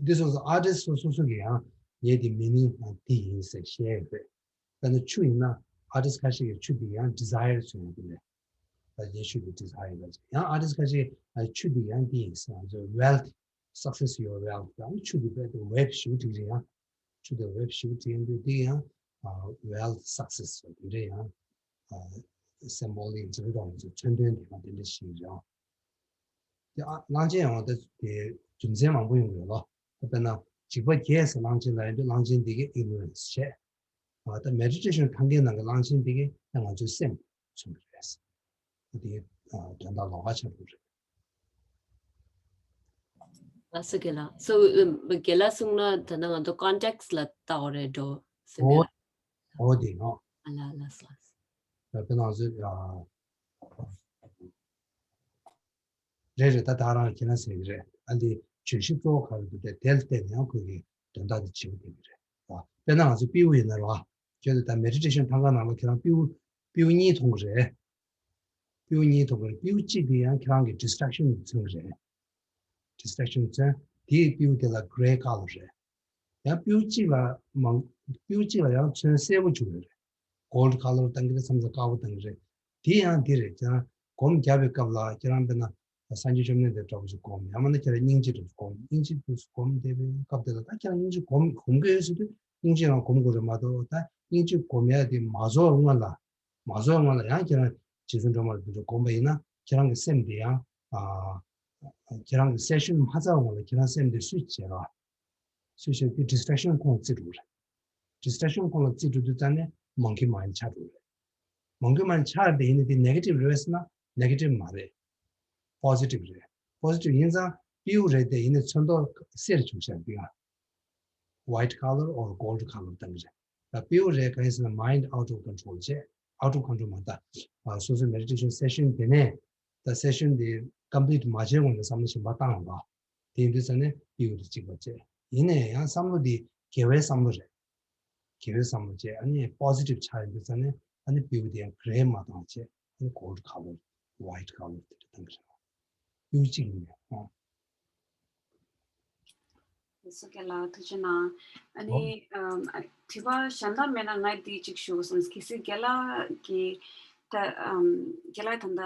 འདི་སོ་སོ་artist སོ་སོ་སོ་གི་ཡང་ངས་དེ་meaning ཡང་འདི་ཡིན་ཟེར་བཤད་ཡོད་རེད། དཔེར་ན་ཆུ་ཡིན་ན་artist ཁ་ཤས་ཀྱིས་ཆུ་འདི་ཡང་desire ཚུད་ཡོང་གི་རེད། ད་ངས་ཆུ་འདི་desire ལ་ཡང་artist ཁ་ཤས་ཀྱིས་ཆུ་འདི་ཡང་འདི་ཡིན་ཟེར། ང་ཚོའི་wealth success your wealth ཡང་ཆུ་འདི་དཔེ་དེ་web ཞིག་བྲིས་རེད་ཡང་། ཆུ་དེ་web ཞིག་བྲིས་འདུག་འདི་ཡང་wealth success དེ་འདྲ་ཡང་symbolic འཛིན་གྲོགས་ཚོ་མཚོན་དོན་དེ་ག་དེ་འདྲ་ཞིག་རེད། དེ་ཨ་གླང་ཆེན་ཡང་ད་དེ་རྒྱུ་མཚན་མང་པོ་ཡོང་གི་ཡོད་ལོ། དཔེར་ན་འཇིགས་པ་བརྒྱད་ཟེར་གླང་ཆེན་ལ་ཡིན་དུས་གླང་ཆེན་འདི་གའི་ignorance བྱས། ད་meditation ཐང་གའི་ནང་གི་གླང་ཆེན་འདི་གའི་ང་ཚོའི་སེམས་མཚོན་གྱི་རེད། དེ་དོན་དག་ལོགས་ཀ་ཆགས་འགྲོ་རེད། ལགས་སོ་རྒན་ལགས། སོ་རྒན་ལགས་གསུངས་ན་ད་ནང་ང་ཚོ་context ལ་བལྟ་དགོས་རེད་འགྲོ་ཟེར་ནས། འོ་འོ་དེ་ཡང་། ཨ་ལ་ལ་ལ། ད་དཔེར་ན་ང་ཚོས་ རེད་རེད། ད་ད་རང་ཁྱེད་རང་ཟེར་གྱི་རེད། ཨ་འདི་བརྗོད་གཞི་གཙོ་བོ་ག་རེ་འདུག་དེ་དེ་ལ་བལྟས་ནས་ཡང་ཁོས་ཀྱི་དོན་དག་དེ་བྱེད་དགོས་ཀྱི་རེད། དཔེར་ན་ང་ཚོ་པིའུ་ཡིན་ན་རེད་བ། ཁྱོད་ཚོ་ད་མེ་ཌི་ཊེ་ཤན་ཐང་ག་ནང་ལ་ཁྱེད་རང་པིའུ་པིའུ་གཉིས་མཐོང་གི་རེད། པིའུ་གཉིས་མཐོང་གི་རེད། པིའུ་གཅིག་དེ་ཡང་ཁྱེད་རང་གི་ཌིསི་ཊེག་ཤན་མཚོན་གྱི་རེད། ཌིསི་ཊེག་ཤན་མཚོན། དེའི་པིའུ་དེ་ལ་གྷི་རེ་ཀ་ལར་རེད། ཡང་པིའུ་གཅིག་ལ་མང་པིའུ་གཅིག་ལ་ཡང་མཚོན་སེར་པོ་བྱུང་ཡོད་རེད། གོལ་ཌི་ཀ་ལར་བཏང་གི་རེད། མཚམས་མཚམས་དཀར་པོ་བཏང་གི་རེད། དེ་ཡང་དེ་རེད། ཁྱེད་རང་སྒོམ་རྒྱག་པའི་སྐབས་ལ་ཁྱེད་རང་དཔེར་ན་སངས་རྒྱས་བཅོམ་ལྡན་འདས་འདྲ་པོ་ཞིག་སྒོམ། ཡང་མིན་ན་ཁྱེད་རང་སྙིང་རྗེ་འདྲ་པོ་སྒོམ། སྙིང་རྗེ་འདྲ་པོ་སྒོམ་བསྡད་པའི་སྐབས་དེ་ལ་ད་ཁྱེད་རང་སྙིང་རྗེ་སྒོམ་སྒོམ་གྱི་ཡོད་ཟེར་དུས་སྙིང་རྗེ་རང་སྒོམ་དགོས་རེད་མ་གཏོགས། ད་སྙིང་རྗེ་སྒོམ་ཡ་དེ་མ་རྫོགས་སྔོན་ལ། མ་རྫོགས་སྔོན་ལ་ཡང་ཁྱེད་རང་རྗེ་བཙུན་སྒྲོལ་མ་ལ་དེ་འདྲ་སྒོམ་པ་ཡིན་ན་ཁྱེད་རང་གི་སེམས་དེ་ཡང་། ཨ། ཁྱེད་རང་གི་སེ་ཤན་མ་ཚར་སྔོན་ལ་ཁྱེད་རང་སེམས་དེ་སུས་བྱེད་ར། སུས་བྱེད་དེ་ཌིསི་ཊེག་ཤན་ཁོང་རྩིས་འགྲོ་རེད། ཌིསི་ཊེག་ཤན་ཁོང་ལ་རྩིས་འགྲོ་དུས་ཙང་ནས་མང་ཁི་མང་ཆགས་འགྲོ་རེད། མང་ཁི་མང་ཆགས་དེ་ཡིན་ན་དེ་ནེ་གེ་ཊིབ་རེད་ཟེར་ན་ནེ་གེ་ཊིབ་མ་རེད། པོ་ཟི་ཊིབ་རེད། པོ་ཟི་ཊིབ་ཡིན་ཙང་པིའུ་རེད་དེ་ཡིན་ན་ཚོན་མདོག་སེར་བྱུང་ཤག་འདི་ཡང་། white color or gold color བཏང་གི་རེད། ད་པིའུ་རེད་གང་ཡིན་ཟེར་ན་mind out of control བྱས། out of control མ་ད། ཨ། སོ་སོའི་མེ་ཌི་ཊེ་ཤན་སེ་ཤན་དེ་ནས། ད་སེ་ཤན་དེ་ཀམ་པི་ལིཊ་མ་བྱས་གོང་ནས་བསམ་བློ་གཞན་པ་བཏང་ཡོང་བ། དེ་ཡིན་དུས་ཙང་ནས་པིའུ་དེ་གཅིག་པ་བྱས། ཡིན་ནའི་ཡང་བསམ་བློ་དེ་དགེ་བའི་བསམ་བློ་རེད། དགེ་བའི་བསམ་བློ་བྱས། ཨ་ནི་པོ་ཟི་ཊིབ་ཆགས་ཡོང་དུས་ཙང་ནས་ཨ་ནི་པིའུ་དེ་ཡང་གྷི་རེ་མ་བཏང་བྱས། ཨ་ནི་gold color, white color དེ་འདྲ་བཏང་གི་རེད། པིའུ་གཅིག་ཡིན་ནའི། ཨོ། སོ་རྒན་ལགས་ཐུགས་རྗེ་གནང་། ཨ་ནི་ཨམ། ཨ། དྲི་བ་གཞན་དག་མེད་ན་ང་འདི་གཅིག་ཞུ་དགོས་བསམ། གལ་སྲིད་རྒན་ལགས་ཀྱིས་ད་ཨམ། རྒན་ལགས་ད་ལྟ་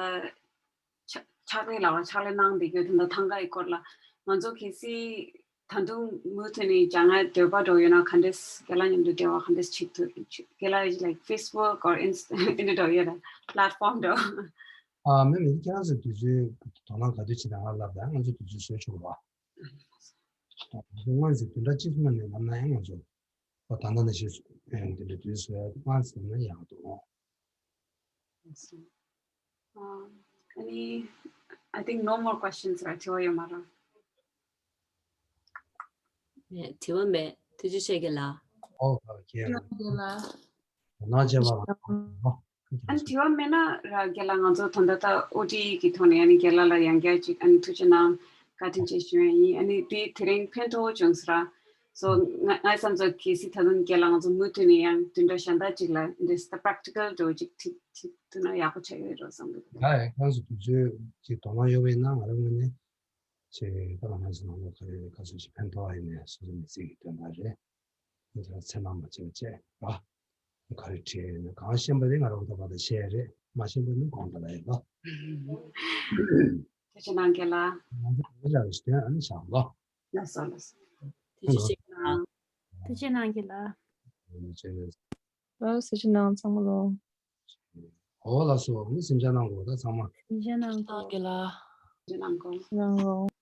ཕྱག་ཕྱག་ལས་ལ་བ་ཕྱག་ལས་གནང་བསྡད་ཡོད། ད་ལྟ་ཐང་ག་ཡི་སྐོར་ལ་ང་ཚོ་གལ་སྲིད་ད་དུང་མུ་མཐུད་ནས་སྦྱང་ཡ་འདོད་པ་འདྲ་ཡོད་ན་ག་འདྲས་རྒན་ལགས་མཉམ་དུ་འབྲེལ་བ་ག་འདྲས་བྱེད་ཐུབ། རྒན་ལགས་like Facebook or Insta འདི་འདྲ་ཡོད་རེད། པ་ལེ་ཊི་ཕོམ་འདྲ། ཨ། མི་མི་ཁྱེད་རང་ཚོས་དུས་ཚོད་དོ་སྣང་ག་དུས་བྱེད་ན་ང་ལབ་དང་། ང་ཚོ་དུས་ཚོད་བཟོས་ཆོག་ར། སྔོན་ཚེ་བདུན་ཕྲག་གཅིག་གསུམ་ནས་ལབ་ན་ཡང་ང་ཚོ་ཨོ་ད་ལྟ་ནས་བཞེས་སུ་ཡང་འདི་འདྲ་དུས་སུ་ཡང་མང་ཙམ་ན་ཡག་འདུག་ཨ་ནི། I think no more questions ར། དྲི་བ་ཡོད་མ་རེད། མེད། དྲི་བ་མེད། ཐུགས་རྗེ་ཆེ་རྒན་ལགས། ཨོ་ཁ་ཁྱེད་རང་། རྒན་ལགས། དོ་སྣང་བྱས་པ་ལ། ཨ་ནི་དྲི་བ་མེད་ན་ར་རྒན་ལགས་ང་ཚོ་ད་ལྟ་ད་ཨོ་ཊི་ཨི་གི་ཐོག་ནས་ཨ་ནི་རྒན་ལགས་ལ་ཡང་བསྐྱར་ཅིག་ཨ་ནི་ཐུགས་རྗེ་གནང་། བཀའ་དྲིན་ཆེ་ཞུ་ཡ་ཡིན། ཨ་ནི་དེ་དེ་རིང་ཕན་ཐོགས་བྱུང་ཟེར་ར། སོ་ང་ངའི་བསམ་ཚོར་གལ་སྲིད་ད་དུང་རྒན་ལགས་ང་ཚོ་མུ་མཐུད་ནས་ཡང་བདུན་ཕྲག་གཞན་དག་ཅིག་ལ་འདི་ད་པེ་རེག་ཊི་ཀལ་འདྲ་བོ་ཅིག་ཁྲིད་ཁྲིད་ཐུབ་ན་ཡག་པོ་ཆགས་ཡོད་རོགས་བསམ་གི་འདུག་ད་ཡང་ཁོང་ཚོ་དུས་ཚོད་ཀྱི་དོ་སྣང་ཡོད་པ་ཡིན་ན་ང་རང་ངོས་ནས་ཅིག་ད་ང་ཚོ་ནང་ལོགས་ག་རེ་ག་ཚོད་ཅིག་ཕན་ཐོགས་ཡིན་ནས་སོ་སོ་མི་ཚེ་གི་དོན་དག་རེད། ང་ཚོ་འཚེར་སྣང་མ་བྱེད་པ་བྱས་ར། ག་རེ་བྲིས་ཡོད་ན་གང་ཤེས་པ་རེད། ང་རང་ད་བར་དུ་བཤད་ཡ་རེད། མ་ཤེས་པ་ནི་དགོངས་དག་ལ་ཡིན་ལོ། ཐུགས་རྗེ་གནང་རྒན་ལགས། ང་ཚོ་ལ་ཡོད་ཞིག་ཨ་ནི་བཞག་ལོ། ལགས་སོ་ལགས་སོ། ཐུགས་རྗེ་ཆེ་གནང་། ཐུགས་རྗེ་གནང་རྒན་ལགས། ལགས་སོ། ཐུགས་རྗེ་གནང་ཚང་མ་ལོ། ཨོ་ལགས་སོ། ཨ་ནི་གཟིམ་འཇག་གནང་དགོས་ད་ཚང་མ། གཟིམ་འཇག་གནང་དགོས། རྒན་ལགས། གཟིམ་འཇག་གནང་དགོས། གནང་དགོས།